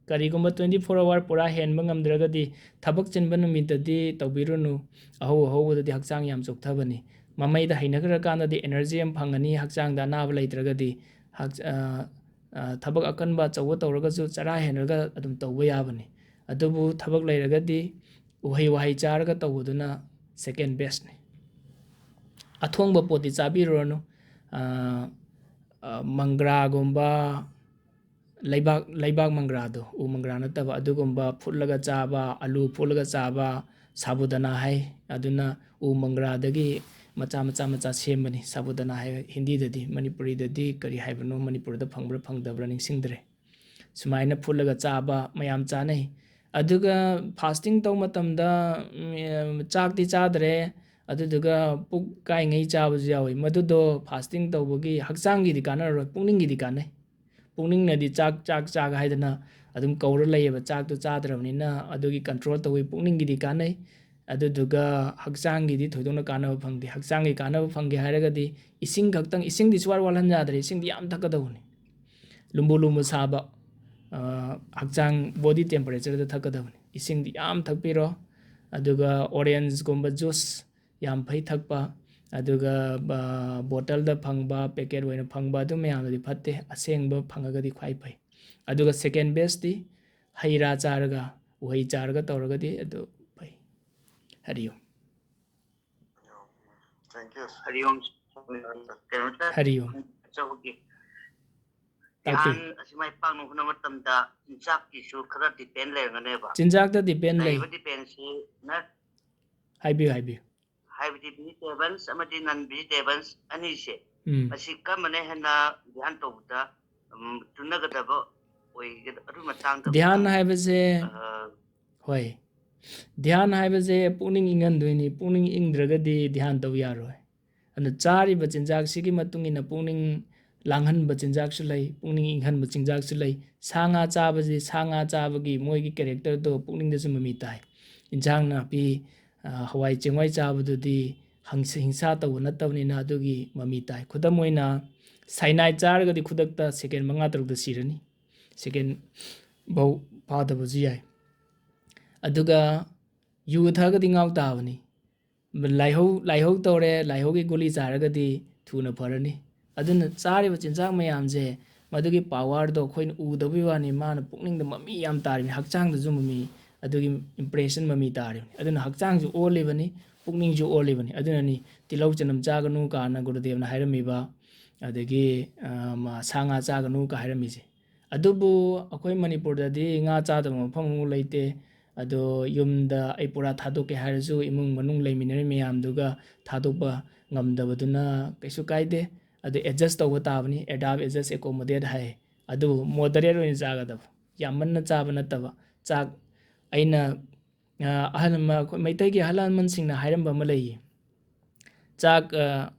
ꯀꯔꯤꯒꯨꯝꯕ twenty four hour ꯄꯨꯔꯥ ꯍꯦꯟꯕ ꯉꯝꯗ꯭ꯔꯒꯗꯤ, ꯊꯕꯛ ꯆꯤꯟꯕ ꯅꯨꯃꯤꯠꯇꯗꯤ ꯇꯧꯕꯤꯔꯨꯅꯨ꯫ ꯑꯍꯧ ꯑꯍꯧꯕꯗꯗꯤ ꯍꯛꯆꯥꯡ ꯌꯥꯝ ꯆꯣꯛꯊꯕꯅꯤ꯫ ꯃꯃꯩꯗ ꯍꯩꯅꯈ꯭ꯔꯀꯥꯟꯗꯗꯤ energy ꯑꯃ ꯐꯪꯉꯅꯤ, ꯍꯛꯆꯥꯡꯗ ꯑꯅꯥꯕ ꯂꯩꯇ꯭ꯔꯒꯗꯤ꯫ ꯍꯛ-, ꯑ, ꯑ, ꯊꯕꯛ ꯑꯀꯟꯕ ꯑꯆꯧꯕ ꯇꯧꯔꯒꯁꯨ ꯆꯔꯥ ꯍꯦꯟꯔꯒ ꯑꯗꯨꯝ ꯇꯧꯕ ꯌꯥꯕꯅꯤ꯫ ꯑꯗꯨꯕꯨ ꯊꯕꯛ ꯂꯩꯔꯒꯗꯤ ꯎꯍꯩ ꯋꯥꯍꯩ ꯆꯥꯔꯒ ꯇꯧꯕꯗꯨꯅ second bestꯅꯤ꯫ ꯑꯊꯣꯡꯕ ꯄꯣꯠꯇꯤ ꯆꯥꯕꯤꯔꯨꯔꯅꯨ꯫ ꯑ, ꯑ, ꯃꯪꯒ꯭ꯔꯥꯒꯨꯝꯕ, ꯂꯩꯕꯥꯛ, ꯂꯩꯕꯥꯛ ꯃꯪꯒ꯭ꯔꯥꯗꯣ, ꯎ ꯃꯪꯒ꯭ꯔꯥ ꯅꯠꯇꯕ, ꯑꯗꯨꯒꯨꯝꯕ ꯐꯨꯠꯂꯒ ꯆꯥꯕ, ꯑꯂꯨ ꯐꯨꯠꯂꯒ ꯆꯥꯕ, ꯁꯥꯕꯨꯗꯥꯅꯥ ꯍꯥꯏ, ꯑꯗꯨꯅ ꯎ ꯃꯪꯒ꯭ꯔꯥꯗꯒꯤ, ꯃꯆꯥ ꯃꯆꯥ ꯃꯆꯥ ꯁꯦꯝꯕꯅꯤ꯫ ꯁꯥꯕꯨꯗꯥꯅꯥ ꯍꯥꯏ ꯍꯤꯟꯗꯤꯗꯗꯤ, ꯃꯅꯤꯄꯨꯔꯤꯗꯗꯤ ꯀꯔꯤ ꯍꯥꯏꯕꯅꯣ, ꯃꯅꯤꯄꯨꯔꯗ ꯐꯪꯕ꯭ꯔꯥ ꯐꯪꯗꯕ꯭ꯔꯥ ꯅꯤꯡꯁꯤꯡꯗ꯭ꯔꯦ꯫ ꯁꯨꯃꯥꯏꯅ ꯐꯨꯠꯂꯒ ꯆꯥꯕ ꯃꯌꯥꯝ ꯆꯥꯅꯩ꯫ ꯑꯗꯨꯒ ꯐꯥꯁꯇꯤꯡ ꯇꯧꯕ ꯃꯇꯝꯗ, ꯎꯝ, ꯆꯥꯛꯇꯤ ꯆꯥꯗ꯭ꯔꯦ, ꯑꯗꯨꯗꯨꯒ ꯄꯨꯛ ꯀꯥꯏꯉꯩ ꯆꯥꯕꯁꯨ ꯌꯥꯎꯏ꯫ ꯃꯗꯨꯗꯣ ꯐꯥꯁꯇꯤꯡ ꯇꯧꯕꯒꯤ ꯍꯛꯆꯥꯡꯒꯤꯗꯤ ꯀꯥꯟꯅꯔꯔꯣꯏ, ꯄꯨꯛꯅꯤꯡꯒꯤꯗꯤ ꯀꯥꯟꯅꯩ꯫ ꯄꯨꯛꯅꯤꯡꯅꯗꯤ ꯆꯥꯛ, ꯆꯥꯛ, ꯆꯥꯛ ꯍꯥꯏꯗꯅ ꯑꯗꯨꯝ ꯀꯧꯔ ꯂꯩꯌꯦꯕ, ꯆꯥꯛꯇꯣ ꯆꯥꯗ꯭ꯔꯕꯅꯤꯅ꯫ ꯑꯗꯨꯒꯤ ꯀꯟꯇ꯭ꯔꯣꯜ ꯇꯧꯕꯒꯤ ꯄꯨꯛꯅꯤꯡꯒꯤꯗꯤ ꯀꯥꯟꯅꯩ꯫ ꯑꯗꯨꯗꯨꯒ ꯍꯛꯆꯥꯡꯒꯤꯗꯤ ꯊꯣꯏꯗꯣꯛꯅ ꯀꯥꯟꯅꯕ ꯐꯪꯗꯦ꯫ ꯍꯛꯆꯥꯡꯒꯤ ꯀꯥꯟꯅꯕ ꯐꯪꯒꯦ ꯍꯥꯏꯔꯒꯗꯤ ꯏꯁꯤꯡ ꯈꯛꯇꯪ, ꯏꯁꯤꯡꯗꯤ ꯁꯨꯋꯥꯠ ꯋꯥꯠꯍꯟ ꯌꯥꯗ꯭ꯔꯦ, ꯏꯁꯤꯡꯗꯤ ꯌꯥꯝ ꯊꯛꯀꯗꯧꯕꯅꯤ꯫ ꯂꯨꯝꯕꯨ ꯂꯨꯝꯕꯨ ꯁꯥꯕ, ꯑ, ꯍꯛꯆꯥꯡ body temperatureꯗ ꯊꯛꯀꯗꯕꯅꯤ꯫ ꯏꯁꯤꯡꯗꯤ ꯌꯥꯝ ꯊꯛꯄꯤꯔꯣ꯫ ꯑꯗꯨꯒ orangeꯒꯨꯝꯕ juice ꯌꯥꯝ ꯐꯩ ꯊꯛꯄ꯫ ꯑꯗꯨꯒ, ꯑ, bottleꯗ ꯐꯪꯕ, packet ꯑꯣꯏꯅ ꯐꯪꯕ ꯑꯗꯨ ꯃꯌꯥꯝꯗꯨꯗꯤ ꯐꯠꯇꯦ꯫ ꯑꯁꯦꯡꯕ ꯐꯪꯉꯒꯗꯤ ꯈ꯭ꯋꯥꯏ ꯐꯩ꯫ ꯑꯗꯨꯒ second bestꯇꯤ ꯍꯩ ꯔꯥ ꯆꯥꯔꯒ, ꯎꯍꯩ ꯆꯥꯔꯒ ꯇꯧꯔꯒꯗꯤ ꯑꯗꯨ ꯐꯩ꯫ ꯍꯔꯤ ꯑꯣꯝ꯫ Thank you. ꯍꯔꯤ ꯑꯣꯝ꯫ ꯀꯩꯅꯣꯝꯇ ꯍꯔꯤ ꯑꯣꯝ꯫ ꯍꯥꯏꯖꯍꯧꯒꯦ꯫ ꯇꯥꯛꯄꯤꯌꯨ꯫ ꯙ꯭ꯌꯥꯟ ꯑꯁꯤ ꯃꯥꯏ ꯄꯥꯛꯅꯕ ꯍꯣꯠꯅꯕ ꯃꯇꯝꯗ ꯆꯤꯟꯖꯥꯛꯀꯤꯁꯨ ꯈꯔ depend ꯂꯩꯔꯝꯒꯅꯦꯕ꯫ ꯆꯤꯟꯖꯥꯛꯇ depend ꯂꯩ꯫ ꯂꯩꯔꯤꯕ dependꯁꯤ ꯅ ꯍꯥꯏꯕꯤꯌꯨ, ꯍꯥꯏꯕꯤꯌꯨ꯫ ꯍꯥꯏꯕꯗꯤ vegetables ꯑꯃꯗꯤ non vegetables ꯑꯅꯤꯁꯦ, ꯎꯝ꯫ ꯃꯁꯤ ꯀꯔꯝꯕꯅ ꯍꯦꯟꯅ ꯙ꯭ꯌꯥꯟ ꯇꯧꯕꯗ, ꯎꯝ, ꯆꯨꯅꯒꯗꯕ ꯑꯣꯏꯒꯗ-, ꯑꯗꯨ ꯃꯇꯥꯡꯗ ꯙ꯭ꯌꯥꯟ ꯑꯃꯨꯛꯇꯪ, ꯍꯥꯏꯕꯁꯦ, ꯑ, ꯍꯣꯏ, ꯙ꯭ꯌꯥꯟ ꯍꯥꯏꯕꯁꯦ ꯄꯨꯛꯅꯤꯡ ꯏꯪꯍꯟꯗꯣꯏꯅꯤ꯫ ꯄꯨꯛꯅꯤꯡ ꯏꯪꯗ꯭ꯔꯒꯗꯤ ꯙ꯭ꯌꯥꯟ ꯇꯧ ꯌꯥꯔꯣꯏ꯫ ꯑꯗꯨꯅ ꯆꯥꯔꯤꯕ ꯆꯤꯟꯖꯥꯛꯁꯤꯒꯤ ꯃꯇꯨꯡ ꯏꯟꯅ ꯄꯨꯛꯅꯤꯡ ꯂꯥꯡꯍꯟꯕ ꯆꯤꯟꯖꯥꯛꯁꯨ ꯂꯩ, ꯄꯨꯛꯅꯤꯡ ꯏꯪꯍꯟꯕ ꯆꯤꯟꯖꯥꯛꯁꯨ ꯂꯩ꯫ ꯁꯥ ꯉꯥ ꯆꯥꯕꯁꯤ, ꯁꯥ ꯉꯥ ꯆꯥꯕꯒꯤ ꯃꯣꯏꯒꯤ characterꯗꯣ ꯄꯨꯛꯅꯤꯡꯗꯁꯨ ꯃꯃꯤ ꯇꯥꯏ꯫ ꯏꯟꯁꯥꯡ ꯅꯥꯄꯤ, ꯑ, ꯍꯋꯥꯏ ꯆꯦꯡꯋꯥꯏ ꯆꯥꯕꯗꯨꯗꯤ ꯍꯪꯁ-, ꯍꯤꯡꯁꯥ ꯇꯧꯕ ꯅꯠꯇꯕꯅꯤꯅ ꯑꯗꯨꯒꯤ ꯃꯃꯤ ꯇꯥꯏ꯫ ꯈꯨꯗꯝ ꯑꯣꯏꯅ, cyanide ꯆꯥꯔꯒꯗꯤ ꯈꯨꯗꯛꯇ second ꯃꯉꯥ ꯇꯔꯨꯛꯇ ꯁꯤꯔꯅꯤ꯫ Second ꯐꯥꯎ ꯐꯥꯗꯕꯁꯨ ꯌꯥꯏ꯫ ꯑꯗꯨꯒ ꯌꯨ ꯊꯛꯑꯒꯗꯤ ꯉꯥꯎ ꯇꯥꯕꯅꯤ꯫ ꯂꯥꯏꯍꯧ, ꯂꯥꯏꯍꯧ ꯇꯧꯔꯦ, ꯂꯥꯏꯍꯧꯒꯤ ꯒꯨꯂꯤ ꯆꯥꯔꯒꯗꯤ ꯊꯨꯅ ꯐꯔꯅꯤ꯫ ꯑꯗꯨꯅ ꯆꯥꯔꯤꯕ ꯆꯤꯟꯖꯥꯛ ꯃꯌꯥꯝꯁꯦ, ꯃꯗꯨꯒꯤ powerꯗꯣ ꯑꯩꯈꯣꯏꯅ ꯎꯗꯕꯩ ꯋꯥꯅꯤ, ꯃꯥꯅ ꯄꯨꯛꯅꯤꯡꯗ ꯃꯃꯤ ꯌꯥꯝ ꯇꯥꯔꯤꯕꯅꯤ, ꯍꯛꯆꯥꯡꯗꯁꯨ ꯃꯃꯤ, ꯑꯗꯨꯒꯤ impression ꯃꯃꯤ ꯇꯥꯔꯤꯕꯅꯤ꯫ ꯑꯗꯨꯅ ꯍꯛꯆꯥꯡꯁꯨ ꯑꯣꯜꯂꯤꯕꯅꯤ, ꯄꯨꯛꯅꯤꯡꯁꯨ ꯑꯣꯜꯂꯤꯕꯅꯤ꯫ ꯑꯗꯨꯅꯅꯤ ꯇꯤꯜꯍꯧ ꯆꯅꯝ ꯆꯥꯒꯅꯨ ꯀꯥꯏꯅ ꯒꯨꯔꯨꯗꯦꯕꯅ ꯍꯥꯏꯔꯝꯃꯤꯕ, ꯑꯗꯒꯤ, ꯑ, ꯃ-, ꯁꯥ ꯉꯥ ꯆꯥꯒꯅꯨ ꯀꯥꯏ ꯍꯥꯏꯔꯝꯃꯤꯁꯦ꯫ ꯑꯗꯨꯕꯨ ꯑꯩꯈꯣꯏ ꯃꯅꯤꯄꯨꯔꯗꯗꯤ ꯉꯥ ꯆꯥꯗꯕ ꯃꯐꯝ ꯑꯃꯨꯛ ꯂꯩꯇꯦ꯫ ꯑꯗꯣ ꯌꯨꯝꯗ ꯑꯩ ꯄꯨꯔꯥ ꯊꯥꯗꯣꯛꯀꯦ ꯍꯥꯏꯔꯁꯨ ꯏꯃꯨꯡ ꯃꯅꯨꯡ ꯂꯩꯃꯤꯟꯅꯔꯤ ꯃꯌꯥꯝꯗꯨꯒ ꯊꯥꯗꯣꯛꯄ ꯉꯝꯗꯕꯗꯨꯅ ꯀꯩꯁꯨ ꯀꯥꯏꯗꯦ꯫ ꯑꯗꯨ adjust ꯇꯧꯕ ꯇꯥꯕꯅꯤ, adapt, adjust, accommodate ꯍꯥꯏ꯫ ꯑꯗꯨꯕꯨ moderate ꯑꯣꯏꯅ ꯆꯥꯒꯗꯕ, ꯌꯥꯝꯃꯟꯅ ꯆꯥꯕ ꯅꯠꯇꯕ꯫ ꯆꯥꯛ ꯑꯩꯅ, ꯑ, ꯑꯍꯜ ꯑꯃ, ꯑꯩꯈꯣꯏ ꯃꯩꯇꯩꯒꯤ ꯑꯍꯜ ꯂꯃꯟꯁꯤꯡꯅ ꯍꯥꯏꯔꯝꯕ ꯑꯃ ꯂꯩꯌꯦ, ꯆꯥꯛ, ꯑ,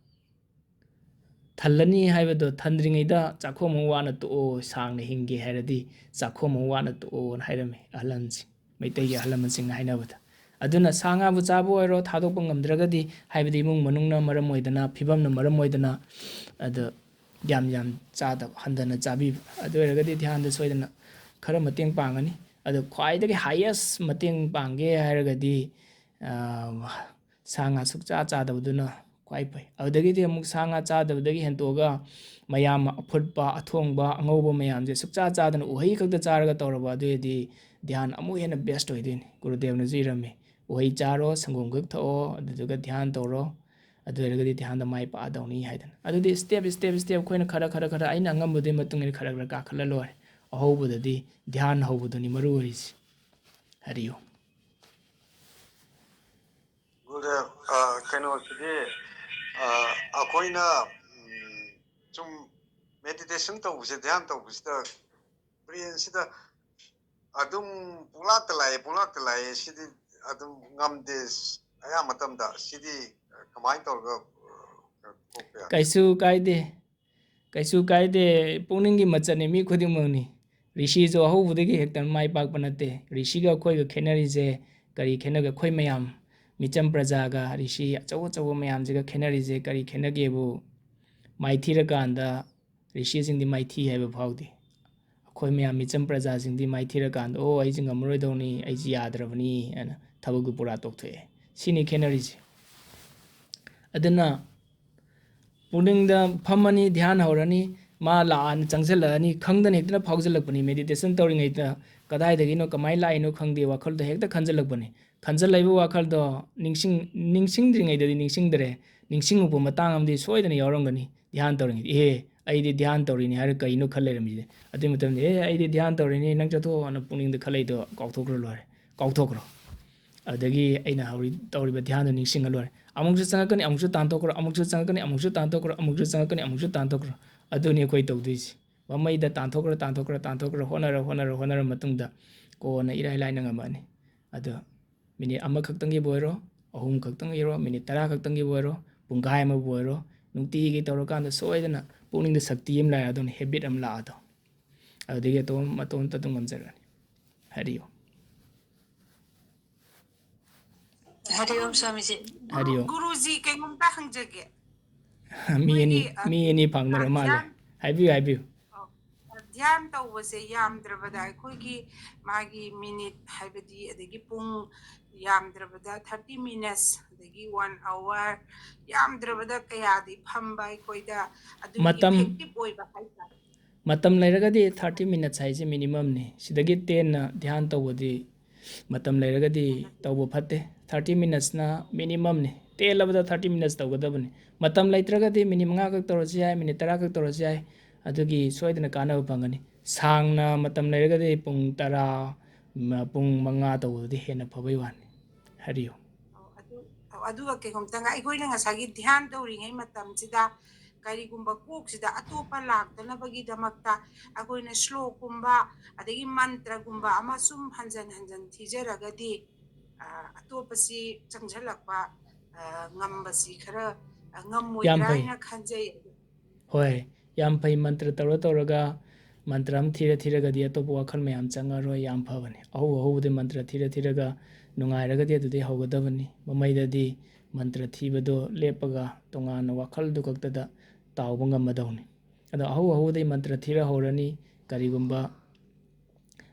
ꯊꯜꯂꯅꯤ ꯍꯥꯏꯕꯗꯣ ꯊꯟꯗ꯭ꯔꯤꯉꯩꯗ ꯆꯥꯛꯈꯣꯝ ꯑꯃ ꯋꯥꯅ ꯇꯣꯛꯑꯣ, ꯁꯥꯡꯅ ꯍꯤꯡꯒꯦ ꯍꯥꯏꯔꯗꯤ ꯆꯥꯛꯈꯣꯝ ꯑꯃ ꯋꯥꯅ ꯇꯣꯛꯑꯣꯅ ꯍꯥꯏꯔꯝꯃꯤ ꯑꯍꯜꯁꯤꯡ, ꯃꯩꯇꯩꯒꯤ ꯑꯍꯜ ꯂꯃꯟꯁꯤꯡꯅ ꯍꯥꯏꯅꯕꯗ꯫ ꯑꯗꯨꯅ ꯁꯥ ꯉꯥꯕꯨ ꯆꯥꯕ ꯑꯣꯏꯔꯣ, ꯊꯥꯗꯣꯛꯄ ꯉꯝꯗ꯭ꯔꯒꯗꯤ, ꯍꯥꯏꯕꯗꯤ ꯏꯃꯨꯡ ꯃꯅꯨꯡꯅ ꯃꯔꯝ ꯑꯣꯏꯗꯅ, ꯐꯤꯕꯝꯅ ꯃꯔꯝ ꯑꯣꯏꯗꯅ, ꯑꯗꯨ ꯌꯥꯝ ꯌꯥꯝ ꯆꯥꯗꯕ, ꯍꯟꯊꯅ ꯆꯥꯕꯤꯕ, ꯑꯗꯨ ꯑꯣꯏꯔꯒꯗꯤ ꯙ꯭ꯌꯥꯟꯗ ꯁꯣꯏꯗꯅ ꯈꯔ ꯃꯇꯦꯡ ꯄꯥꯡꯒꯅꯤ꯫ ꯑꯗꯣ ꯈ꯭ꯋꯥꯏꯗꯒꯤ highest ꯃꯇꯦꯡ ꯄꯥꯡꯒꯦ ꯍꯥꯏꯔꯒꯗꯤ, ꯑ, ꯁꯥ ꯉꯥ ꯁꯨꯛꯆꯥ ꯆꯥꯗꯕꯗꯨꯅ ꯈ꯭ꯋꯥꯏ ꯐꯩ꯫ ꯑꯗꯨꯗꯒꯤꯗꯤ ꯑꯃꯨꯛ ꯁꯥ ꯉꯥ ꯆꯥꯗꯕꯗꯒꯤ ꯍꯦꯟꯇꯣꯛꯑꯒ ꯃꯌꯥꯝ ꯑꯐꯨꯠꯄ, ꯑꯊꯣꯡꯕ, ꯑꯉꯧꯕ ꯃꯌꯥꯝꯁꯦ ꯁꯨꯛꯆꯥ ꯆꯥꯗꯅ ꯎꯍꯩ ꯈꯛꯇ ꯆꯥꯔꯒ ꯇꯧꯔꯕ, ꯑꯗꯨ ꯑꯣꯏꯔꯗꯤ ꯙ꯭ꯌꯥꯟ ꯑꯃꯨꯛ ꯍꯦꯟꯅ best ꯑꯣꯏꯗꯣꯏꯅꯤ꯫ ꯒꯨꯔꯨꯗꯦꯕꯅꯁꯨ ꯏꯔꯝꯃꯤ, "ꯎꯍꯩ ꯆꯥꯔꯣ, ꯁꯪꯒꯣꯝ ꯈꯛ ꯊꯛꯑꯣ, ꯑꯗꯨꯗꯨꯒ ꯙ꯭ꯌꯥꯟ ꯇꯧꯔꯣ, ꯑꯗꯨ ꯑꯣꯏꯔꯒꯗꯤ ꯙ꯭ꯌꯥꯟꯗ ꯃꯥꯏ ꯄꯥꯛꯑꯗꯧꯅꯤ" ꯍꯥꯏꯗꯅ꯫ ꯑꯗꯨꯗꯤ step, step, step ꯑꯩꯈꯣꯏꯅ ꯈꯔ, ꯈꯔ, ꯈꯔ ꯑꯩꯅ ꯑꯉꯝꯕꯗꯨꯒꯤ ꯃꯇꯨꯡ ꯏꯟꯅ ꯈꯔ, ꯈꯔ ꯀꯥꯈꯠꯂ ꯂꯣꯏꯔꯦ꯫ ꯑꯍꯧꯕꯗꯗꯤ ꯙ꯭ꯌꯥꯟ ꯍꯧꯕꯗꯨꯅꯤ ꯃꯔꯨ ꯑꯣꯏꯔꯤꯁꯤ꯫ ꯍꯔꯤ ꯑꯣꯝ꯫ ꯒꯨꯔꯨꯗꯦꯕ, ꯑ, ꯀꯩꯅꯣꯁꯤꯗꯤ, ꯑ, ꯑꯩꯈꯣꯏꯅ, ꯎꯝ, ꯁꯨꯝ meditation ꯇꯧꯕꯁꯦ, ꯙ꯭ꯌꯥꯟ ꯇꯧꯕꯁꯤꯗ brainꯁꯤꯗ ꯑꯗꯨꯝ ꯄꯨꯡꯂꯥꯛꯇ ꯂꯥꯛꯑꯦ, ꯄꯨꯡꯂꯥꯛꯇ ꯂꯥꯛꯑꯦ, ꯁꯤꯗꯤ ꯑꯗꯨꯝ ꯉꯝꯗꯦ꯫ ꯑꯌꯥꯝꯕ ꯃꯇꯝꯗ ꯁꯤꯗꯤ ꯀꯃꯥꯏꯅ ꯇꯧꯔꯒ, ꯑ, ꯀꯣꯛꯄ ꯌꯥꯒꯦ? ꯀꯩꯁꯨ ꯀꯥꯏꯗꯦ, ꯀꯩꯁꯨ ꯀꯥꯏꯗꯦ꯫ ꯄꯨꯛꯅꯤꯡꯒꯤ ꯃꯆꯠꯅꯤ ꯃꯤ ꯈꯨꯗꯤꯡꯃꯛꯅꯤ꯫ ꯔꯤꯁꯤꯁꯨ ꯑꯍꯧꯕꯗꯒꯤ ꯍꯦꯛꯇ ꯃꯥꯏ ꯄꯥꯛꯄ ꯅꯠꯇꯦ꯫ ꯔꯤꯁꯤꯒ ꯑꯩꯈꯣꯏꯒ ꯈꯦꯠꯅꯔꯤꯁꯦ ꯀꯔꯤ ꯈꯦꯠꯅꯒꯦ? ꯑꯩꯈꯣꯏ ꯃꯌꯥꯝ ꯃꯤꯆꯝ ꯄ꯭ꯔꯖꯥꯒ ꯔꯤꯁꯤ ꯑꯆꯧ ꯑꯆꯧꯕ ꯃꯌꯥꯝꯁꯤꯒ ꯈꯦꯠꯅꯔꯤꯁꯦ ꯀꯔꯤ ꯈꯦꯠꯅꯒꯦꯕꯨ, ꯃꯥꯏꯊꯤꯔꯀꯥꯟꯗ ꯔꯤꯁꯤꯁꯤꯡꯗꯤ ꯃꯥꯏꯊꯤ ꯍꯥꯏꯕ ꯐꯥꯎꯗꯦ꯫ ꯑꯩꯈꯣꯏ ꯃꯌꯥꯝ ꯃꯤꯆꯝ ꯄ꯭ꯔꯖꯥꯁꯤꯡꯗꯤ ꯃꯥꯏꯊꯤꯔꯀꯥꯟꯗ, "ꯑꯣ, ꯑꯩꯁꯦ ꯉꯝꯃꯔꯣꯏꯗꯧꯅꯤ, ꯑꯩꯁꯦ ꯌꯥꯗ꯭ꯔꯕꯅꯤ" ꯍꯥꯏꯅ ꯊꯕꯛꯇꯨ ꯄꯨꯔꯥ ꯇꯣꯛꯊꯣꯛꯑꯦ꯫ ꯁꯤꯅꯤ ꯈꯦꯠꯅꯔꯤꯁꯦ꯫ ꯑꯗꯨꯅ ꯄꯨꯛꯅꯤꯡꯗ ꯐꯝꯃꯅꯤ, ꯙ꯭ꯌꯥꯟ ꯍꯧꯔꯅꯤ, ꯃꯥ ꯂꯥꯛꯑꯅꯤ, ꯆꯪꯁꯤꯜꯂꯛꯑꯅꯤ, ꯈꯪꯗꯅ ꯍꯦꯛꯇ ꯐꯥꯎꯖꯜꯂꯛꯄꯅꯤ꯫ Meditation ꯇꯧꯔꯤꯉꯩꯗ ꯀꯗꯥꯏꯗꯒꯤꯅꯣ, ꯀꯃꯥꯏꯅ ꯂꯥꯛꯏꯅꯣ ꯈꯪꯗꯦ, ꯋꯥꯈꯜꯗ ꯍꯦꯛꯇ ꯈꯟꯖꯜꯂꯛꯄꯅꯤ꯫ ꯈꯟꯖꯜꯂꯛꯏꯕ ꯋꯥꯈꯜꯗꯣ ꯅꯤꯡꯁꯤꯡ-, ꯅꯤꯡꯁꯤꯡꯗ꯭ꯔꯤꯉꯩꯗꯗꯤ ꯅꯤꯡꯁꯤꯡꯗ꯭ꯔꯦ, ꯅꯤꯡꯁꯤꯡꯉꯛꯄ ꯃꯇꯥꯡ ꯑꯃꯗꯤ ꯁꯣꯏꯗꯅ ꯌꯥꯎꯔꯝꯒꯅꯤ꯫ ꯙ꯭ꯌꯥꯟ ꯇꯧꯔꯤꯉꯩꯗ, "ꯑꯦꯍꯦ, ꯑꯩꯗꯤ ꯙ꯭ꯌꯥꯟ ꯇꯧꯔꯤꯅꯤ" ꯍꯥꯏꯔ ꯀꯩꯅꯣ ꯈꯜ ꯂꯩꯔꯝꯃꯤꯁꯦ? ꯑꯗꯨꯒꯤ ꯃꯇꯝꯗ, "ꯑꯦ, ꯑꯩꯗꯤ ꯙ꯭ꯌꯥꯟ ꯇꯧꯔꯤꯅꯤ, ꯅꯪ ꯆꯠꯊꯣꯛꯑꯣꯅ" ꯄꯨꯛꯅꯤꯡꯗ ꯈꯜꯂꯛꯏꯗꯣ ꯀꯥꯎꯊꯣꯛꯈ꯭ꯔ ꯂꯣꯏꯔꯦ꯫ ꯀꯥꯎꯊꯣꯛꯈ꯭ꯔꯣ꯫ ꯑꯗꯒꯤ ꯑꯩꯅ ꯍꯧꯔꯤ-, ꯇꯧꯔꯤꯕ ꯙ꯭ꯌꯥꯟꯗꯣ ꯅꯤꯡꯁꯤꯡꯉ ꯂꯣꯏꯔꯦ꯫ ꯑꯃꯨꯛꯁꯨ ꯆꯪꯉꯛꯀꯅꯤ, ꯑꯃꯨꯛꯁꯨ ꯇꯥꯟꯊꯣꯛꯈ꯭ꯔꯣ, ꯑꯃꯨꯛꯁꯨ ꯆꯪꯉꯛꯀꯅꯤ, ꯑꯃꯨꯛꯁꯨ ꯇꯥꯟꯊꯣꯛꯈ꯭ꯔꯣ, ꯑꯃꯨꯛꯁꯨ ꯆꯪꯉꯛꯀꯅꯤ, ꯑꯃꯨꯛꯁꯨ ꯇꯥꯟꯊꯣꯛꯈ꯭ꯔꯣ꯫ ꯑꯗꯨꯅꯤ ꯑꯩꯈꯣꯏ ꯇꯧꯗꯣꯏꯁꯤ꯫ ꯃꯃꯩꯗ ꯇꯥꯟꯊꯣꯛꯈ꯭ꯔ, ꯇꯥꯟꯊꯣꯛꯈ꯭ꯔ, ꯇꯥꯟꯊꯣꯛꯈ꯭ꯔ, ꯍꯣꯠꯅꯔ, ꯍꯣꯠꯅꯔ, ꯍꯣꯠꯅꯔ ꯃꯇꯨꯡꯗ ꯀꯣꯟꯅ ꯏꯔꯥꯏ ꯂꯥꯏꯅ ꯉꯝꯃꯛꯑꯅꯤ꯫ ꯑꯗꯣ ꯃꯤꯅꯤꯠ ꯑꯃꯈꯛꯇꯪꯒꯤꯕꯨ ꯑꯣꯏꯔꯣ, ꯑꯍꯨꯝ ꯈꯛꯇꯪꯒꯤꯔꯣ, ꯃꯤꯅꯤꯠ ꯇꯔꯥ ꯈꯛꯇꯪꯒꯤꯕꯨ ꯑꯣꯏꯔꯣ, ꯄꯨꯡꯈꯥꯏ ꯑꯃꯕꯨ ꯑꯣꯏꯔꯣ, ꯅꯨꯡꯇꯤꯒꯤ ꯇꯧꯔꯀꯥꯟꯗ ꯁꯣꯏꯗꯅ ꯄꯨꯛꯅꯤꯡꯗ ꯁꯛꯇꯤ ꯑꯃ ꯂꯥꯛꯑꯗꯧꯅꯤ, habit ꯑꯃ ꯂꯥꯛꯑꯗꯧꯅꯤ꯫ ꯑꯗꯨꯗꯒꯤ ꯑꯇꯣꯝ-, ꯃꯇꯣꯝꯇ ꯑꯗꯨꯝ ꯉꯝꯖꯔꯛꯑꯅꯤ꯫ ꯍꯥꯏꯔꯤꯌꯣ꯫ ꯍꯔꯤ ꯑꯣꯝ ꯁ꯭ꯋꯥꯃꯤꯖꯤ꯫ ꯍꯔꯤ ꯑꯣꯝ꯫ ꯒꯨꯔꯨꯖꯤ, ꯀꯩꯅꯣꯝꯇ ꯍꯪꯖꯒꯦ꯫ ꯃꯤ ꯑꯅꯤ, ꯑꯩꯈꯣꯏꯒꯤ, ꯑ, ꯃꯤ ꯑꯅꯤ ꯐꯪꯅꯔ ꯑ, ꯃꯥꯜꯂꯦ꯫ ꯙ꯭ꯌꯥꯟ, ꯍꯥꯏꯕꯤꯌꯨ, ꯍꯥꯏꯕꯤꯌꯨ꯫ ꯑ, ꯙ꯭ꯌꯥꯟ ꯇꯧꯕꯁꯦ ꯌꯥꯝꯗ꯭ꯔꯕꯗ ꯑꯩꯈꯣꯏꯒꯤ ꯃꯥꯒꯤ ꯃꯤꯅꯤꯠ ꯍꯥꯏꯕꯗꯤ ꯑꯗꯒꯤ ꯄꯨꯡ ꯌꯥꯝꯗ꯭ꯔꯕꯗ thirty minutes ꯑꯗꯒꯤ one hour ꯌꯥꯝꯗ꯭ꯔꯕꯗ ꯀꯌꯥꯗꯤ ꯐꯝꯕ ꯑꯩꯈꯣꯏꯗ ꯑꯗꯨꯒꯤ ꯃꯇꯝ, effective ꯑꯣꯏꯕ ꯍꯥꯏꯇꯥꯔꯦ꯫ ꯃꯇꯝ ꯂꯩꯔꯒꯗꯤ thirty minutes ꯍꯥꯏꯁꯦ minimum ꯅꯤ꯫ ꯁꯤꯗꯒꯤ ꯇꯦꯟꯅ ꯙ꯭ꯌꯥꯟ ꯇꯧꯕꯗꯤ ꯃꯇꯝ ꯂꯩꯔꯒꯗꯤ ꯇꯧꯕ ꯐꯠꯇꯦ꯫ Thirty minutes ꯅ minimum ꯅꯤ꯫ ꯇꯦꯜꯂꯕꯗ thirty minutes ꯇꯧꯒꯗꯕꯅꯤ꯫ ꯃꯇꯝ ꯂꯩꯇ꯭ꯔꯒꯗꯤ ꯃꯤꯅꯤꯠ ꯃꯉꯥ ꯈꯛ ꯇꯧꯔꯁꯨ ꯌꯥꯏ, ꯃꯤꯅꯤꯠ ꯇꯔꯥ ꯈꯛ ꯇꯧꯔꯁꯨ ꯌꯥꯏ꯫ ꯑꯗꯨꯒꯤ ꯁꯣꯏꯗꯅ ꯀꯥꯟꯅꯕ ꯐꯪꯒꯅꯤ꯫ ꯁꯥꯡꯅ ꯃꯇꯝ ꯂꯩꯔꯒꯗꯤ ꯄꯨꯡ ꯇꯔꯥ, ꯃ-, ꯄꯨꯡ ꯃꯉꯥ ꯇꯧꯕꯗꯨꯗꯤ ꯍꯦꯟꯅ ꯐꯕꯩ ꯋꯥꯅꯤ꯫ ꯍꯥꯏꯔꯤꯌꯨ꯫ ꯑꯣ, ꯑꯗꯨ, ꯑꯣ, ꯑꯗꯨꯒ ꯀꯩꯒꯨꯝꯇꯪꯒ ꯑꯩꯈꯣꯏꯅ ꯉꯁꯥꯏꯒꯤ ꯙ꯭ꯌꯥꯟ ꯇꯧꯔꯤꯉꯩ ꯃꯇꯝꯁꯤꯗ ꯀꯔꯤꯒꯨꯝꯕ ꯀꯣꯛꯁꯤꯗ ꯑꯇꯣꯞꯄ ꯂꯥꯛꯇꯅꯕꯒꯤꯗꯃꯛꯇ ꯑꯩꯈꯣꯏꯅ ꯁ꯭ꯂꯣꯛꯀꯨꯝꯕ ꯑꯗꯒꯤ ꯃꯟꯇ꯭ꯔꯒꯨꯝꯕ ꯑꯃ ꯁꯨꯝ ꯍꯟꯖꯟ ꯍꯟꯖꯟ ꯊꯤꯖꯔꯒꯗꯤ, ꯑ, ꯑꯇꯣꯞꯄꯁꯤ ꯆꯪꯁꯤꯜꯂꯛꯄ, ꯑ, ꯉꯝꯕꯁꯤ ꯈꯔ, ꯑ, ꯉꯝꯃꯣꯏꯗ꯭ꯔꯥ ꯌꯥꯝ ꯐꯩ꯫ ꯍꯥꯏꯅ ꯈꯟꯖꯩ꯫ ꯍꯣꯏ, ꯌꯥꯝ ꯐꯩ꯫ ꯃꯟꯇ꯭ꯔ ꯇꯧꯔ ꯇꯧꯔꯒ, ꯃꯟꯇ꯭ꯔ ꯑꯃ ꯊꯤꯔ ꯊꯤꯔꯒꯗꯤ ꯑꯇꯣꯞꯄ ꯋꯥꯈꯜ ꯃꯌꯥꯝ ꯆꯪꯉꯔꯣꯏ, ꯌꯥꯝ ꯐꯕꯅꯤ꯫ ꯑꯍꯧ ꯑꯍꯧꯕꯗ ꯃꯟꯇ꯭ꯔ ꯊꯤꯔ ꯊꯤꯔꯒ ꯅꯨꯡꯉꯥꯏꯔꯒꯗꯤ ꯑꯗꯨꯗꯩ ꯍꯧꯒꯗꯕꯅꯤ꯫ ꯃꯃꯩꯗꯗꯤ ꯃꯟꯇ꯭ꯔ ꯊꯤꯕꯗꯣ ꯂꯦꯞꯄꯒ ꯇꯣꯉꯥꯟꯅ ꯋꯥꯈꯜꯗꯨ ꯈꯛꯇꯗ ꯇꯥꯎꯕ ꯉꯝꯃꯗꯧꯅꯤ꯫ ꯑꯗꯣ ꯑꯍꯧ ꯑꯍꯧꯕꯗꯩ ꯃꯟꯇ꯭ꯔ ꯊꯤꯔ ꯍꯧꯔꯅꯤ꯫ ꯀꯔꯤꯒꯨꯝꯕ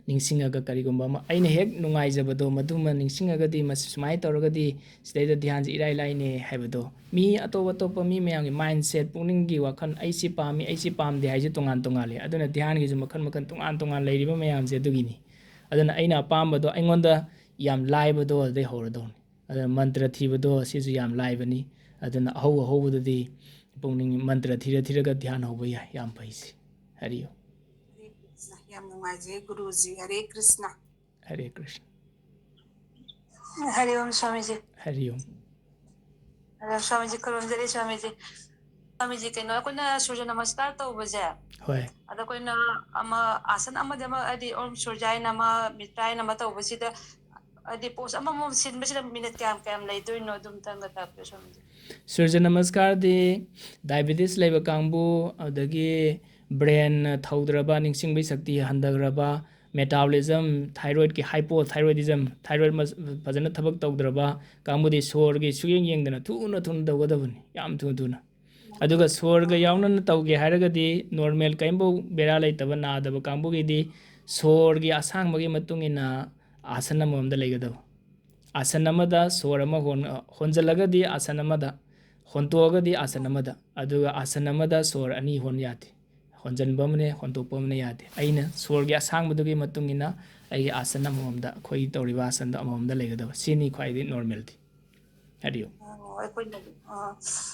ꯅꯤꯡꯁꯤꯡꯉꯒ ꯀꯔꯤꯒꯨꯝꯕ ꯑꯃ ꯑꯩꯅ ꯍꯦꯛ ꯅꯨꯡꯉꯥꯏꯖꯕꯗꯣ ꯃꯗꯨꯃ ꯅꯤꯡꯁꯤꯡꯉꯒꯗꯤ ꯃꯁꯤ ꯁꯨꯃꯥꯏꯅ ꯇꯧꯔꯒꯗꯤ ꯁꯤꯗꯩꯗ ꯙ꯭ꯌꯥꯟꯁꯤ ꯏꯔꯥꯏ ꯂꯥꯏꯅꯦ ꯍꯥꯏꯕꯗꯣ꯫ ꯃꯤ ꯑꯇꯣꯞ ꯑꯇꯣꯞꯄ ꯃꯤ ꯃꯌꯥꯝꯒꯤ mindset, ꯄꯨꯛꯅꯤꯡꯒꯤ ꯋꯥꯈꯜ, "ꯑꯩ ꯁꯤ ꯄꯥꯝꯃꯤ, ꯑꯩ ꯁꯤ ꯄꯥꯝꯗꯦ" ꯍꯥꯏꯁꯦ ꯇꯣꯉꯥꯟ ꯇꯣꯉꯥꯜꯂꯦ꯫ ꯑꯗꯨꯅ ꯙ꯭ꯌꯥꯟꯒꯤꯁꯨ ꯃꯈꯜ ꯃꯈꯜ ꯇꯣꯉꯥꯟ ꯇꯣꯉꯥꯟ ꯂꯩꯔꯤꯕ ꯃꯌꯥꯝꯁꯦ ꯑꯗꯨꯒꯤꯅꯤ꯫ ꯑꯗꯨꯅ ꯑꯩꯅ ꯑꯄꯥꯝꯕꯗꯣ, ꯑꯩꯉꯣꯟꯗ ꯌꯥꯝ ꯂꯥꯏꯕꯗꯣ ꯑꯗꯨꯗꯩ ꯍꯧꯔꯗꯧꯅꯤ꯫ ꯑꯗꯨꯅ ꯃꯟꯇ꯭ꯔ ꯊꯤꯕꯗꯣ ꯁꯤꯁꯨ ꯌꯥꯝ ꯂꯥꯏꯕꯅꯤ꯫ ꯑꯗꯨꯅ ꯑꯍꯧ ꯑꯍꯧꯕꯗꯗꯤ ꯄꯨꯛꯅꯤꯡ ꯃꯟꯇ꯭ꯔ ꯊꯤꯔ ꯊꯤꯔꯒ ꯙ꯭ꯌꯥꯟ ꯍꯧꯕ ꯌꯥꯏ꯫ ꯌꯥꯝ ꯐꯩ ꯁꯤ꯫ ꯍꯔꯤ ꯑꯣꯝ꯫ ꯍꯔꯦ ꯀ꯭ꯔꯤꯁꯅ꯫ ꯌꯥꯝ ꯅꯨꯡꯉꯥꯏꯖꯩ ꯒꯨꯔꯨꯖꯤ꯫ ꯍꯔꯦ ꯀ꯭ꯔꯤꯁꯅ꯫ ꯍꯔꯦ ꯀ꯭ꯔꯤꯁꯅ꯫ ꯍꯔꯤ ꯑꯣꯝ ꯁ꯭ꯋꯥꯃꯤꯖꯤ꯫ ꯍꯔꯤ ꯑꯣꯝ꯫ ꯑꯗꯣ ꯁ꯭ꯋꯥꯃꯤꯖꯤ ꯈꯨꯔꯨꯝꯖꯔꯤ ꯁ꯭ꯋꯥꯃꯤꯖꯤ꯫ ꯁ꯭ꯋꯥꯃꯤꯖꯤ, ꯀꯩꯅꯣ, ꯑꯩꯈꯣꯏꯅ ꯁꯨꯔꯖ ꯅꯃꯁꯀꯥꯔ ꯇꯧꯕꯁꯦ, ꯍꯣꯏ꯫ ꯑꯗꯣ ꯑꯩꯈꯣꯏꯅ ꯑꯃ ꯑꯥꯁꯟ ꯑꯃꯗ ꯑꯃ, ꯍꯥꯏꯗꯤ ꯑꯣꯝ ꯁꯨꯔꯖꯥꯌ ꯅꯃ, ꯃꯤꯇ꯭ꯔꯥꯌ ꯅꯃ ꯇꯧꯕꯁꯤꯗ, ꯍꯥꯏꯗꯤ ꯄꯣꯁ ꯑꯃꯃꯝ ꯁꯤꯟꯕꯁꯤꯗ ꯃꯤꯅꯤꯠ ꯀꯌꯥꯝ ꯀꯌꯥꯝ ꯂꯩꯗꯣꯏꯅꯣ? ꯑꯗꯨꯝꯇꯪꯒ ꯇꯥꯛꯄꯤꯌꯨ ꯁ꯭ꯋꯥꯃꯤꯖꯤ꯫ ꯁꯨꯔꯖ ꯅꯃꯁꯀꯥꯔꯗꯤ ꯗꯥꯏꯕꯦꯇꯤꯁ ꯂꯩꯕ ꯀꯥꯡꯕꯨ, ꯑꯗꯒꯤ ꯕ꯭ꯔꯦꯟ ꯊꯧꯗ꯭ꯔꯕ, ꯅꯤꯡꯁꯤꯡꯕꯒꯤ ꯁꯛꯇꯤ ꯍꯟꯊꯈ꯭ꯔꯕ, ꯃꯦꯇꯥꯕꯣꯂꯤꯖꯝ, ꯊꯥꯏꯔꯣꯏꯗꯀꯤ ꯍꯥꯏꯄꯣꯊꯥꯏꯔꯣꯏꯗꯤꯖꯝ, ꯊꯥꯏꯔꯣꯏꯗ ꯃꯁ-, ꯐꯖꯅ ꯊꯕꯛ ꯇꯧꯗ꯭ꯔꯕ ꯀꯥꯡꯕꯨꯗꯤ ꯁꯣꯔꯒꯤ ꯁꯨꯌꯦꯡ ꯌꯦꯡꯗꯅ ꯊꯨꯅ ꯊꯨꯅ ꯇꯧꯒꯗꯕꯅꯤ, ꯌꯥꯝ ꯊꯨ ꯊꯨꯅ꯫ ꯑꯗꯨꯒ ꯁꯣꯔꯒ ꯌꯥꯎꯅꯅ ꯇꯧꯒꯦ ꯍꯥꯏꯔꯒꯗꯤ ꯅꯣꯔꯃꯦꯜ ꯀꯔꯤꯝꯐꯧ ꯕꯦꯔꯥ ꯂꯩꯇꯕ ꯅꯥꯗꯕ ꯀꯥꯡꯕꯨꯒꯤꯗꯤ ꯁꯣꯔꯒꯤ ꯑꯁꯥꯡꯕꯒꯤ ꯃꯇꯨꯡ ꯏꯟꯅ ꯑꯥꯁꯟ ꯑꯃꯃꯝꯗ ꯂꯩꯒꯗꯕ꯫ ꯑꯥꯁꯟ ꯑꯃꯗ ꯁꯣꯔ ꯑꯃ ꯍꯣꯟ-, ꯍꯣꯟꯖꯜꯂꯒꯗꯤ ꯑꯥꯁꯟ ꯑꯃꯗ, ꯍꯣꯟꯇꯣꯛꯑꯒꯗꯤ ꯑꯥꯁꯟ ꯑꯃꯗ, ꯑꯗꯨꯒ ꯑꯥꯁꯟ ꯑꯃꯗ ꯁꯣꯔ ꯑꯅꯤ ꯍꯣꯟ ꯌꯥꯗꯦ꯫ ꯍꯣꯟꯖꯟꯕ ꯑꯃꯅꯦ, ꯍꯣꯟꯇꯣꯛꯄ ꯑꯃꯅꯦ ꯌꯥꯗꯦ꯫ ꯑꯩꯅ ꯁꯣꯔꯒꯤ ꯑꯁꯥꯡꯕꯗꯨꯒꯤ ꯃꯇꯨꯡ ꯏꯟꯅ ꯑꯩꯒꯤ ꯑꯥꯁꯟ ꯑꯃꯃꯝꯗ, ꯑꯩꯈꯣꯏꯒꯤ ꯇꯧꯔꯤꯕ ꯑꯥꯁꯟꯗꯣ ꯑꯃꯃꯝꯗ ꯂꯩꯒꯗꯕ꯫ ꯁꯤꯅꯤ ꯈ꯭ꯋꯥꯏꯗꯒꯤ ꯅꯣꯔꯃꯦꯜꯗꯤ꯫ ꯍꯥꯏꯕꯤꯌꯨ꯫ ꯑꯣ, ꯑꯩꯈꯣꯏꯅ, ꯑ,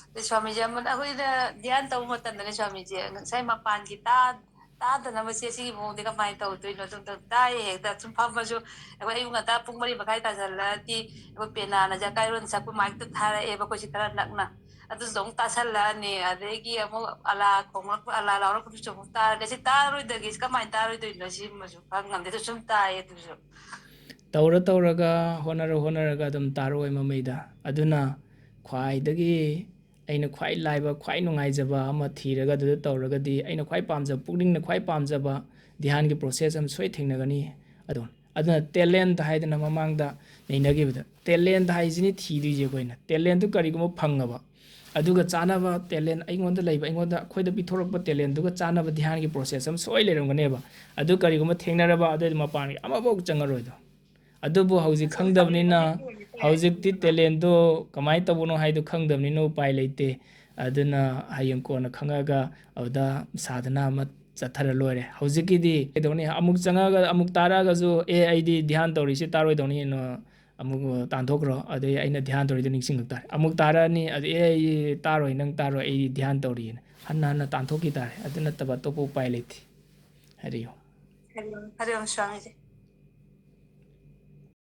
ꯑꯗꯩ ꯁ꯭ꯋꯥꯃꯤꯖꯤ ꯑꯃꯅ, ꯑꯩꯈꯣꯏꯅ ꯙ꯭ꯌꯥꯟ ꯇꯧꯕ ꯃꯇꯝꯗꯅꯦ ꯁ꯭ꯋꯥꯃꯤꯖꯤ, ꯉꯁꯥꯏ ꯃꯄꯥꯟꯒꯤ ꯇꯥ-, ꯇꯥꯗꯅꯕ ꯆꯦ ꯁꯤꯒꯤ ꯃꯑꯣꯡꯗꯤ ꯀꯃꯥꯏꯅ ꯇꯧꯗꯣꯏꯅꯣ? ꯑꯗꯨꯝ ꯇꯥꯏꯌꯦ, ꯍꯦꯛꯇ ꯁꯨꯝ ꯐꯝꯃꯁꯨ ꯑꯩꯈꯣꯏ ꯑꯌꯨꯛ ꯉꯟꯇꯥ ꯄꯨꯡ ꯃꯔꯤ ꯃꯈꯥꯏ ꯇꯥꯁꯜꯂꯛꯑꯗꯤ ꯑꯩꯈꯣꯏ ꯄꯦꯅꯥꯅ ꯖꯀꯥꯏꯔꯣꯟ ꯁꯛꯄ ꯃꯥꯏꯛꯇ ꯊꯥꯔꯛꯑꯦꯕ, ꯑꯩꯈꯣꯏꯁꯤ ꯈꯔ ꯅꯛꯅ꯫ ꯑꯗꯨꯁꯨ ꯑꯃꯨꯛ ꯇꯥꯁꯜꯂꯛꯑꯅꯤ, ꯑꯗꯒꯤ ꯑꯃꯨꯛ ꯑꯂꯥ ꯈꯣꯡꯂꯛꯄ, ꯑꯂꯥ ꯂꯥꯎꯔꯛꯄꯗꯨꯁꯨ ꯑꯃꯨꯛ ꯇꯥꯔꯅꯤ꯫ ꯑꯁꯤ ꯇꯥꯔꯣꯏꯗꯒꯦ, ꯀꯃꯥꯏꯅ ꯇꯥꯔꯣꯏꯗꯣꯏꯅꯣ? ꯁꯤꯃꯁꯨ ꯈꯪ ꯉꯝꯗꯦ, ꯑꯗꯨ ꯁꯨꯝ ꯇꯥꯏꯌꯦ ꯑꯗꯨꯁꯨ꯫ ꯇꯧꯔ ꯇꯧꯔꯒ, ꯍꯣꯠꯅꯔ ꯍꯣꯠꯅꯔꯒ ꯑꯗꯨꯝ ꯇꯥꯔꯛꯑꯣꯏ ꯃꯃꯩꯗ꯫ ꯑꯗꯨꯅ ꯈ꯭ꯋꯥꯏꯗꯒꯤ ꯑꯩꯅ ꯈ꯭ꯋꯥꯏ ꯂꯥꯏꯕ, ꯈ꯭ꯋꯥꯏ ꯅꯨꯡꯉꯥꯏꯖꯕ ꯑꯃ ꯊꯤꯔꯒ ꯑꯗꯨꯗ ꯇꯧꯔꯒꯗꯤ, ꯑꯩꯅ ꯈ꯭ꯋꯥꯏ ꯄꯥꯝꯖꯕ, ꯄꯨꯛꯅꯤꯡꯅ ꯈ꯭ꯋꯥꯏ ꯄꯥꯝꯖꯕ ꯙ꯭ꯌꯥꯟꯒꯤ ꯄ꯭ꯔꯣꯁꯦꯁ ꯑꯃ ꯁꯣꯏ ꯊꯦꯡꯅꯒꯅꯤ꯫ ꯑꯗꯣ, ꯑꯗꯨꯅ ꯇꯦꯂꯦꯟꯠ ꯍꯥꯏꯗꯅ ꯃꯃꯥꯡꯗ ꯅꯩꯅꯈꯤꯕꯗ, ꯇꯦꯂꯦꯟꯠ ꯍꯥꯏꯁꯤꯅꯤ ꯊꯤꯗꯣꯏꯁꯦ ꯑꯩꯈꯣꯏꯅ꯫ ꯇꯦꯂꯦꯟꯠꯇꯨ ꯀꯔꯤꯒꯨꯝꯕ ꯐꯪꯉꯕ, ꯑꯗꯨꯒ ꯆꯥꯅꯕ ꯇꯦꯂꯦꯟꯠ ꯑꯩꯉꯣꯟꯗ ꯂꯩꯕ, ꯑꯩꯉꯣꯟꯗ, ꯑꯩꯈꯣꯏꯗ ꯄꯤꯊꯣꯔꯛꯄ ꯇꯦꯂꯦꯟꯠꯇꯨꯒ ꯆꯥꯅꯕ ꯙ꯭ꯌꯥꯟꯒꯤ ꯄ꯭ꯔꯣꯁꯦꯁ ꯑꯃ ꯁꯣꯏ ꯂꯩꯔꯝꯒꯅꯦꯕ꯫ ꯑꯗꯨ ꯀꯔꯤꯒꯨꯝꯕ ꯊꯦꯡꯅꯔꯕ, ꯑꯗꯨꯗꯤ ꯃꯄꯥꯟꯒꯤ ꯑꯃꯐꯥꯎ ꯆꯪꯉꯔꯣꯏꯗꯣ꯫ ꯑꯗꯨꯕꯨ ꯍꯧꯖꯤꯛ ꯈꯪꯗꯕꯅꯤꯅ, ꯍꯧꯖꯤꯛꯇꯤ ꯇꯦꯂꯦꯟꯠꯇꯣ ꯀꯃꯥꯏꯅ ꯇꯧꯕꯅꯣ ꯍꯥꯏꯗꯣ ꯈꯪꯗꯕꯅꯤꯅ ꯎꯄꯥꯏ ꯂꯩꯇꯦ꯫ ꯑꯗꯨꯅ ꯍꯌꯦꯡ ꯀꯣꯟꯅ ꯈꯪꯉꯒ ꯑꯗꯨꯗ ꯁꯥꯙꯅꯥ ꯑꯃ ꯆꯠꯊꯔ ꯂꯣꯏꯔꯦ꯫ ꯍꯧꯖꯤꯛꯀꯤꯗꯤ ꯀꯩꯗꯧꯅꯤ? ꯑꯃꯨꯛ ꯆꯪꯉꯒ ꯑꯃꯨꯛ ꯇꯥꯔꯛꯑꯒꯁꯨ, "ꯑꯦ, ꯑꯩꯗꯤ ꯙ꯭ꯌꯥꯟ ꯇꯧꯔꯤꯁꯤ ꯇꯥꯔꯣꯏꯗꯧꯅꯤ" ꯍꯥꯏꯅ ꯑꯃꯨꯛ ꯇꯥꯟꯊꯣꯛꯈ꯭ꯔꯣ꯫ ꯑꯗꯩ ꯑꯩꯅ ꯙ꯭ꯌꯥꯟ ꯇꯧꯔꯤꯗꯣ ꯅꯤꯡꯁꯤꯡꯉꯛ ꯇꯥꯔꯦ꯫ ꯑꯃꯨꯛ ꯇꯥꯔꯛꯑꯅꯤ, ꯑꯗꯨ, "ꯑꯦ, ꯑꯩ ꯇꯥꯔꯣꯏ, ꯅꯪ ꯇꯥꯔꯣꯏ, ꯑꯩ ꯙ꯭ꯌꯥꯟ ꯇꯧꯔꯤꯑꯅ" ꯍꯟꯅ ꯍꯟꯅ ꯇꯥꯟꯊꯣꯛꯈꯤ ꯇꯥꯔꯦ꯫ ꯑꯗꯨ ꯅꯠꯇꯕ ꯑꯇꯣꯞꯄ ꯎꯄꯥꯏ ꯂꯩꯇꯦ꯫ ꯍꯥꯏꯔꯤꯌꯣ꯫ ꯍꯔꯤ ꯑꯣꯝ, ꯍꯔꯤ ꯑꯣꯝ ꯁ꯭ꯋꯥꯃꯤꯖꯤ꯫